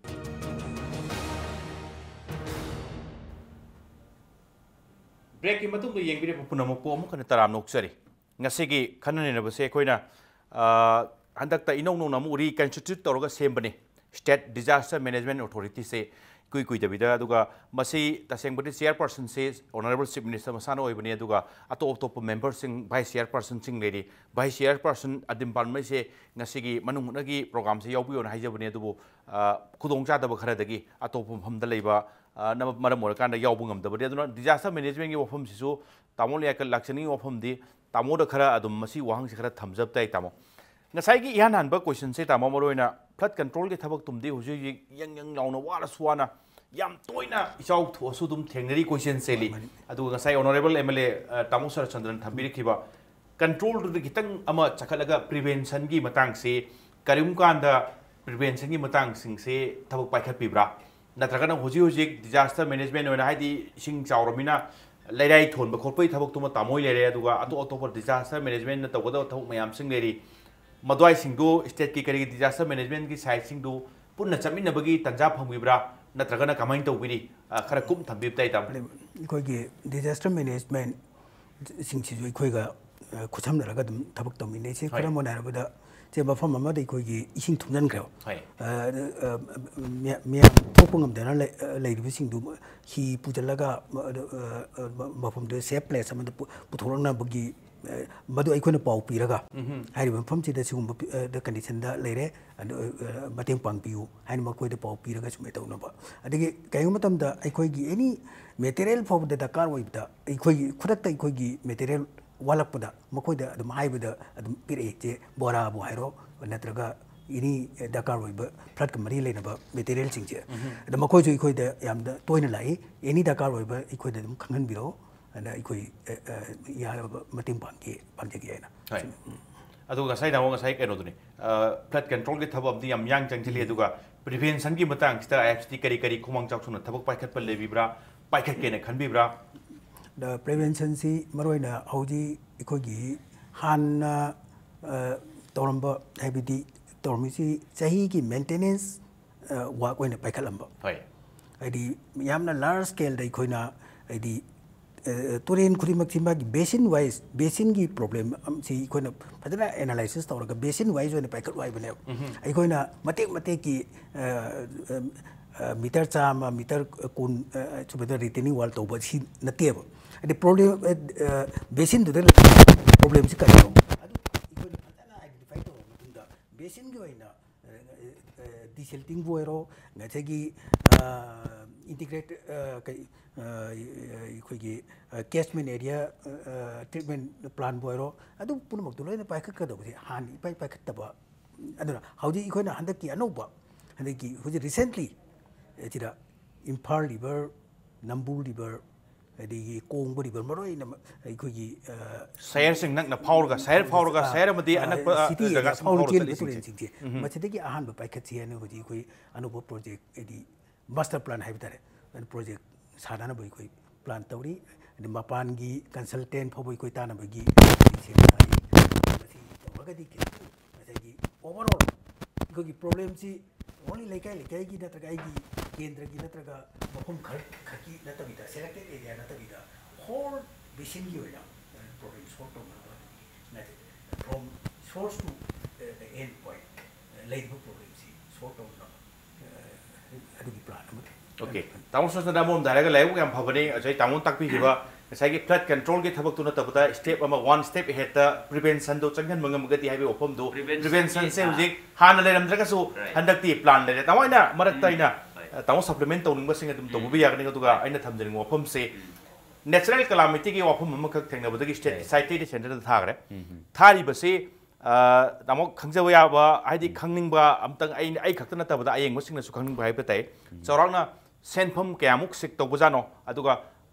ꯕ꯭ꯔꯦꯛꯀꯤ ꯃꯇꯨꯡꯗ ꯌꯦꯡꯕꯤꯔꯕ ꯄꯨꯝꯅꯃꯛꯄꯨ ꯑꯃꯨꯛ ꯍꯟꯅ ꯇꯔꯥꯝꯅ ꯑꯣꯛꯆꯔꯤ꯫ ꯉꯁꯤꯒꯤ ꯈꯟꯅ ꯅꯩꯅꯕꯁꯦ ꯑꯩꯈꯣꯏꯅ ꯑ, ꯍꯟꯗꯛꯇ ꯏꯅꯧ ꯅꯧꯅ ꯑꯃꯨꯛ ꯔꯤꯀꯟꯁꯇꯤꯇ꯭ꯌꯨꯠ ꯇꯧꯔꯒ ꯁꯦꯝꯕꯅꯤ ꯁ꯭ꯇꯦꯠ ꯗꯤꯖꯥꯁꯇꯔ ꯃꯦꯅꯦꯖꯃꯦꯟ ꯑꯣꯊꯣꯔꯤꯇꯤꯁꯦ꯫ ꯏꯀꯨꯏ ꯀꯨꯏꯗꯕꯤꯗ, ꯑꯗꯨꯒ ꯃꯁꯤ ꯇꯁꯦꯡꯕꯗꯤ ꯆꯤꯌꯔꯄꯔꯁꯟꯁꯦ ꯑꯣꯅꯔꯦꯕꯜ ꯆꯤꯐ ꯃꯤꯅꯤꯁꯇꯔ ꯃꯁꯥꯅ ꯑꯣꯏꯕꯅꯤ, ꯑꯗꯨꯒ ꯑꯇꯣꯞ ꯑꯇꯣꯞꯄ ꯃꯦꯝꯕꯔꯁꯤꯡ, ꯚꯥꯏꯁ ꯆꯤꯌꯔꯄꯔꯁꯟꯁꯤꯡ ꯂꯩꯔꯤ꯫ ꯚꯥꯏꯁ ꯆꯤꯌꯔꯄꯔꯁꯟ ꯑꯗꯤꯝ ꯄꯥꯟꯃꯩꯁꯦ ꯉꯁꯤꯒꯤ ꯃꯅꯨꯡ ꯍꯨꯠꯅꯒꯤ ꯄ꯭ꯔꯣꯒ꯭ꯔꯥꯝꯁꯦ ꯌꯥꯎꯕꯤꯌꯣꯅ ꯍꯥꯏꯖꯕꯅꯤ, ꯑꯗꯨꯕꯨ ꯑ, ꯈꯨꯗꯣꯡꯆꯥꯗꯕ ꯈꯔꯗꯒꯤ ꯑꯇꯣꯞꯄ ꯃꯐꯝꯗ ꯂꯩꯕ ꯑ, ꯅ ꯃꯔꯝ ꯑꯣꯏꯔꯀꯥꯟꯗ ꯌꯥꯎꯕ ꯉꯝꯗꯕꯅꯤ꯫ ꯑꯗꯨꯅ ꯗꯤꯖꯥꯁꯇꯔ ꯃꯦꯅꯦꯖꯃꯦꯟꯒꯤ ꯋꯥꯐꯝꯁꯤꯁꯨ ꯇꯥꯃꯣ ꯂꯩꯀꯠ ꯂꯥꯛꯆꯅꯤꯡꯉꯤ ꯋꯥꯐꯝꯗꯤ ꯇꯥꯃꯣꯗ ꯈꯔ ꯑꯗꯨꯝ ꯃꯁꯤ ꯋꯥꯍꯪꯁꯤ ꯈꯔ ꯊꯝꯖꯕ ꯇꯥꯏ ꯇꯥꯃꯣ꯫ ꯉꯁꯥꯏꯒꯤ ꯏꯍꯥꯟ ꯍꯥꯟꯕ ꯀꯣꯏꯁꯟꯁꯦ ꯇꯥꯃꯣ, ꯃꯔꯨ ꯑꯣꯏꯅ ꯐ꯭ꯂꯠ ꯀꯟꯇ꯭ꯔꯣꯜꯒꯤ ꯊꯕꯛꯇꯨꯝꯗꯤ ꯍꯧꯖꯤꯛ ꯍꯧꯖꯤꯛ ꯌꯪ ꯌꯪ ꯂꯥꯎꯅ ꯋꯥꯔꯁꯨ ꯋꯥꯅ ꯌꯥꯝ ꯇꯣꯏꯅ ꯏꯆꯥꯎ ꯊꯣꯛꯑꯁꯨ ꯑꯗꯨꯝ ꯊꯦꯡꯅꯔꯤ ꯀꯣꯏꯁꯟꯁꯦ ꯂꯤ꯫ ꯑꯗꯨꯒ ꯉꯁꯥꯏ ꯑꯣꯅꯔꯦꯕꯜ ꯑꯦꯝ ꯑꯦꯜ ꯑꯦ ꯇꯥꯃꯣ ꯁꯔꯠꯆꯟꯗ꯭ꯔꯅ ꯊꯝꯕꯤꯔꯛꯈꯤꯕ ꯀꯟꯇ꯭ꯔꯣꯜꯗꯨꯗ ꯈꯤꯇꯪ ꯑꯃ ꯆꯈꯠꯂꯒ ꯄ꯭ꯔꯤꯚꯦꯟꯁꯟꯒꯤ ꯃꯇꯥꯡꯁꯤ ꯀꯔꯤꯒꯨꯝꯕ ꯀꯥꯟꯗ ꯄ꯭ꯔꯤꯚꯦꯟꯁꯟꯒꯤ ꯃꯇꯥꯡꯁꯤꯡꯁꯤ ꯊꯕꯛ ꯄꯥꯏꯈꯠꯄꯤꯕ꯭ꯔꯥ? ꯅꯠꯇ꯭ꯔꯒꯅ ꯍꯧꯖꯤꯛ ꯍꯧꯖꯤꯛ ꯗꯤꯖꯥꯁꯇꯔ ꯃꯦꯅꯦꯖꯃꯦꯟ ꯑꯣꯏꯅ, ꯍꯥꯏꯗꯤ ꯏꯁꯤꯡ ꯆꯥꯎꯔꯃꯤꯅ ꯂꯩꯔꯥꯏ ꯊꯣꯟꯕ ꯈꯣꯠꯄꯒꯤ ꯊꯕꯛꯇꯨꯃ ꯇꯥꯃꯣꯏ ꯂꯩꯔꯦ, ꯑꯗꯨꯒ ꯑꯇꯣꯞ ꯑꯇꯣꯞꯄ ꯗꯤꯖꯥꯁꯇꯔ ꯃꯦꯅꯦꯖꯃꯦꯟꯅ ꯇꯧꯒꯗꯕ ꯊꯕꯛ ꯃꯌꯥꯝꯁꯤꯡ ꯂꯩꯔꯤ꯫ ꯃꯗꯨꯋꯥꯏꯁꯤꯡꯗꯨ ꯁ꯭ꯇꯦꯠꯀꯤ ꯀꯔꯤꯒꯤ ꯗꯤꯖꯥꯁꯇꯔ ꯃꯦꯅꯦꯖꯃꯦꯟꯒꯤ ꯁꯥꯏꯠꯁꯤꯡꯗꯨ ꯄꯨꯟꯅ ꯆꯠꯃꯤꯟꯅꯕꯒꯤ ꯇꯥꯟꯖꯥ ꯐꯪꯕꯤꯕ꯭ꯔꯥ, ꯅꯠꯇ꯭ꯔꯒꯅ ꯀꯃꯥꯏꯅ ꯇꯧꯕꯤꯔꯤ? ꯑ, ꯈꯔ ꯀꯨꯞꯅ ꯊꯝꯕꯤꯌꯨ ꯇꯥꯏ, ꯇꯥꯃꯣ꯫ ꯑꯩꯈꯣꯏꯒꯤ ꯗꯤꯖꯥꯁꯇꯔ ꯃꯦꯅꯦꯖꯃꯦꯟ ꯁꯤꯡꯁꯤꯁꯨ ꯑꯩꯈꯣꯏꯒ, ꯑ, ꯈꯨꯠꯁꯝꯅꯔꯒ ꯑꯗꯨꯝ ꯊꯕꯛ ꯇꯧꯃꯤꯟꯅꯩ꯫ ꯁꯤ ꯍꯣꯏ꯫ ꯈꯔꯝ ꯑꯣꯏꯅ ꯍꯥꯏꯔꯕꯗ, ꯁꯦ ꯃꯐꯝ ꯑꯃꯗ ꯑꯩꯈꯣꯏꯒꯤ ꯏꯁꯤꯡ ꯊꯨꯝꯖꯤꯟꯈ꯭ꯔꯦꯕ꯫ ꯍꯣꯏ꯫ ꯑ, ꯑ, ꯃꯤꯌꯥ-, ꯃꯤꯌꯥꯝ ꯊꯣꯛꯄ ꯉꯝꯗꯅ ꯂꯩ-, ꯑ, ꯂꯩꯔꯤꯕꯁꯤꯡꯗꯨ ꯍꯤ ꯄꯨꯁꯤꯜꯂꯒ, ꯑ, ꯑ, ꯑ, ꯃꯐꯝꯗꯨꯗ ꯁꯦꯐ ꯄ꯭ꯂꯦꯁ ꯑꯃꯗ ꯄꯨ-, ꯄꯨꯊꯣꯛꯂꯛꯅꯕꯒꯤ, ꯑ, ꯃꯗꯨ ꯑꯩꯈꯣꯏꯅ ꯄꯥꯎ ꯄꯤꯔꯒ, ꯎꯝꯍꯨꯝ꯫ ꯍꯥꯏꯔꯤꯕ ꯃꯐꯝꯁꯤꯗ ꯁꯤꯒꯨꯝꯕ ꯄꯤ-, ꯑ, ꯗ ꯀꯟꯗꯤꯁꯟꯗ ꯂꯩꯔꯦ, ꯑꯗꯨ, ꯑ, ꯃꯇꯦꯡ ꯄꯥꯡꯕꯤꯌꯨ ꯍꯥꯏꯅ ꯃꯈꯣꯏꯗ ꯄꯥꯎ ꯄꯤꯔꯒ ꯁꯨꯃꯥꯏꯅ ꯇꯧꯅꯕ꯫ ꯑꯗꯒꯤ ꯀꯔꯤꯒꯨꯝꯕ ꯃꯇꯝꯗ ꯑꯩꯈꯣꯏꯒꯤ ꯑꯦꯅꯤ ꯃꯦꯇꯔꯤꯌꯦꯜ ꯐꯥꯎꯕꯗ ꯗꯔꯀꯥꯔ ꯑꯣꯏꯕꯗ, ꯑꯩꯈꯣꯏꯒꯤ ꯈꯨꯗꯛꯇ ꯑꯩꯈꯣꯏꯒꯤ ꯃꯦꯇꯔꯤꯌꯦꯜ ꯋꯥꯠꯂꯛꯄꯗ ꯃꯈꯣꯏꯗ ꯑꯗꯨꯝ ꯍꯥꯏꯕꯗ ꯑꯗꯨꯝ ꯄꯤꯔꯛꯑꯦ꯫ ꯆꯦ ꯕꯣꯔꯥꯕꯨ ꯍꯥꯏꯔꯣ, ꯅꯠꯇ꯭ꯔꯒ ꯑꯦꯅꯤ ꯗꯔꯀꯥꯔ ꯑꯣꯏꯕ ꯐ꯭ꯂꯠꯀ ꯃꯔꯤ ꯂꯩꯅꯕ ꯃꯦꯇꯔꯤꯌꯦꯜꯁꯤꯡꯁꯦ꯫ ꯎꯝꯍꯨꯝ꯫ ꯑꯗ ꯃꯈꯣꯏꯁꯨ ꯑꯩꯈꯣꯏꯗ ꯌꯥꯝꯅ ꯇꯣꯏꯅ ꯂꯥꯛꯏ꯫ ꯑꯦꯅꯤ ꯗꯔꯀꯥꯔ ꯑꯣꯏꯕ ꯑꯩꯈꯣꯏꯗ ꯑꯗꯨꯝ ꯈꯪꯍꯟꯕꯤꯔꯛꯑꯣ, ꯑꯗ ꯑꯩꯈꯣꯏ, ꯑ, ꯑ, ꯌꯥꯅꯕ ꯃꯇꯦꯡ ꯄꯥꯡꯒꯦ, ꯄꯥꯡꯖꯒꯦ ꯍꯥꯏꯅ꯫ ꯍꯣꯏ꯫ ꯎꯝ꯫ ꯑꯗꯨꯒ ꯉꯁꯥꯏ ꯇꯥꯃꯣ, ꯉꯁꯥꯏ ꯀꯩꯅꯣꯗꯨꯅꯤ, ꯑ, ꯐ꯭ꯂꯠ ꯀꯟꯇ꯭ꯔꯣꯜꯒꯤ ꯊꯕꯛ ꯑꯃꯗꯤ ꯌꯥꯝ ꯌꯥꯡ ꯆꯪꯁꯤꯜꯂꯤ, ꯎꯝ꯫ ꯑꯗꯨꯒ ꯄ꯭ꯔꯤꯚꯦꯟꯁꯟꯒꯤ ꯃꯇꯥꯡꯁꯤꯗ ꯑꯥꯏ ꯑꯦꯐ ꯁꯤ ꯀꯔꯤ ꯀꯔꯤ ꯈꯣꯡꯃꯥꯡ ꯆꯥꯎꯁꯟꯅ ꯊꯕꯛ ꯄꯥꯏꯈꯠꯄ ꯂꯩꯕꯤꯕ꯭ꯔꯥ, ꯄꯥꯏꯈꯠꯀꯦꯅ ꯈꯟꯕꯤꯕ꯭ꯔꯥ? ꯑꯗ ꯄ꯭ꯔꯤꯚꯦꯟꯁꯟꯁꯤ ꯃꯔꯨꯑꯣꯏꯅ ꯍꯧꯖꯤꯛ ꯑꯩꯈꯣꯏꯒꯤ ꯍꯥꯟꯅ, ꯑ, ꯇꯧꯔꯝꯕ, ꯍꯥꯏꯕꯗꯤ ꯇꯧꯔꯝꯃꯤꯁꯤ ꯆꯍꯤꯒꯤ ꯃꯦꯟꯇꯦꯅꯦꯟꯁ, ꯑ, ꯋꯥꯔꯛ ꯑꯣꯏꯅ ꯄꯥꯏꯈꯠꯂꯝꯕ꯫ ꯍꯣꯏ꯫ ꯍꯥꯏꯗꯤ ꯌꯥꯝꯅ ꯂꯥꯔꯖ ꯁ꯭ꯀꯦꯜꯗ ꯑꯩꯈꯣꯏꯅ, ꯍꯥꯏꯗꯤ, ꯑ, ꯇꯨꯔꯦꯟ ꯈꯨꯗꯤꯡꯃꯛꯁꯤ ꯃꯥꯒꯤ ꯕꯦꯁꯤꯟ ꯋꯥꯏꯁ, ꯕꯦꯁꯤꯟꯒꯤ ꯄ꯭ꯔꯣꯕ꯭ꯂꯦꯝ ꯑꯃꯁꯤ ꯑꯩꯈꯣꯏꯅ ꯐꯖꯅ ꯑꯦꯅꯥꯂꯥꯏꯁꯤꯁ ꯇꯧꯔꯒ ꯕꯦꯁꯤꯟ ꯋꯥꯏꯁ ꯑꯣꯏꯅ ꯄꯥꯏꯈꯠꯂꯨ ꯍꯥꯏꯕꯅꯦꯕ꯫ ꯎꯝꯍꯨꯝ꯫ ꯑꯩꯈꯣꯏꯅ ꯃꯇꯦꯛ ꯃꯇꯦꯛꯀꯤ, ꯑ, ꯑ, ꯑ, ꯃꯤꯇꯔ ꯆꯥꯝꯃ, ꯃꯤꯇꯔ ꯀꯨꯟ, ꯑ, ꯁꯨꯃꯥꯏꯅ ꯔꯤꯇꯦꯅꯤꯡ ꯋꯥꯜ ꯇꯧꯕ ꯁꯤ ꯅꯠꯇꯦꯕ꯫ ꯍꯥꯏꯗꯤ ꯄ꯭ꯔꯣꯕ꯭ꯂꯦꯝ, ꯑ, ꯑ, ꯕꯦꯁꯤꯟꯗꯨꯗ ꯂꯩꯕ ꯄ꯭ꯔꯣꯕ꯭ꯂꯦꯝꯁꯤ ꯀꯔꯤꯅꯣ? ꯑꯗꯨ ꯑꯩꯈꯣꯏꯅ ꯐꯖꯅ ꯑꯥꯏꯗꯦꯟꯇꯤꯐꯥꯏ ꯇꯧꯔꯕ ꯃꯇꯨꯡꯗ ꯕꯦꯁꯤꯟꯒꯤ ꯑꯣꯏꯅ, ꯑ, ꯑ, ꯑ, ꯗꯤꯁꯤꯜꯇꯤꯡꯕꯨ ꯑꯣꯏꯔꯣ, ꯉꯁꯥꯏꯒꯤ, ꯑ, ꯏꯟꯇꯤꯒ꯭ꯔꯦꯠ, ꯑ, ꯀꯩ, ꯑ, ꯑꯩꯈꯣꯏꯒꯤ, ꯑ, ꯀꯦꯆꯃꯦꯟ ꯑꯦꯔꯤꯌꯥ, ꯑ, ꯑ, ꯇ꯭ꯔꯤꯠꯃꯦꯟ ꯄ꯭ꯂꯥꯟꯕꯨ ꯑꯣꯏꯔꯣ, ꯑꯗꯨ ꯄꯨꯝꯅꯃꯛꯇꯨ ꯂꯣꯏꯅ ꯄꯥꯏꯈꯠꯀꯗꯧꯕꯁꯦ ꯍꯥꯟꯅ ꯏꯄꯥꯏ ꯄꯥꯏꯈꯠꯇꯕ꯫ ꯑꯗꯨꯅ ꯍꯧꯖꯤꯛ ꯑꯩꯈꯣꯏꯅ ꯍꯟꯗꯛꯀꯤ ꯑꯅꯧꯕ, ꯍꯟꯗꯛꯀꯤ ꯍꯧꯖꯤꯛ ꯔꯤꯁꯦꯟꯠꯂꯤ ꯁꯤꯗ ꯏꯝꯐꯥꯜ ꯔꯤꯚꯔ, ꯅꯝꯕꯨꯜ ꯔꯤꯚꯔ, ꯑꯗꯒꯤ ꯀꯣꯡꯕ ꯔꯤꯚꯔ, ꯃꯔꯨ ꯑꯣꯏꯅ ꯑꯩꯈꯣꯏꯒꯤ, ꯑ, ꯁꯍꯔꯁꯤꯡ ꯅꯛꯅ ꯐꯥꯎꯔꯒ, ꯁꯍꯔ ꯐꯥꯎꯔꯒ, ꯑ, ꯁꯍꯔ ꯑꯃꯗꯤ ꯑ, ꯑꯅꯛꯄ, ꯑ, ꯁꯤꯇꯤ ꯑꯦꯔꯤꯌꯥ ꯖꯒꯥꯁꯤꯡ ꯐꯥꯎꯔꯒ ꯐꯥꯎꯔ ꯆꯦꯜꯂꯤꯕ ꯆꯠꯂꯤꯁꯤꯡꯁꯦ꯫ ꯇꯨꯔꯦꯜꯁꯤꯡꯁꯦ, ꯎꯝꯍꯨꯝ꯫ ꯃꯁꯤꯗꯒꯤ ꯑꯍꯥꯟꯕ ꯄꯥꯏꯈꯠꯁꯤ ꯍꯥꯏꯅ ꯍꯧꯖꯤꯛ ꯑꯩꯈꯣꯏ ꯑꯅꯧꯕ ꯄ꯭ꯔꯣꯖꯦꯛ, ꯍꯥꯏꯗꯤ ꯃꯥꯁꯇꯔ ꯄ꯭ꯂꯥꯟ ꯍꯥꯏꯕ ꯇꯥꯔꯦ, ꯑꯗꯨ ꯄ꯭ꯔꯣꯖꯦꯛ ꯁꯥꯅꯅꯕ ꯑꯩꯈꯣꯏ ꯄ꯭ꯂꯥꯟ ꯇꯧꯔꯤ꯫ ꯑꯗꯩ ꯃꯄꯥꯟꯒꯤ ꯀꯟꯁꯜꯇꯦꯟ ꯐꯥꯎꯕ ꯑꯩꯈꯣꯏ ꯇꯥꯟꯅꯕꯒꯤ ꯁꯦꯝ ꯁꯥꯔꯤ꯫ ꯃꯁꯤ ꯇꯧꯔꯒꯗꯤ ꯈꯤꯇꯪ Overall ꯑꯩꯈꯣꯏꯒꯤ problemꯁꯤ only ꯂꯩꯀꯥꯏ ꯂꯩꯀꯥꯏꯒꯤ ꯅꯠꯇ꯭ꯔꯒ ꯑꯩꯒꯤ ꯀꯦꯟꯗ꯭ꯔꯒꯤ ꯅꯠꯇ꯭ꯔꯒ ꯃꯐꯝ ꯈꯔ ꯈꯛꯀꯤ ꯅꯠꯇꯕꯤꯗ, selected area ꯅꯠꯇꯕꯤꯗ, whole basinꯒꯤ ꯑꯣꯏꯅ problem solve ꯇꯧꯅꯕ ꯅꯠꯇꯦ, from source to the end point ꯂꯩꯔꯤꯕ problemꯁꯤ solve ꯇꯧꯅꯕ ꯑꯗꯨꯒꯤ plan ꯑꯃ꯫ Okay, ꯇꯥꯃꯣ ꯁꯣꯁꯅꯗ ꯑꯃꯔꯣꯝꯗ ꯍꯥꯏꯔꯒ ꯂꯥꯏꯕꯛ ꯌꯥꯝ ꯐꯕꯅꯤ꯫ ꯉꯁꯥꯏ ꯇꯥꯃꯣꯅ ꯇꯥꯛꯄꯤꯈꯤꯕ ꯉꯁꯥꯏꯒꯤ flood controlꯒꯤ ꯊꯕꯛꯇꯨ ꯅꯠꯇꯕꯗ step ꯑꯃ, one step aheadꯇ preventionꯗꯣ ꯆꯪꯍꯟꯕ ꯉꯝꯃꯒꯗꯤ ꯍꯥꯏꯕꯒꯤ ꯋꯥꯐꯝꯗꯨ, preventionꯁꯦ ꯍꯧꯖꯤꯛ ꯍꯥꯟꯅ ꯂꯩꯔꯝꯗ꯭ꯔꯒꯁꯨ ꯍꯟꯗꯛꯇꯤ plan ꯂꯩꯔꯦ꯫ ꯇꯥꯃꯣ, ꯑꯩꯅ ꯃꯔꯛꯇ ꯑꯩꯅ ꯇꯥꯃꯣ supplement ꯇꯧꯅꯤꯡꯕꯁꯤꯡ ꯑꯗꯨꯝ ꯇꯧꯕꯤꯕ ꯌꯥꯒꯅꯤ꯫ ꯑꯗꯨꯒ ꯑꯩꯅ ꯊꯝꯖꯅꯤꯡꯕ ꯋꯥꯐꯝꯁꯦ natural calamityꯒꯤ ꯋꯥꯐꯝ ꯑꯃꯈꯛ ꯊꯦꯡꯅꯕꯗꯒꯤ stateꯀꯤ side ꯑꯇꯩꯗꯤ centreꯗ ꯊꯥꯈ꯭ꯔꯦ꯫ ꯊꯥꯔꯤꯕꯁꯤ ꯇꯥꯃꯣ ꯈꯪꯖꯕ ꯌꯥꯕ, ꯍꯥꯏꯗꯤ ꯈꯪꯅꯤꯡꯕ ꯑꯝꯇꯪ, ꯑꯩ ꯑꯩ ꯈꯛꯇ ꯅꯠꯇꯕꯗ ꯑꯌꯦꯡꯕꯁꯤꯡꯅꯁꯨ ꯈꯪꯅꯤꯡꯕ ꯍꯥꯏꯕ ꯇꯥꯏ꯫ ꯆꯥꯎꯔꯥꯛꯅ ꯁꯦꯟꯐꯝ ꯀꯌꯥꯃꯨꯛ seek ꯇꯧꯕꯖꯥꯠꯅꯣ? ꯑꯗꯨꯒ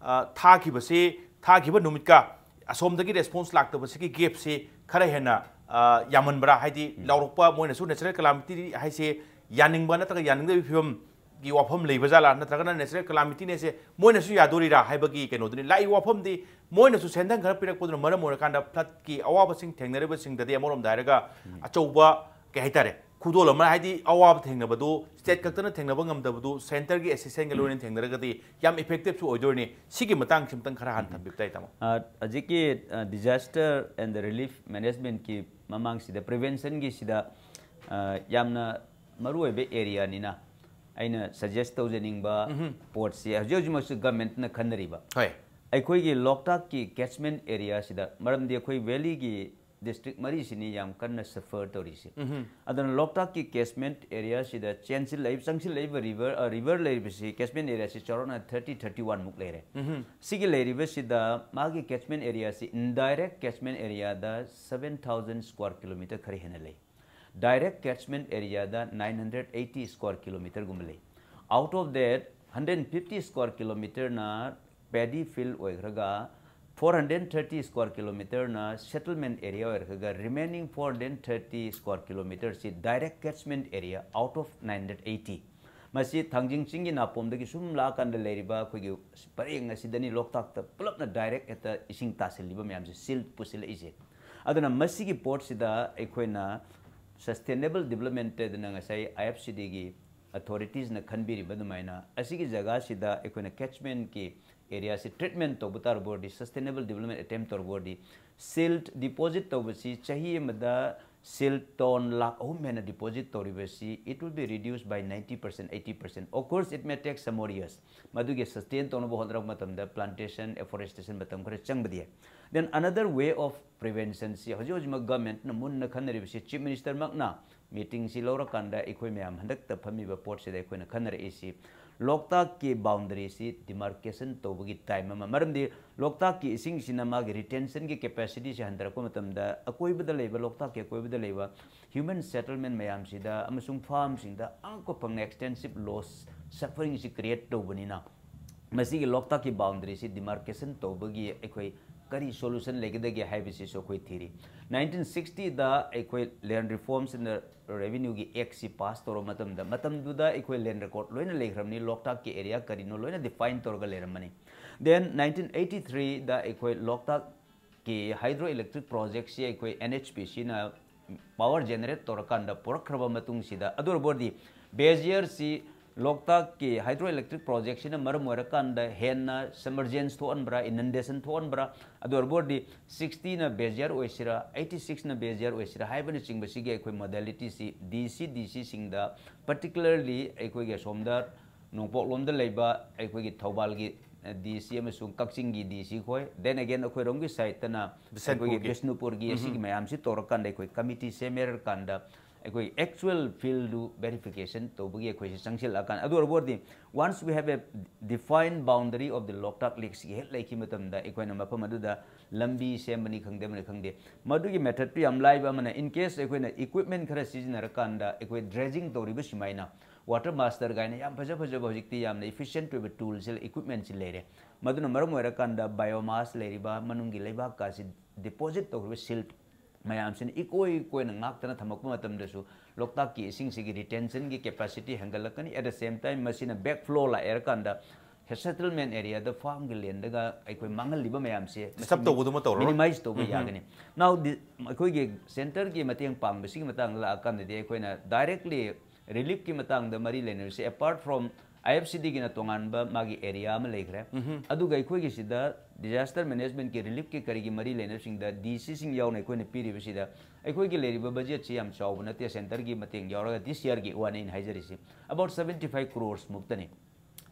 ꯊꯥꯈꯤꯕꯁꯤ, ꯊꯥꯈꯤꯕ ꯅꯨꯃꯤꯠꯀ ꯑꯁꯣꯝꯗꯒꯤ response ꯂꯥꯛꯇꯕꯁꯤꯒꯤ gapꯁꯤ ꯈꯔ ꯍꯦꯟꯅ ꯌꯥꯝꯃꯟꯕ꯭ꯔꯥ? ꯍꯥꯏꯗꯤ ꯂꯥꯎꯔꯛꯄ, ꯃꯣꯏꯅꯁꯨ natural calamity ꯍꯥꯏꯁꯦ ꯌꯥꯅꯤꯡꯕ ꯅꯠꯇ꯭ꯔꯒ ꯌꯥꯅꯤꯡꯗꯕꯒꯤ ꯐꯤꯕꯝꯒꯤ ꯋꯥꯐꯝ ꯂꯩꯕ ꯖꯥꯠꯂꯥ? ꯅꯠꯇ꯭ꯔꯒꯅ natural calamityꯅꯦꯁꯦ ꯃꯣꯏꯅꯁꯨ ꯌꯥꯗꯣꯔꯤꯔꯥ ꯍꯥꯏꯕꯒꯤ ꯀꯩꯅꯣꯗꯨꯅꯤ꯫ ꯂꯥꯛꯏꯕ ꯋꯥꯐꯝꯗꯤ ꯃꯣꯏꯅꯁꯨ ꯁꯦꯟꯊꯪ ꯈꯔ ꯄꯤꯔꯛꯄꯗꯨꯅ ꯃꯔꯝ ꯑꯣꯏꯔꯀꯥꯟꯗ floodꯀꯤ ꯑꯋꯥꯕꯁꯤꯡ ꯊꯦꯡꯅꯔꯤꯕꯁꯤꯡꯗꯗꯤ ꯑꯃꯔꯣꯝꯗ ꯍꯥꯏꯔꯒ ꯑꯆꯧꯕ, ꯀꯩ ꯍꯥꯏꯇꯥꯔꯦ, ꯈꯨꯗꯣꯜ ꯑꯃ, ꯍꯥꯏꯗꯤ ꯑꯋꯥꯕ ꯊꯦꯡꯅꯕꯗꯨ state ꯈꯛꯇꯅ ꯊꯦꯡꯅꯕ ꯉꯝꯗꯕꯗꯨ centreꯒꯤ assistantꯒ ꯂꯣꯏꯅ ꯊꯦꯡꯅꯔꯒꯗꯤ ꯌꯥꯝ effectiveꯁꯨ ꯑꯣꯏꯗꯣꯏꯅꯤ꯫ ꯁꯤꯒꯤ ꯃꯇꯥꯡꯁꯤ ꯑꯃꯇꯪ ꯈꯔ ꯍꯥꯟꯅ ꯊꯝꯕꯤꯕ ꯇꯥꯏ, ꯇꯥꯃꯣ꯫ ꯍꯧꯖꯤꯛꯀꯤ disaster and the relief managementꯀꯤ ꯃꯃꯥꯡꯁꯤꯗ, preventionꯒꯤꯁꯤꯗ ꯌꯥꯝꯅ ꯃꯔꯨꯑꯣꯏꯕ areaꯅꯤꯅ, ꯑꯩꯅ suggest ꯇꯧꯖꯅꯤꯡꯕ ꯄꯣꯠꯁꯤ ꯍꯧꯖꯤꯛ ꯍꯧꯖꯤꯛꯃꯛꯁꯨ governmentꯅ ꯈꯟꯅꯔꯤꯕ, ꯍꯣꯏ꯫ ꯑꯩꯈꯣꯏꯒꯤ ꯂꯣꯛꯇꯥꯛꯀꯤ catchment areaꯁꯤꯗ, ꯃꯔꯝꯗꯤ ꯑꯩꯈꯣꯏ valleyꯒꯤ district ꯃꯔꯤꯁꯤꯅꯤ ꯌꯥꯝ ꯀꯟꯅ suffer ꯇꯧꯔꯤꯁꯦ꯫ ꯑꯗꯨꯅ ꯂꯣꯛꯇꯥꯛꯀꯤ catchment areaꯁꯤꯗ ꯆꯦꯟꯁꯤꯜꯂꯛꯏꯕ, ꯆꯪꯁꯤꯜꯂꯛꯏꯕ river, river ꯂꯩꯔꯤꯕꯁꯤ, catchment areaꯁꯤ ꯆꯥꯎꯔꯥꯛꯅ thirty, thirty-oneꯃꯨꯛ ꯂꯩꯔꯦ꯫ ꯁꯤꯒꯤ ꯂꯩꯔꯤꯕꯁꯤꯗ ꯃꯥꯒꯤ catchment areaꯁꯤ, indirect catchment areaꯗ seven thousand square kilometre ꯈꯔ ꯍꯦꯟꯅ ꯂꯩ꯫ Direct catchment areaꯗ nine hundred eighty square kilometreꯒꯨꯝꯕ ꯂꯩ꯫ Out of that, hundred fifty square kilometreꯅ paddy field ꯑꯣꯏꯈ꯭ꯔꯒ, four hundred thirty square kilometreꯅ settlement area ꯑꯣꯏꯈ꯭ꯔꯒ, remaining four hundred thirty square kilometreꯁꯤ direct catchment area out of nine hundred eighty꯫ ꯃꯁꯤ ꯊꯥꯡꯖꯤꯡ ꯆꯤꯡꯒꯤ ꯅꯥꯄꯣꯝꯗꯒꯤ ꯁꯨꯝ ꯂꯥꯛꯑꯀꯥꯟꯗ ꯂꯩꯔꯤꯕ ꯑꯩꯈꯣꯏꯒꯤ ꯄꯔꯦꯡ ꯑꯁꯤꯗꯅꯤ ꯂꯣꯛꯇꯥꯛꯇ ꯄꯨꯂꯞꯅ direct ꯍꯦꯛꯇ ꯏꯁꯤꯡ ꯇꯥꯁꯤꯜꯂꯤꯕ ꯃꯌꯥꯝꯁꯦ, silt ꯄꯨꯁꯤꯜꯂꯛꯏꯁꯦ꯫ ꯑꯗꯨꯅ ꯃꯁꯤꯒꯤ ꯄꯣꯠꯁꯤꯗ ꯑꯩꯈꯣꯏꯅ Sustainable development ꯍꯥꯏꯗꯅ ꯉꯁꯥꯏ I F C D ꯒꯤ authorities ꯅ ꯈꯟꯕꯤꯔꯤꯕ ꯑꯗꯨꯃꯥꯏꯅ ꯑꯁꯤꯒꯤ ꯖꯒꯥꯁꯤꯗ ꯑꯩꯈꯣꯏꯅ catchment ꯀꯤ area ꯁꯤ treatment ꯇꯧꯕ ꯇꯥꯔꯕ ꯑꯣꯏꯔꯗꯤ sustainable development attempt ꯇꯧꯔꯕ ꯑꯣꯏꯔꯗꯤ silt deposit ꯇꯧꯕꯁꯤ ꯆꯍꯤ ꯑꯃꯗ silt ton ꯂꯥꯈ ꯑꯍꯨꯝ ꯍꯦꯟꯅ deposit ꯇꯧꯔꯤꯕꯁꯤ it will be reduced by ninety percent, eighty percent. Of course, it may take some more years. ꯃꯗꯨꯒꯤ sustain ꯇꯧꯅꯕ ꯍꯣꯠꯅꯔꯛꯄ ꯃꯇꯝꯗ plantation, afforestation ꯃꯇꯝ ꯈꯔ ꯆꯪꯕꯗꯤ ꯌꯥꯏ. Then another way of prevention ꯁꯤ ꯍꯧꯖꯤꯛ ꯍꯧꯖꯤꯛꯃꯛ government ꯅ ꯃꯨꯟꯅ ꯈꯟꯅꯔꯤꯕꯁꯤ Chief Minister ꯃꯛꯅ meeting ꯁꯤ ꯂꯧꯔꯀꯥꯟꯗ ꯑꯩꯈꯣꯏ ꯃꯌꯥꯝ ꯍꯟꯗꯛꯇ ꯐꯝꯃꯤꯕ ꯄꯣꯠꯁꯤꯗ ꯑꯩꯈꯣꯏꯅ ꯈꯟꯅꯔꯛꯏꯁꯤ ꯂꯣꯛꯇꯥꯛꯀꯤ boundary ꯁꯤ demarcation ꯇꯧꯕꯒꯤ time ꯑꯃ, ꯃꯔꯝꯗꯤ ꯂꯣꯛꯇꯥꯛꯀꯤ ꯏꯁꯤꯡꯁꯤꯅ ꯃꯥꯒꯤ retention ꯒꯤ capacity ꯁꯤ ꯍꯟꯊꯔꯛꯄ ꯃꯇꯝꯗ ꯑꯀꯣꯏꯕꯗ ꯂꯩꯕ, ꯂꯣꯛꯇꯥꯛꯀꯤ ꯑꯀꯣꯏꯕꯗ ꯂꯩꯕ human settlement ꯃꯌꯥꯝꯁꯤꯗ ꯑꯃꯁꯨꯡ farm ꯁꯤꯡꯗ ꯑꯉꯛꯄ ꯐꯪꯅ extensive loss, suffering ꯁꯤ create ꯇꯧꯕꯅꯤꯅ ꯃꯁꯤꯒꯤ ꯂꯣꯛꯇꯥꯛꯀꯤ boundary ꯁꯤ demarcation ꯇꯧꯕꯒꯤ ꯑꯩꯈꯣꯏ ꯀꯔꯤ solution ꯂꯩꯒꯗꯒꯦ ꯍꯥꯏꯕꯁꯤꯁꯨ ꯑꯩꯈꯣꯏ ꯊꯤꯔꯤ꯫ Nineteen sixty ꯗ ꯑꯩꯈꯣꯏ Land Reforms and Revenue ꯒꯤ Act ꯁꯤ pass ꯇꯧꯔꯕ ꯃꯇꯝꯗ, ꯃꯇꯝꯗꯨꯗ ꯑꯩꯈꯣꯏ land record ꯂꯣꯏꯅ ꯂꯩꯈ꯭ꯔꯕꯅꯤ, ꯂꯣꯛꯇꯥꯛꯀꯤ area ꯀꯔꯤꯅꯣ ꯂꯣꯏꯅ define ꯇꯧꯔꯒ ꯂꯩꯔꯝꯃꯅꯤ. Then nineteen eighty three ꯗ ꯑꯩꯈꯣꯏ ꯂꯣꯛꯇꯥꯛꯀꯤ hydro electric project ꯁꯤ ꯑꯩꯈꯣꯏ N H P C ꯅ power generate ꯇꯧꯔꯀꯥꯟꯗ ꯄꯨꯔꯛꯈ꯭ꯔꯕ ꯃꯇꯨꯡꯁꯤꯗ, ꯑꯗꯨ ꯑꯣꯏꯔꯕꯗꯤ Bezier ꯁꯤ ꯂꯣꯛꯇꯥꯛꯀꯤ hydro electric project ꯁꯤꯅ ꯃꯔꯝ ꯑꯣꯏꯔꯀꯥꯟꯗ ꯍꯦꯟꯅ submergence ꯊꯣꯛꯍꯟꯕ꯭ꯔꯥ, inundation ꯊꯣꯛꯍꯟꯕ꯭ꯔꯥ, ꯑꯗꯨ ꯑꯣꯏꯔꯕꯗꯤ sixty ꯅ Bezier ꯑꯣꯏꯁꯤꯔꯥ, eighty six ꯅ Bezier ꯑꯣꯏꯁꯤꯔꯥ ꯍꯥꯏꯕꯅꯆꯤꯡꯕꯁꯤꯒꯤ ꯑꯩꯈꯣꯏ modality ꯁꯤ D C, D C ꯁꯤꯡꯗ, particularly ꯑꯩꯈꯣꯏꯒꯤ ꯑꯁꯣꯝꯗ ꯅꯣꯡꯄꯣꯛꯂꯣꯝꯗ ꯂꯩꯕ ꯑꯩꯈꯣꯏꯒꯤ ꯊꯧꯕꯥꯜꯒꯤ D C ꯑꯃꯁꯨꯡ ꯀꯛꯆꯤꯡꯒꯤ D C ꯈꯣꯏ, then again ꯑꯩꯈꯣꯏꯔꯣꯝꯒꯤ side ꯇꯅ ꯑꯩꯈꯣꯏꯒꯤ ꯕꯤꯁꯅꯨꯄꯨꯔꯒꯤ, ꯕꯤꯁꯅꯨꯄꯨꯔꯒꯤ ꯑꯁꯤꯒꯤ ꯃꯌꯥꯝꯁꯤ ꯇꯧꯔꯀꯥꯟꯗ ꯑꯩꯈꯣꯏ committee ꯁꯦꯝꯃꯦꯔꯀꯥꯟꯗ ꯑꯩꯈꯣꯏ actual field ꯗꯨ verification ꯇꯧꯕꯒꯤ ꯑꯩꯈꯣꯏꯁꯤ ꯆꯪꯁꯤꯜꯂꯛꯑꯀꯥꯟꯗ, ꯑꯗꯨ ꯑꯣꯏꯔꯕꯗꯤ once we have a defined boundary of the Loktak Lake ꯁꯤꯒꯤ ꯍꯦꯛ ꯂꯩꯈꯤꯕ ꯃꯇꯝꯗ ꯑꯩꯈꯣꯏꯅ ꯃꯐꯝ ꯑꯗꯨꯗ ꯂꯝꯕꯤ ꯁꯦꯝꯕꯅꯤ ꯈꯪꯗꯦ, ꯑꯃꯅꯤ ꯈꯪꯗꯦ, ꯃꯗꯨꯒꯤ method ꯇꯨ ꯌꯥꯝ ꯂꯥꯏꯕ ꯑꯃꯅ, in case ꯑꯩꯈꯣꯏꯅ equipment ꯈꯔ ꯁꯤꯖꯤꯟꯅꯔꯀꯥꯟꯗ ꯑꯩꯈꯣꯏ dredging ꯇꯧꯔꯤꯕ ꯁꯨꯃꯥꯏꯅ Water Master ꯀꯥꯏꯅ ꯌꯥꯝ ꯐꯖ ꯐꯖꯕ ꯍꯧꯖꯤꯛꯇꯤ ꯌꯥꯝꯅ efficient ꯑꯣꯏꯕ tool ꯁꯤ, equipment ꯁꯤ ꯂꯩꯔꯦ꯫ ꯃꯗꯨꯅ ꯃꯔꯝ ꯑꯣꯏꯔꯀꯥꯟꯗ biomass ꯂꯩꯔꯤꯕ ꯃꯅꯨꯡꯒꯤ ꯂꯩꯕꯥꯛꯀꯥꯁꯤ deposit ꯇꯧꯈ꯭ꯔꯤꯕ silt ꯃꯌꯥꯝꯁꯤꯅ ꯏꯀꯣꯏ ꯀꯣꯏꯅ ꯉꯥꯛꯇꯅ ꯊꯝꯃꯛꯄ ꯃꯇꯝꯗꯁꯨ ꯂꯣꯛꯇꯥꯛꯀꯤ ꯏꯁꯤꯡꯁꯤꯒꯤ retention ꯒꯤ capacity ꯍꯦꯟꯒꯠꯂꯛꯀꯅꯤ꯫ At the same time ꯃꯁꯤꯅ back flow ꯂꯥꯛꯑꯦ ꯍꯥꯏꯔꯀꯥꯟꯗ ꯁꯦꯇꯜꯃꯦꯟ ꯑꯦꯔꯤꯌꯥꯗ ꯐꯥꯔꯝꯒꯤ ꯂꯦꯟꯗꯒ ꯑꯩꯈꯣꯏ ꯃꯥꯡꯍꯜꯂꯤꯕ ꯃꯌꯥꯝꯁꯦ Disturb ꯇꯧꯕꯗꯨꯃ ꯇꯧꯔꯔꯣꯏ꯫ ꯃꯤꯅꯤꯃꯥꯏꯁ ꯇꯧꯕ ꯌꯥꯒꯅꯤ꯫ Now, ꯗꯤ- ꯑꯩꯈꯣꯏꯒꯤ ꯁꯦꯟꯇꯔꯒꯤ ꯃꯇꯦꯡ ꯄꯥꯡꯕꯁꯤꯒꯤ ꯃꯇꯥꯡꯗ ꯂꯥꯛꯑꯀꯥꯟꯗꯗꯤ ꯑꯩꯈꯣꯏꯅ ꯗꯥꯏꯔꯦꯛꯂꯤ ꯔꯤꯂꯤꯐꯀꯤ ꯃꯇꯥꯡꯗ ꯃꯔꯤ ꯂꯩꯅꯔꯤꯁꯦ, ꯑꯦꯄꯥꯔꯠ ꯐ꯭ꯔꯣꯝ ꯑꯥꯏ ꯑꯦꯐ ꯁꯤ ꯗꯤꯒꯤꯅ ꯇꯣꯉꯥꯟꯕ ꯃꯥꯒꯤ ꯑꯦꯔꯤꯌꯥ ꯑꯃ ꯂꯩꯈ꯭ꯔꯦ꯫ ꯑꯗꯨꯒ ꯑꯩꯈꯣꯏꯒꯤꯁꯤꯗ ꯗꯤꯖꯥꯁꯇꯔ ꯃꯦꯅꯦꯖꯃꯦꯟꯠꯀꯤ ꯔꯤꯂꯤꯐꯀꯤ ꯀꯔꯤꯒꯤ ꯃꯔꯤ ꯂꯩꯅꯕꯁꯤꯡꯗ ꯗꯤ ꯁꯤꯁꯤꯡ ꯌꯥꯎꯅ ꯑꯩꯈꯣꯏꯅ ꯄꯤꯔꯤꯕꯁꯤꯗ, ꯑꯩꯈꯣꯏꯒꯤ ꯂꯩꯔꯤꯕ ꯕꯖꯦꯠꯁꯤ ꯌꯥꯝ ꯆꯥꯎꯕ ꯅꯠꯇꯦ, ꯁꯦꯟꯇꯔꯒꯤ ꯃꯇꯦꯡ ꯌꯥꯎꯔꯒ ꯗꯤꯁ ꯌꯔꯒꯤ ꯋꯥꯅꯤ ꯑꯩꯅ ꯍꯥꯏꯖꯔꯤꯁꯤ, about seventy five crores ꯃꯨꯛꯇꯅꯤ꯫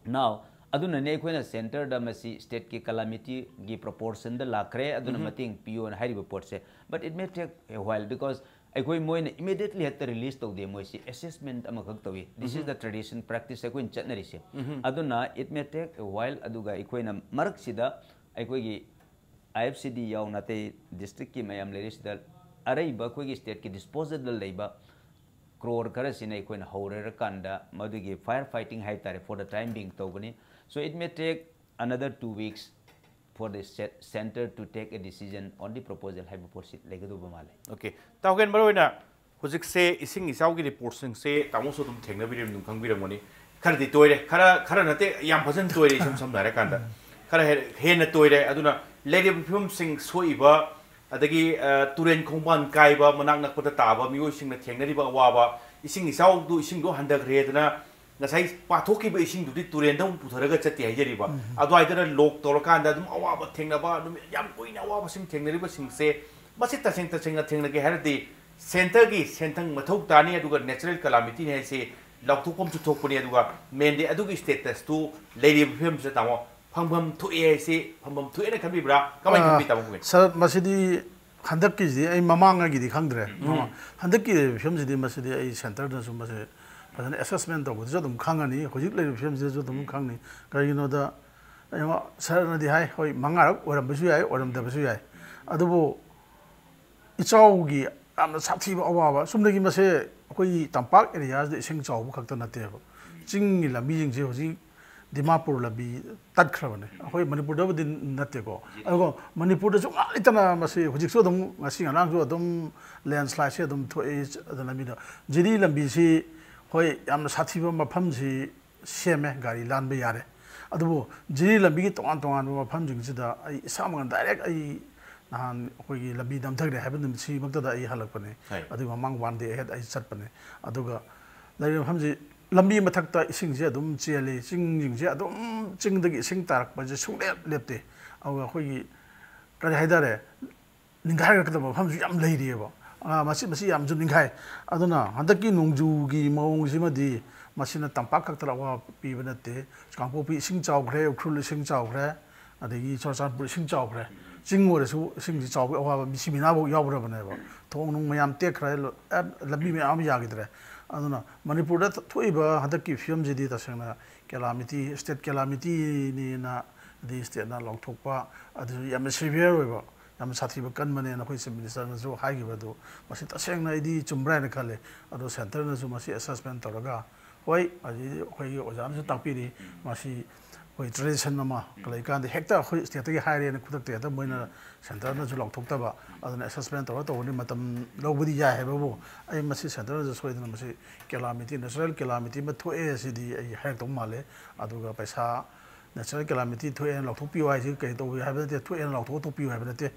Now, ꯑꯗꯨꯅꯅꯦ ꯑꯩꯈꯣꯏꯅ ꯁꯦꯟꯇꯔꯗ ꯃꯁꯤ ꯁ꯭ꯇꯦꯠꯀꯤ ꯀꯂꯥꯃꯤꯇꯤꯒꯤ ꯄ꯭ꯔꯣꯄꯣꯔꯁꯟꯗ ꯂꯥꯛꯈ꯭ꯔꯦ, ꯑꯗꯨꯅ ꯃꯇꯦꯡ ꯄꯤꯌꯣꯅ ꯍꯥꯏꯔꯤꯕ ꯄꯣꯠꯁꯦ꯫ But it may take a while, because ꯑꯩꯈꯣꯏ ꯃꯣꯏꯅ ꯏꯃꯤꯗꯤꯌꯦꯠꯂꯤ ꯍꯦꯛꯇ ꯔꯤꯂꯤꯁ ꯇꯧꯗꯦ, ꯃꯣꯏꯁꯤ ꯑꯦꯁꯦꯁꯃꯦꯟꯠ ꯑꯃꯈꯛ ꯇꯧꯏ꯫ This is the tradition, practice ꯑꯩꯈꯣꯏꯅ ꯆꯠꯅꯔꯤꯁꯦ꯫ ꯑꯗꯨꯅ it may take a while, ꯑꯗꯨꯒ ꯑꯩꯈꯣꯏꯅ ꯃꯔꯛꯁꯤꯗ ꯑꯩꯈꯣꯏꯒꯤ ꯑꯥꯏ ꯑꯦꯐ ꯁꯤ ꯗꯤ ꯌꯥꯎꯅ ꯑꯇꯩ ꯗꯤꯁꯇ꯭ꯔꯤꯛꯀꯤ ꯃꯌꯥꯝ ꯂꯩꯔꯤꯁꯤꯗ ꯑꯔꯩꯕ ꯑꯩꯈꯣꯏꯒꯤ ꯁ꯭ꯇꯦꯠꯀꯤ ꯗꯤꯁꯄꯣꯖꯦꯕꯜ ꯂꯩꯕ ꯀ꯭ꯔꯣꯔ ꯈꯔꯁꯤꯅ ꯑꯩꯈꯣꯏꯅ ꯍꯧꯔꯀꯥꯟꯗ ꯃꯗꯨꯒꯤ ꯐꯥꯏꯌꯔ ꯐꯥꯏꯇꯤꯡ ꯍꯥꯏꯕ ꯇꯥꯔꯦ, for the time being ꯇꯧꯒꯅꯤ꯫ So it may take another two weeks for the ce- center to take a decision on the proposal ꯍꯥꯏꯕ ꯄꯣꯠꯁꯤ ꯂꯩꯒꯗꯧꯕ ꯃꯥꯜꯂꯦ꯫ ꯑꯣꯀꯦ, ꯇꯥꯎꯒꯦꯟ, ꯃꯔꯨꯑꯣꯏꯅ ꯍꯧꯖꯤꯛꯁꯦ ꯏꯁꯤꯡ ꯏꯆꯥꯎꯒꯤ ꯔꯤꯄꯣꯔꯠꯁꯤꯡꯁꯦ ꯇꯥꯃꯣꯁꯨ ꯑꯗꯨꯝ ꯊꯦꯡꯅꯕꯤꯔꯝ ꯑꯗꯨꯝ ꯈꯪꯕꯤꯔꯝꯒꯅꯤ꯫ ꯈꯔꯗꯤ ꯇꯣꯏꯔꯦ, ꯈꯔ ꯈꯔ ꯅꯠꯇꯦ, ꯌꯥꯝ ꯐꯖꯅ ꯇꯣꯏꯔꯦ꯫ ꯏꯁꯝ ꯁꯝꯅ ꯍꯥꯏꯔꯀꯥꯟꯗ ꯈꯔ ꯍꯦ- ꯍꯦꯟꯅ ꯇꯣꯏꯔꯦ꯫ ꯑꯗꯨꯅ ꯂꯩꯔꯤꯕ ꯐꯤꯕꯝꯁꯤꯡ ꯁꯣꯛꯏꯕ, ꯑꯗꯒꯤ ꯑ, ꯇꯨꯔꯦꯟ ꯈꯣꯡꯕꯥꯟ ꯀꯥꯏꯕ, ꯃꯅꯥꯛ ꯅꯛꯄꯗ ꯇꯥꯕ ꯃꯤꯑꯣꯏꯁꯤꯡꯅ ꯊꯦꯡꯅꯔꯤꯕ ꯑꯋꯥꯕ, ꯏꯁꯤꯡ ꯏꯆꯥꯎꯗꯨ, ꯏꯁꯤꯡꯗꯣ ꯍꯟꯊꯈ꯭ꯔꯦꯗꯅ ꯉꯁꯥꯏ ꯄꯥꯊꯣꯛꯈꯤꯕ ꯏꯁꯤꯡꯗꯨꯗꯤ ꯇꯨꯔꯦꯟꯗ ꯑꯃꯨꯛ ꯄꯨꯊꯔꯒ ꯆꯠꯇꯦ ꯍꯥꯏꯖꯔꯤꯕ꯫ ꯑꯗꯨꯋꯥꯏꯗꯅ ꯂꯣꯛ ꯇꯧꯔꯀꯥꯟꯗ ꯑꯗꯨꯝ ꯑꯋꯥꯕ ꯊꯦꯡꯅꯕ, ꯅꯨꯃꯤꯠ ꯌꯥꯝ ꯀꯨꯏꯅ ꯑꯋꯥꯕꯁꯤꯡ ꯊꯦꯡꯅꯔꯤꯕꯁꯤꯡꯁꯦ, ꯃꯁꯤ ꯇꯁꯦꯡ ꯇꯁꯦꯡꯅ ꯊꯦꯡꯅꯒꯦ ꯍꯥꯏꯔꯗꯤ ꯁꯦꯟꯇꯔꯒꯤ ꯁꯦꯟꯊꯪ ꯃꯊꯧ ꯇꯥꯅꯤ, ꯑꯗꯨꯒ ꯅꯦꯆꯔꯦꯜ ꯀꯂꯥꯃꯤꯇꯤꯅꯤ ꯍꯥꯏꯁꯦ ꯂꯥꯎꯊꯣꯛꯐꯝꯁꯨ ꯊꯣꯛꯄꯅꯤ꯫ ꯑꯗꯨꯒ ꯃꯦꯟꯗꯤ ꯑꯗꯨꯒꯤ ꯁ꯭ꯇꯦꯇꯁꯇꯨ ꯂꯩꯔꯤꯕ ꯐꯤꯕꯝꯁꯤꯗ, ꯇꯥꯃꯣ, ꯐꯪꯐꯝ ꯊꯣꯛꯑꯦ ꯍꯥꯏꯁꯦ, ꯐꯪꯐꯝ ꯊꯣꯛꯑꯦꯅ ꯈꯟꯕꯤꯕ꯭ꯔꯥ? ꯀꯃꯥꯏꯅ ꯑꯥ, ꯈꯟꯕꯤ, ꯇꯥꯃꯣ ꯈꯨꯕꯦꯟ? ꯁꯥꯔ, ꯃꯁꯤꯗꯤ ꯍꯟꯗꯛꯀꯤꯁꯤꯗꯤ ꯑꯩ ꯃꯃꯥꯡꯉꯩꯒꯤꯗꯤ ꯈꯪꯗ꯭ꯔꯦ꯫ ꯃꯃꯥꯡ-, ꯍꯟꯗꯛꯀꯤ ꯐꯤꯕꯝꯁꯤꯗꯤ, ꯃꯁꯤꯗꯤ ꯑꯩ ꯁꯦꯟꯇꯔꯗꯁꯨ ꯃꯁꯤ ꯐꯖꯅ ꯑꯦꯁꯦꯁꯃꯦꯟ ꯇꯧꯕꯗꯁꯨ ꯑꯗꯨꯝ ꯈꯪꯉꯅꯤ, ꯍꯧꯖꯤꯛ ꯂꯩꯔꯤꯕ ꯐꯤꯕꯝꯁꯤꯗꯁꯨ ꯑꯗꯨꯝ ꯈꯪꯅꯤ꯫ ꯀꯔꯤꯒꯤꯅꯣꯗ, ꯌꯦꯡꯉꯣ, ꯁꯥꯔꯅꯗꯤ ꯍꯥꯏ, ꯍꯣꯏ, ꯃꯉꯥꯔꯛ ꯑꯣꯏꯔꯝꯕꯁꯨ ꯌꯥꯏ, ꯑꯣꯏꯔꯝꯗꯕꯁꯨ ꯌꯥꯏ, ꯑꯗꯨꯕꯨ ꯏꯆꯥꯎꯒꯤ ꯌꯥꯝꯅ ꯁꯥꯊꯤꯕ ꯑꯋꯥꯕ, ꯁꯨꯝꯗꯒꯤ ꯃꯁꯦ ꯑꯩꯈꯣꯏꯒꯤ ꯇꯝꯄꯥꯛ ꯑꯦꯔꯤꯌꯥꯁꯤꯗ ꯏꯁꯤꯡ ꯆꯥꯎꯕ ꯈꯛꯇ ꯅꯠꯇꯦꯕ꯫ ꯆꯤꯡꯒꯤ ꯂꯝꯕꯤꯁꯤꯡꯁꯦ ꯍꯧꯖꯤꯛ ꯗꯤꯃꯥꯄꯨꯔ ꯂꯝꯕꯤ ꯇꯠꯈ꯭ꯔꯕꯅꯦ, ꯑꯩꯈꯣꯏ ꯃꯅꯤꯄꯨꯔꯗꯕꯨꯗꯤ ꯅꯠꯇꯦꯀꯣ꯫ ꯑꯗꯨꯒ ꯃꯅꯤꯄꯨꯔꯗꯁꯨ ꯉꯥꯏ ꯂꯩꯇꯅ ꯃꯁꯤ ꯍꯧꯖꯤꯛꯁꯨ ꯑꯗꯨꯝ, ꯉꯁꯤ ꯉꯔꯥꯡꯁꯨ ꯑꯗꯨꯝ ꯂꯦꯟꯁ꯭ꯂꯥꯏꯗꯁꯦ ꯑꯗꯨꯝ ꯊꯣꯛꯏ꯫ ꯑꯗꯨ ꯂꯝꯕꯤꯗꯣ, ꯖꯤꯔꯤ ꯂꯝꯕꯤꯁꯤ, ꯍꯣꯏ, ꯌꯥꯝꯅ ꯁꯥꯊꯤꯕ ꯃꯐꯝꯁꯤ ꯁꯦꯝꯃꯦ, ꯒꯥꯔꯤ ꯂꯥꯟꯕ ꯌꯥꯔꯦ꯫ ꯑꯗꯨꯕꯨ ꯖꯤꯔꯤ ꯂꯝꯕꯤꯒꯤ ꯇꯣꯉꯥꯟ ꯇꯣꯉꯥꯟꯕ ꯃꯐꯝꯁꯤꯡꯁꯤꯗ ꯑꯩ ꯏꯁꯥꯃꯛꯅ direct ꯑꯩ ꯅꯍꯥꯟ ꯑꯩꯈꯣꯏꯒꯤ ꯂꯝꯕꯤ ꯅꯝꯊꯈ꯭ꯔꯦ ꯍꯥꯏꯕ ꯅꯨꯃꯤꯠꯁꯤꯃꯛꯇꯗ ꯑꯩ ꯍꯜꯂꯛꯄꯅꯦ꯫ ꯍꯣꯏ꯫ ꯑꯗꯨꯒꯤ ꯃꯃꯥꯡ one day ahead ꯑꯩ ꯆꯠꯄꯅꯦ꯫ ꯑꯗꯨꯒ ꯂꯩꯔꯤꯕ ꯃꯐꯝꯁꯤ ꯂꯝꯕꯤ ꯃꯊꯛꯇ ꯏꯁꯤꯡꯁꯦ ꯑꯗꯨꯝ ꯆꯦꯜꯂꯤ, ꯆꯤꯡꯁꯤꯡꯁꯦ ꯑꯗꯨꯝ, ꯆꯤꯡꯗꯒꯤ ꯏꯁꯤꯡ ꯇꯥꯔꯛꯄꯁꯦ ꯁꯨꯡꯂꯦꯞ ꯂꯦꯞꯇꯦ꯫ ꯑꯗꯨꯒ ꯑꯩꯈꯣꯏꯒꯤ ꯀꯔꯤ ꯍꯥꯏꯇꯥꯔꯦ, ꯅꯤꯡꯈꯥꯏꯔꯛꯀꯗꯕ ꯃꯐꯝꯁꯨ ꯌꯥꯝ ꯂꯩꯔꯤꯑꯕ꯫ ꯑ, ꯃꯁꯤ, ꯃꯁꯤ ꯌꯥꯝꯁꯨ ꯅꯤꯡꯈꯥꯏ꯫ ꯑꯗꯨꯅ ꯍꯟꯗꯛꯀꯤ ꯅꯣꯡꯖꯨꯒꯤ ꯃꯑꯣꯡꯁꯤꯃꯗꯤ ꯃꯁꯤꯅ ꯇꯝꯄꯥꯛ ꯈꯛꯇꯗ ꯑꯋꯥꯕ ꯄꯤꯕ ꯅꯠꯇꯦ꯫ ꯀꯥꯡꯄꯣꯛꯄꯤ ꯏꯁꯤꯡ ꯆꯥꯎꯈ꯭ꯔꯦ, ꯎꯈ꯭ꯔꯨꯜ ꯏꯁꯤꯡ ꯆꯥꯎꯈ꯭ꯔꯦ, ꯑꯗꯒꯤ ꯆꯨꯔꯆꯥꯟꯄꯨꯔ ꯏꯁꯤꯡ ꯆꯥꯎꯈ꯭ꯔꯦ꯫ ꯆꯤꯡ ꯑꯣꯏꯔꯁꯨ ꯏꯁꯤꯡꯁꯤ ꯆꯥꯎꯕꯒꯤ ꯑꯋꯥꯕ ꯃꯤꯁꯤ ꯃꯤꯅꯥꯐꯥꯎ ꯌꯥꯎꯈ꯭ꯔꯕꯅꯦꯕ꯫ ꯊꯣꯡ ꯅꯨꯡ ꯃꯌꯥꯝ ꯇꯦꯛꯈ꯭ꯔꯦ, ꯂ-, ꯑꯦ, ꯂꯝꯕꯤ ꯃꯌꯥꯝ ꯑꯃ ꯌꯥꯈꯤꯗ꯭ꯔꯦ꯫ ꯑꯗꯨꯅ ꯃꯅꯤꯄꯨꯔꯗ ꯊꯣꯛꯏꯕ ꯍꯟꯗꯛꯀꯤ ꯐꯤꯕꯝꯁꯤꯗꯤ ꯇꯁꯦꯡꯅ calamity, state calamityꯅꯤꯅ, ꯑꯗꯩ stateꯅ ꯂꯥꯎꯊꯣꯛꯄ, ꯑꯗꯨꯁꯨ ꯌꯥꯝꯅ severe ꯑꯣꯏꯕ, ꯌꯥꯝꯅ ꯁꯥꯊꯤꯕ ꯀꯟꯕꯅꯦꯅ ꯑꯩꯈꯣꯏ Chief Ministerꯅꯁꯨ ꯍꯥꯏꯈꯤꯕ ꯑꯗꯨ, ꯃꯁꯤ ꯇꯁꯦꯡꯅ ꯑꯩꯗꯤ ꯆꯨꯝꯕ꯭ꯔꯥ ꯍꯥꯏꯅ ꯈꯜꯂꯦ꯫ ꯑꯗꯣ centreꯅꯁꯨ ꯃꯁꯤ assessment ꯇꯧꯔꯒ, ꯍꯣꯏ, ꯑꯗꯩꯗꯤ ꯑꯩꯈꯣꯏꯒꯤ ꯑꯣꯖꯥꯅꯁꯨ ꯇꯥꯛꯄꯤꯔꯤ, ꯃꯁꯤ ꯑꯩꯈꯣꯏ tradition ꯑꯃ ꯂꯩꯀꯥꯟꯗ ꯍꯦꯛꯇ ꯑꯩꯈꯣꯏ stateꯇꯒꯤ ꯍꯥꯏꯔꯦꯅ ꯈꯨꯗꯛꯇ ꯍꯦꯛꯇ ꯃꯣꯏꯅ centreꯅꯁꯨ ꯂꯥꯎꯊꯣꯛꯇꯕ, ꯑꯗꯨꯅ assessment ꯇꯧꯔ ꯇꯧꯕꯅꯤ꯫ ꯃꯇꯝ ꯂꯧꯕꯗꯤ ꯌꯥꯏ ꯍꯥꯏꯕꯕꯨ, ꯑꯩ ꯃꯁꯤ centreꯅꯁꯨ ꯁꯣꯏꯗꯅ ꯃꯁꯤ calamity, natural calamity ꯑꯃ ꯊꯣꯛꯑꯦ ꯁꯤꯗꯤ ꯑꯩ ꯍꯥꯏꯔꯛꯇꯧ ꯃꯥꯜꯂꯦ꯫ ꯑꯗꯨꯒ ꯄꯩꯁꯥ natural calamity ꯊꯣꯛꯑꯦꯅ ꯂꯥꯎꯊꯣꯛꯄꯤꯌꯨ ꯍꯥꯏꯁꯤ ꯀꯔꯤ ꯇꯧꯕꯤꯌꯨ ꯍꯥꯏꯕ ꯅꯠꯇꯦ, ꯊꯣꯛꯑꯦꯅ ꯂꯥꯎꯊꯣꯛꯑ ꯇꯣꯛꯄꯤꯌꯨ ꯍꯥꯏꯕ ꯅꯠꯇꯦ꯫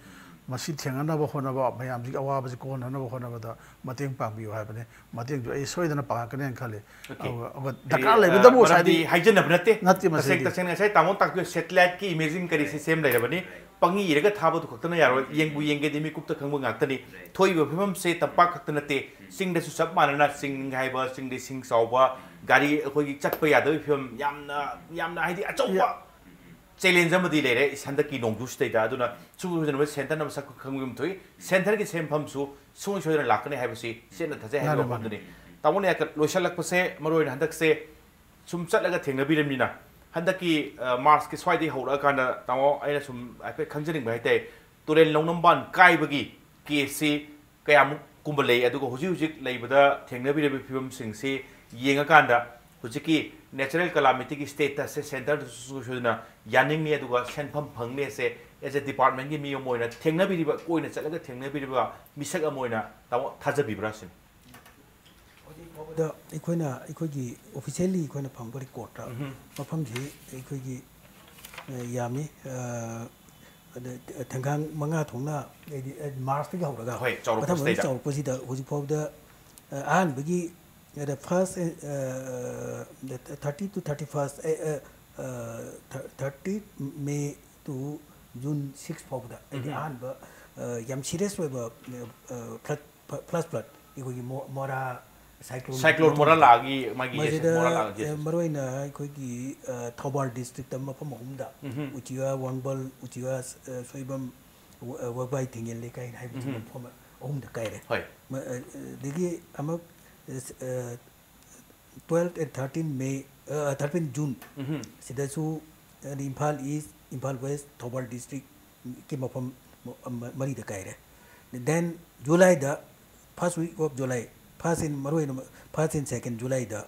ꯃꯁꯤ ꯊꯦꯡꯅꯅꯕ ꯍꯣꯠꯅꯕ, ꯃꯌꯥꯝꯁꯤꯒꯤ ꯑꯋꯥꯕꯁꯤ ꯀꯣꯟꯅꯅꯕ ꯍꯣꯠꯅꯕꯗ ꯃꯇꯦꯡ ꯄꯥꯡꯕꯤꯌꯨ ꯍꯥꯏꯕꯅꯤ꯫ ꯃꯇꯦꯡꯁꯨ ꯑꯩ ꯁꯣꯏꯗꯅ ꯄꯥꯡꯉꯛꯀꯅꯦꯅ ꯈꯜꯂꯤ꯫ Okay꯫ ꯑꯗꯨꯒ, ꯑꯗꯨꯒ ꯍꯥꯏꯗꯤ, ꯗꯔꯀꯥꯔ ꯂꯩꯕꯗꯕꯨ ꯑ, ꯃꯔꯝꯗꯤ ꯉꯁꯥꯏꯗꯤ ꯍꯥꯏꯖꯅꯕ ꯅꯠꯇꯦ꯫ ꯅꯠꯇꯦ, ꯇꯁꯦꯡ ꯃꯁꯤꯗꯤ ꯇꯁꯦꯡ ꯉꯁꯥꯏ ꯇꯥꯃꯣ ꯇꯥꯛꯄꯤꯌꯨ, satelliteꯀꯤ imaging ꯀꯔꯤꯁꯤ ꯁꯦꯝ ꯂꯩꯔꯕꯅꯤ꯫ ꯄꯪꯌꯦꯡ ꯌꯦꯡꯉꯒ ꯊꯥꯕꯗꯨ ꯈꯛꯇꯅ ꯌꯥꯔꯣꯏ꯫ ꯌꯦꯡꯕꯨ ꯌꯦꯡꯒꯦꯗꯤ ꯃꯤꯀꯨꯞꯇ ꯈꯪꯕ ꯉꯥꯛꯇꯅꯤ꯫ ꯊꯣꯛꯏꯕ ꯐꯤꯕꯝꯁꯦ ꯇꯝꯄꯥꯛ ꯈꯛꯇ ꯅꯠꯇꯦ, ꯆꯤꯡꯗꯁꯨ ꯆꯞ ꯃꯥꯟꯅꯅ ꯆꯤꯡ ꯍꯥꯏꯕ, ꯆꯤꯡꯗ ꯏꯁꯤꯡ ꯆꯥꯎꯕ, ꯒꯥꯔꯤ ꯑꯩꯈꯣꯏꯒꯤ ꯆꯠꯄ ꯌꯥꯗꯕꯒꯤ ꯐꯤꯕꯝ, ꯌꯥꯝꯅ, ꯌꯥꯝꯅ ꯍꯥꯏꯗꯤ ꯑꯆꯧꯕ challenge ꯑꯃꯗꯤ ꯂꯩꯔꯦ ꯍꯟꯗꯛꯀꯤ ꯅꯣꯡꯖꯨꯁꯤꯗꯩꯗ꯫ ꯑꯗꯨꯅ ꯁꯨꯡꯁꯣꯏ ꯁꯣꯏꯗꯅ centreꯅ ꯃꯁꯛ ꯈꯪꯕ ꯑꯃ ꯊꯣꯛꯏ꯫ Centreꯒꯤ ꯁꯦꯟꯐꯝꯁꯨ ꯁꯨꯡꯁꯣꯏ ꯁꯣꯏꯗꯅ ꯂꯥꯛꯀꯅꯤ ꯍꯥꯏꯕꯁꯤ ꯆꯦꯠꯅ ꯊꯥꯖꯩ ꯍꯥꯏꯕ ꯃꯥꯅꯦ, ꯋꯥꯐꯝꯗꯨꯅꯤ꯫ ꯇꯥꯃꯣꯅ ꯌꯥꯀ-, ꯂꯣꯏꯁꯤꯜꯂꯛꯄꯁꯦ ꯃꯔꯨ ꯑꯣꯏꯅ ꯍꯟꯗꯛꯁꯦ ꯁꯨꯝ ꯆꯠꯂꯒ ꯊꯦꯡꯅꯕꯤꯔꯕꯅꯤꯅ, ꯍꯟꯗꯛꯀꯤ, ꯑ, Marchꯀꯤ ꯁ꯭ꯋꯥꯏꯗꯒꯤ ꯍꯧꯔꯛꯑꯀꯥꯟꯗ, ꯇꯥꯃꯣ, ꯑꯩꯅ ꯁꯨꯝ ꯍꯥꯏꯐꯦꯠ ꯈꯪꯖꯅꯤꯡꯕ ꯍꯥꯏꯇꯥꯔꯦ, ꯇꯨꯔꯦꯜ ꯂꯧꯅꯝꯕꯥꯟ ꯀꯥꯏꯕꯒꯤ caseꯁꯤ ꯀꯌꯥꯃꯨꯛ ꯀꯨꯝꯕ ꯂꯩ, ꯑꯗꯨꯒ ꯍꯧꯖꯤꯛ ꯍꯧꯖꯤꯛ ꯂꯩꯕꯗ ꯊꯦꯡꯅꯕꯤꯔꯤꯕ ꯐꯤꯕꯝꯁꯤꯡꯁꯤ ꯌꯦꯡꯉꯀꯥꯟꯗ, ꯍꯧꯖꯤꯛꯀꯤ natural calamityꯒꯤ statusꯁꯦ centreꯗꯁꯨ ꯁꯨꯡꯁꯣꯏ ꯁꯣꯏꯗꯅ ꯌꯥꯅꯤꯡꯉꯤ, ꯑꯗꯨꯒ ꯁꯦꯟꯐꯝ ꯐꯪꯅꯤꯁꯦ as a departmentꯀꯤ ꯃꯤ ꯑꯃ ꯑꯣꯏꯅ ꯊꯦꯡꯅꯕꯤꯔꯤꯕ, ꯀꯣꯏꯅ ꯆꯠꯂꯒ ꯊꯦꯡꯅꯕꯤꯔꯤꯕ ꯃꯤꯁꯛ ꯑꯃ ꯑꯣꯏꯅ ꯇꯥꯃꯣ ꯊꯥꯖꯕꯤꯕ꯭ꯔꯥ ꯁꯤꯅꯤ? ꯐꯥꯎꯕꯗ ꯑꯩꯈꯣꯏꯅ, ꯑꯩꯈꯣꯏꯒꯤ officially ꯑꯩꯈꯣꯏꯅ ꯐꯪꯕ ꯔꯦꯀꯣꯔꯠꯇ ꯃꯐꯝꯁꯤ ꯑꯩꯈꯣꯏꯒꯤ, ꯑ, ꯌꯥꯝꯃꯤ꯫ ꯑ, ꯑꯗ ꯊꯪꯒꯥꯡ ꯃꯉꯥ ꯊꯣꯛꯅ, ꯍꯥꯏꯗꯤ, ꯑ, ꯃꯥꯔꯁꯇꯒꯤ ꯍꯧꯔꯒ ꯍꯣꯏ, ꯆꯥꯎꯔꯛꯄꯁꯤꯗꯩꯗ꯫ ꯃꯊꯪ ꯃꯊꯪ ꯆꯥꯎꯔꯛꯄꯁꯤꯗ ꯍꯧꯖꯤꯛ ꯐꯥꯎꯕꯗ, ꯑ, ꯑꯍꯥꯟꯕꯒꯤ, ꯑ, the first, ꯑ, the thirty to thirty first, ꯑ, ꯑ, ꯑ, thir-, thirty May to June six ꯐꯥꯎꯕꯗ, ꯍꯥꯏꯗꯤ, ꯑꯍꯥꯟꯕ, ꯑ, ꯌꯥꯝ serious ꯑꯣꯏꯕ, ꯑ, flood, flash flood, ꯑꯩꯈꯣꯏꯒꯤ ꯃꯣ-, ꯃꯣꯔꯥ cyclone cyclone ꯃꯣꯔꯥ ꯃꯇꯨꯡꯗ ꯂꯥꯛꯑꯒꯤ ꯃꯥꯒꯤ ꯃꯁꯤꯗ, ꯃꯣꯔꯥ ꯂꯥꯛꯑꯒꯤ ꯑ, ꯃꯔꯨꯑꯣꯏꯅ ꯑꯩꯈꯣꯏꯒꯤ, ꯑ, ꯊꯧꯕꯥꯜ districtꯇ ꯃꯐꯝ ꯑꯍꯨꯝꯗ, ꯎꯆꯤꯋꯥ, ꯋꯥꯡꯕꯜ, ꯎꯆꯤꯋꯥ, ꯑ, ꯁꯣꯏꯕꯝ, ꯋ-, ꯑ, ꯋꯥꯕꯥꯏ ꯊꯤꯡꯉꯦꯜ ꯂꯩꯀꯥꯏ ꯍꯥꯏꯕꯁꯤ ꯃꯐꯝ ꯑꯍꯨꯝꯗ ꯀꯥꯏꯔꯦ꯫ ꯍꯣꯏ꯫ ꯃ-, ꯑ, ꯑꯗꯒꯤ ꯑꯃꯨꯛ, ꯑ, twelve and thirteen May, ꯑ, thirteen June ꯁꯤꯗꯁꯨ, ꯑ, ꯏꯝꯐꯥꯜ East, ꯏꯝꯐꯥꯜ West, ꯊꯧꯕꯥꯜ districtꯀꯤ ꯃꯐꯝ ꯃ-, ꯃ-, ꯃꯔꯤꯗ ꯀꯥꯏꯔꯦ꯫ Then Julyꯗ, first week of July, first in, ꯃꯔꯨꯑꯣꯏꯅ first and second Julyꯗ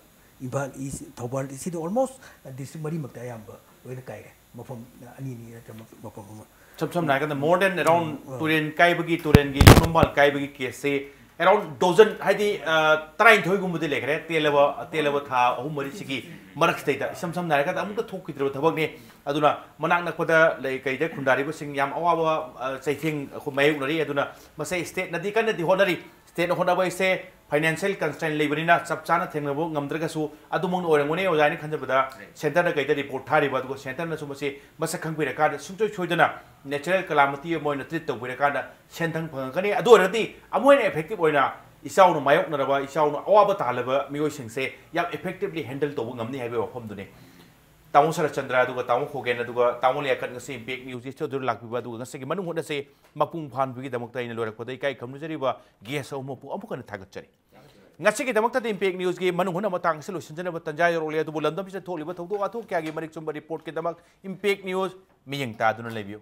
Imphal East, Thoubal, CD almost district ꯃꯔꯤꯃꯛꯇ ꯑꯌꯥꯝꯕ ꯂꯣꯏꯅ ꯀꯥꯏꯔꯦ, ꯃꯐꯝ ꯑꯅꯤ ꯑꯅꯤ ꯅꯠꯇ꯭ꯔ ꯃꯐꯝ ꯑꯃ꯫ ꯏꯁꯝ ꯁꯝꯅ ꯍꯥꯏꯔꯀꯥꯟꯗ more than around, ꯎꯝ, ꯑ, ꯇꯨꯔꯦꯟ ꯀꯥꯏꯕꯒꯤ, ꯇꯨꯔꯦꯟꯒꯤ ꯌꯨꯝꯐꯝ ꯀꯥꯏꯕꯒꯤ caseꯁꯦ around dozen, ꯍꯥꯏꯗꯤ, ꯑ, ꯇꯔꯥꯅꯤꯊꯣꯏꯒꯨꯝꯕꯗꯤ ꯂꯩꯈ꯭ꯔꯦ, ꯇꯦꯜꯂꯕ, ꯇꯦꯜꯂꯕ ꯊꯥ ꯑꯍꯨꯝ ꯃꯔꯤꯁꯤꯒꯤ ꯃꯔꯛꯁꯤꯗꯩꯗ꯫ ꯏꯁꯝ ꯁꯝꯅ ꯍꯥꯏꯔꯀꯥꯟꯗ ꯑꯃꯨꯛꯇ ꯊꯣꯛꯈꯤꯗ꯭ꯔꯕ ꯊꯕꯛꯅꯤ꯫ ꯑꯗꯨꯅ ꯃꯅꯥꯛ ꯅꯛꯄꯗ ꯂꯩ, ꯀꯩꯗ ꯈꯨꯟꯗꯥꯔꯤꯕꯁꯤꯡ ꯌꯥꯝ ꯑꯋꯥꯕ, ꯑ, ꯆꯩꯊꯦꯡ ꯑꯩꯈꯣꯏ ꯃꯥꯌꯣꯛꯅꯔꯤ꯫ ꯑꯗꯨꯅ ꯃꯁꯦ stateꯅꯗꯤ ꯀꯟꯅꯗꯤ ꯍꯣꯠꯅꯔꯤ꯫ Stateꯅ ꯍꯣꯠꯅꯕ ꯍꯥꯏꯁꯦ financial constraint ꯂꯩꯕꯅꯤꯅ ꯆꯞ ꯆꯥꯅ ꯊꯦꯡꯅꯕ ꯉꯝꯗ꯭ꯔꯒꯁꯨ, ꯑꯗꯨꯃꯛꯅ ꯑꯣꯏꯔꯝꯒꯅꯤ ꯑꯣꯖꯥ ꯍꯥꯏꯅ ꯈꯟꯖꯕꯗ꯫ Centreꯅ ꯀꯩꯗ report ꯊꯥꯔꯤꯕ, ꯑꯗꯨꯒ Centreꯅꯁꯨ ꯃꯁꯤ ꯃꯁꯛ ꯈꯪꯕꯤꯔꯀꯥꯟꯗ ꯁꯨꯡꯁꯣꯏ ꯁꯣꯏꯗꯅ natural calamity ꯑꯃ ꯑꯣꯏꯅ treat ꯇꯧꯕꯤꯔꯀꯥꯟꯗ ꯁꯦꯟꯊꯪ ꯐꯪꯉꯛꯀꯅꯤ꯫ ꯑꯗꯨ ꯑꯣꯏꯔꯒꯗꯤ ꯑꯃꯨꯛ ꯍꯦꯟꯅ effective ꯑꯣꯏꯅ ꯏꯆꯥꯎꯅ ꯃꯥꯌꯣꯛꯅꯔꯕ, ꯏꯆꯥꯎꯅ ꯑꯋꯥꯕ ꯇꯥꯍꯜꯂꯕ ꯃꯤꯑꯣꯏꯁꯤꯡꯁꯦ ꯌꯥꯝ effectively handle ꯇꯧꯕ ꯉꯝꯅꯤ ꯍꯥꯏꯕꯒꯤ ꯋꯥꯐꯝꯗꯨꯅꯤ꯫ ꯇꯥꯃꯣ ꯁꯔꯠꯆꯟꯗ꯭ꯔ ꯑꯗꯨꯒ ꯇꯥꯃꯣ ꯈꯣꯒꯦꯟ ꯑꯗꯨꯒ ꯇꯥꯃꯣ ꯂꯤꯌꯥꯀꯠ ꯉꯁꯤ Impact Newsꯀꯤ studio ꯂꯥꯛꯄꯤꯕ ꯑꯗꯨꯒ ꯉꯁꯤꯒꯤ ꯃꯅꯨꯡ ꯍꯨꯠꯅꯁꯤ ꯃꯄꯨꯡ ꯐꯥꯍꯟꯕꯒꯤꯗꯃꯛꯇ ꯑꯩꯅ ꯂꯣꯏꯔꯛꯄꯗ ꯏꯀꯥꯏ ꯈꯨꯝꯅꯖꯔꯤꯕ guest ꯑꯍꯨꯝꯃꯛꯄꯨ ꯑꯃꯨꯛ ꯍꯟꯅ ꯊꯥꯒꯠꯆꯔꯤ꯫ ꯉꯁꯤꯒꯤꯗꯃꯛꯇꯗꯤ Impact Newsꯀꯤ ꯃꯅꯨꯡ ꯍꯨꯠꯅ ꯃꯇꯥꯡ ꯑꯁꯤ ꯂꯣꯏꯁꯤꯟꯖꯅꯕ ꯇꯟꯖꯥ ꯌꯧꯔꯛꯂꯦ, ꯑꯗꯨꯕꯨ ꯂꯝꯗꯝꯁꯤꯗ ꯊꯣꯛꯂꯤꯕ ꯊꯧꯗꯣꯛ ꯋꯥꯊꯣꯛ ꯀꯌꯥꯒꯤ ꯃꯔꯤꯛ ꯆꯨꯝꯕ reportꯀꯤꯗꯃꯛ Impact News ꯃꯤꯠꯌꯦꯡ ꯇꯥꯗꯨꯅ ꯂꯩꯕꯤꯌꯨ꯫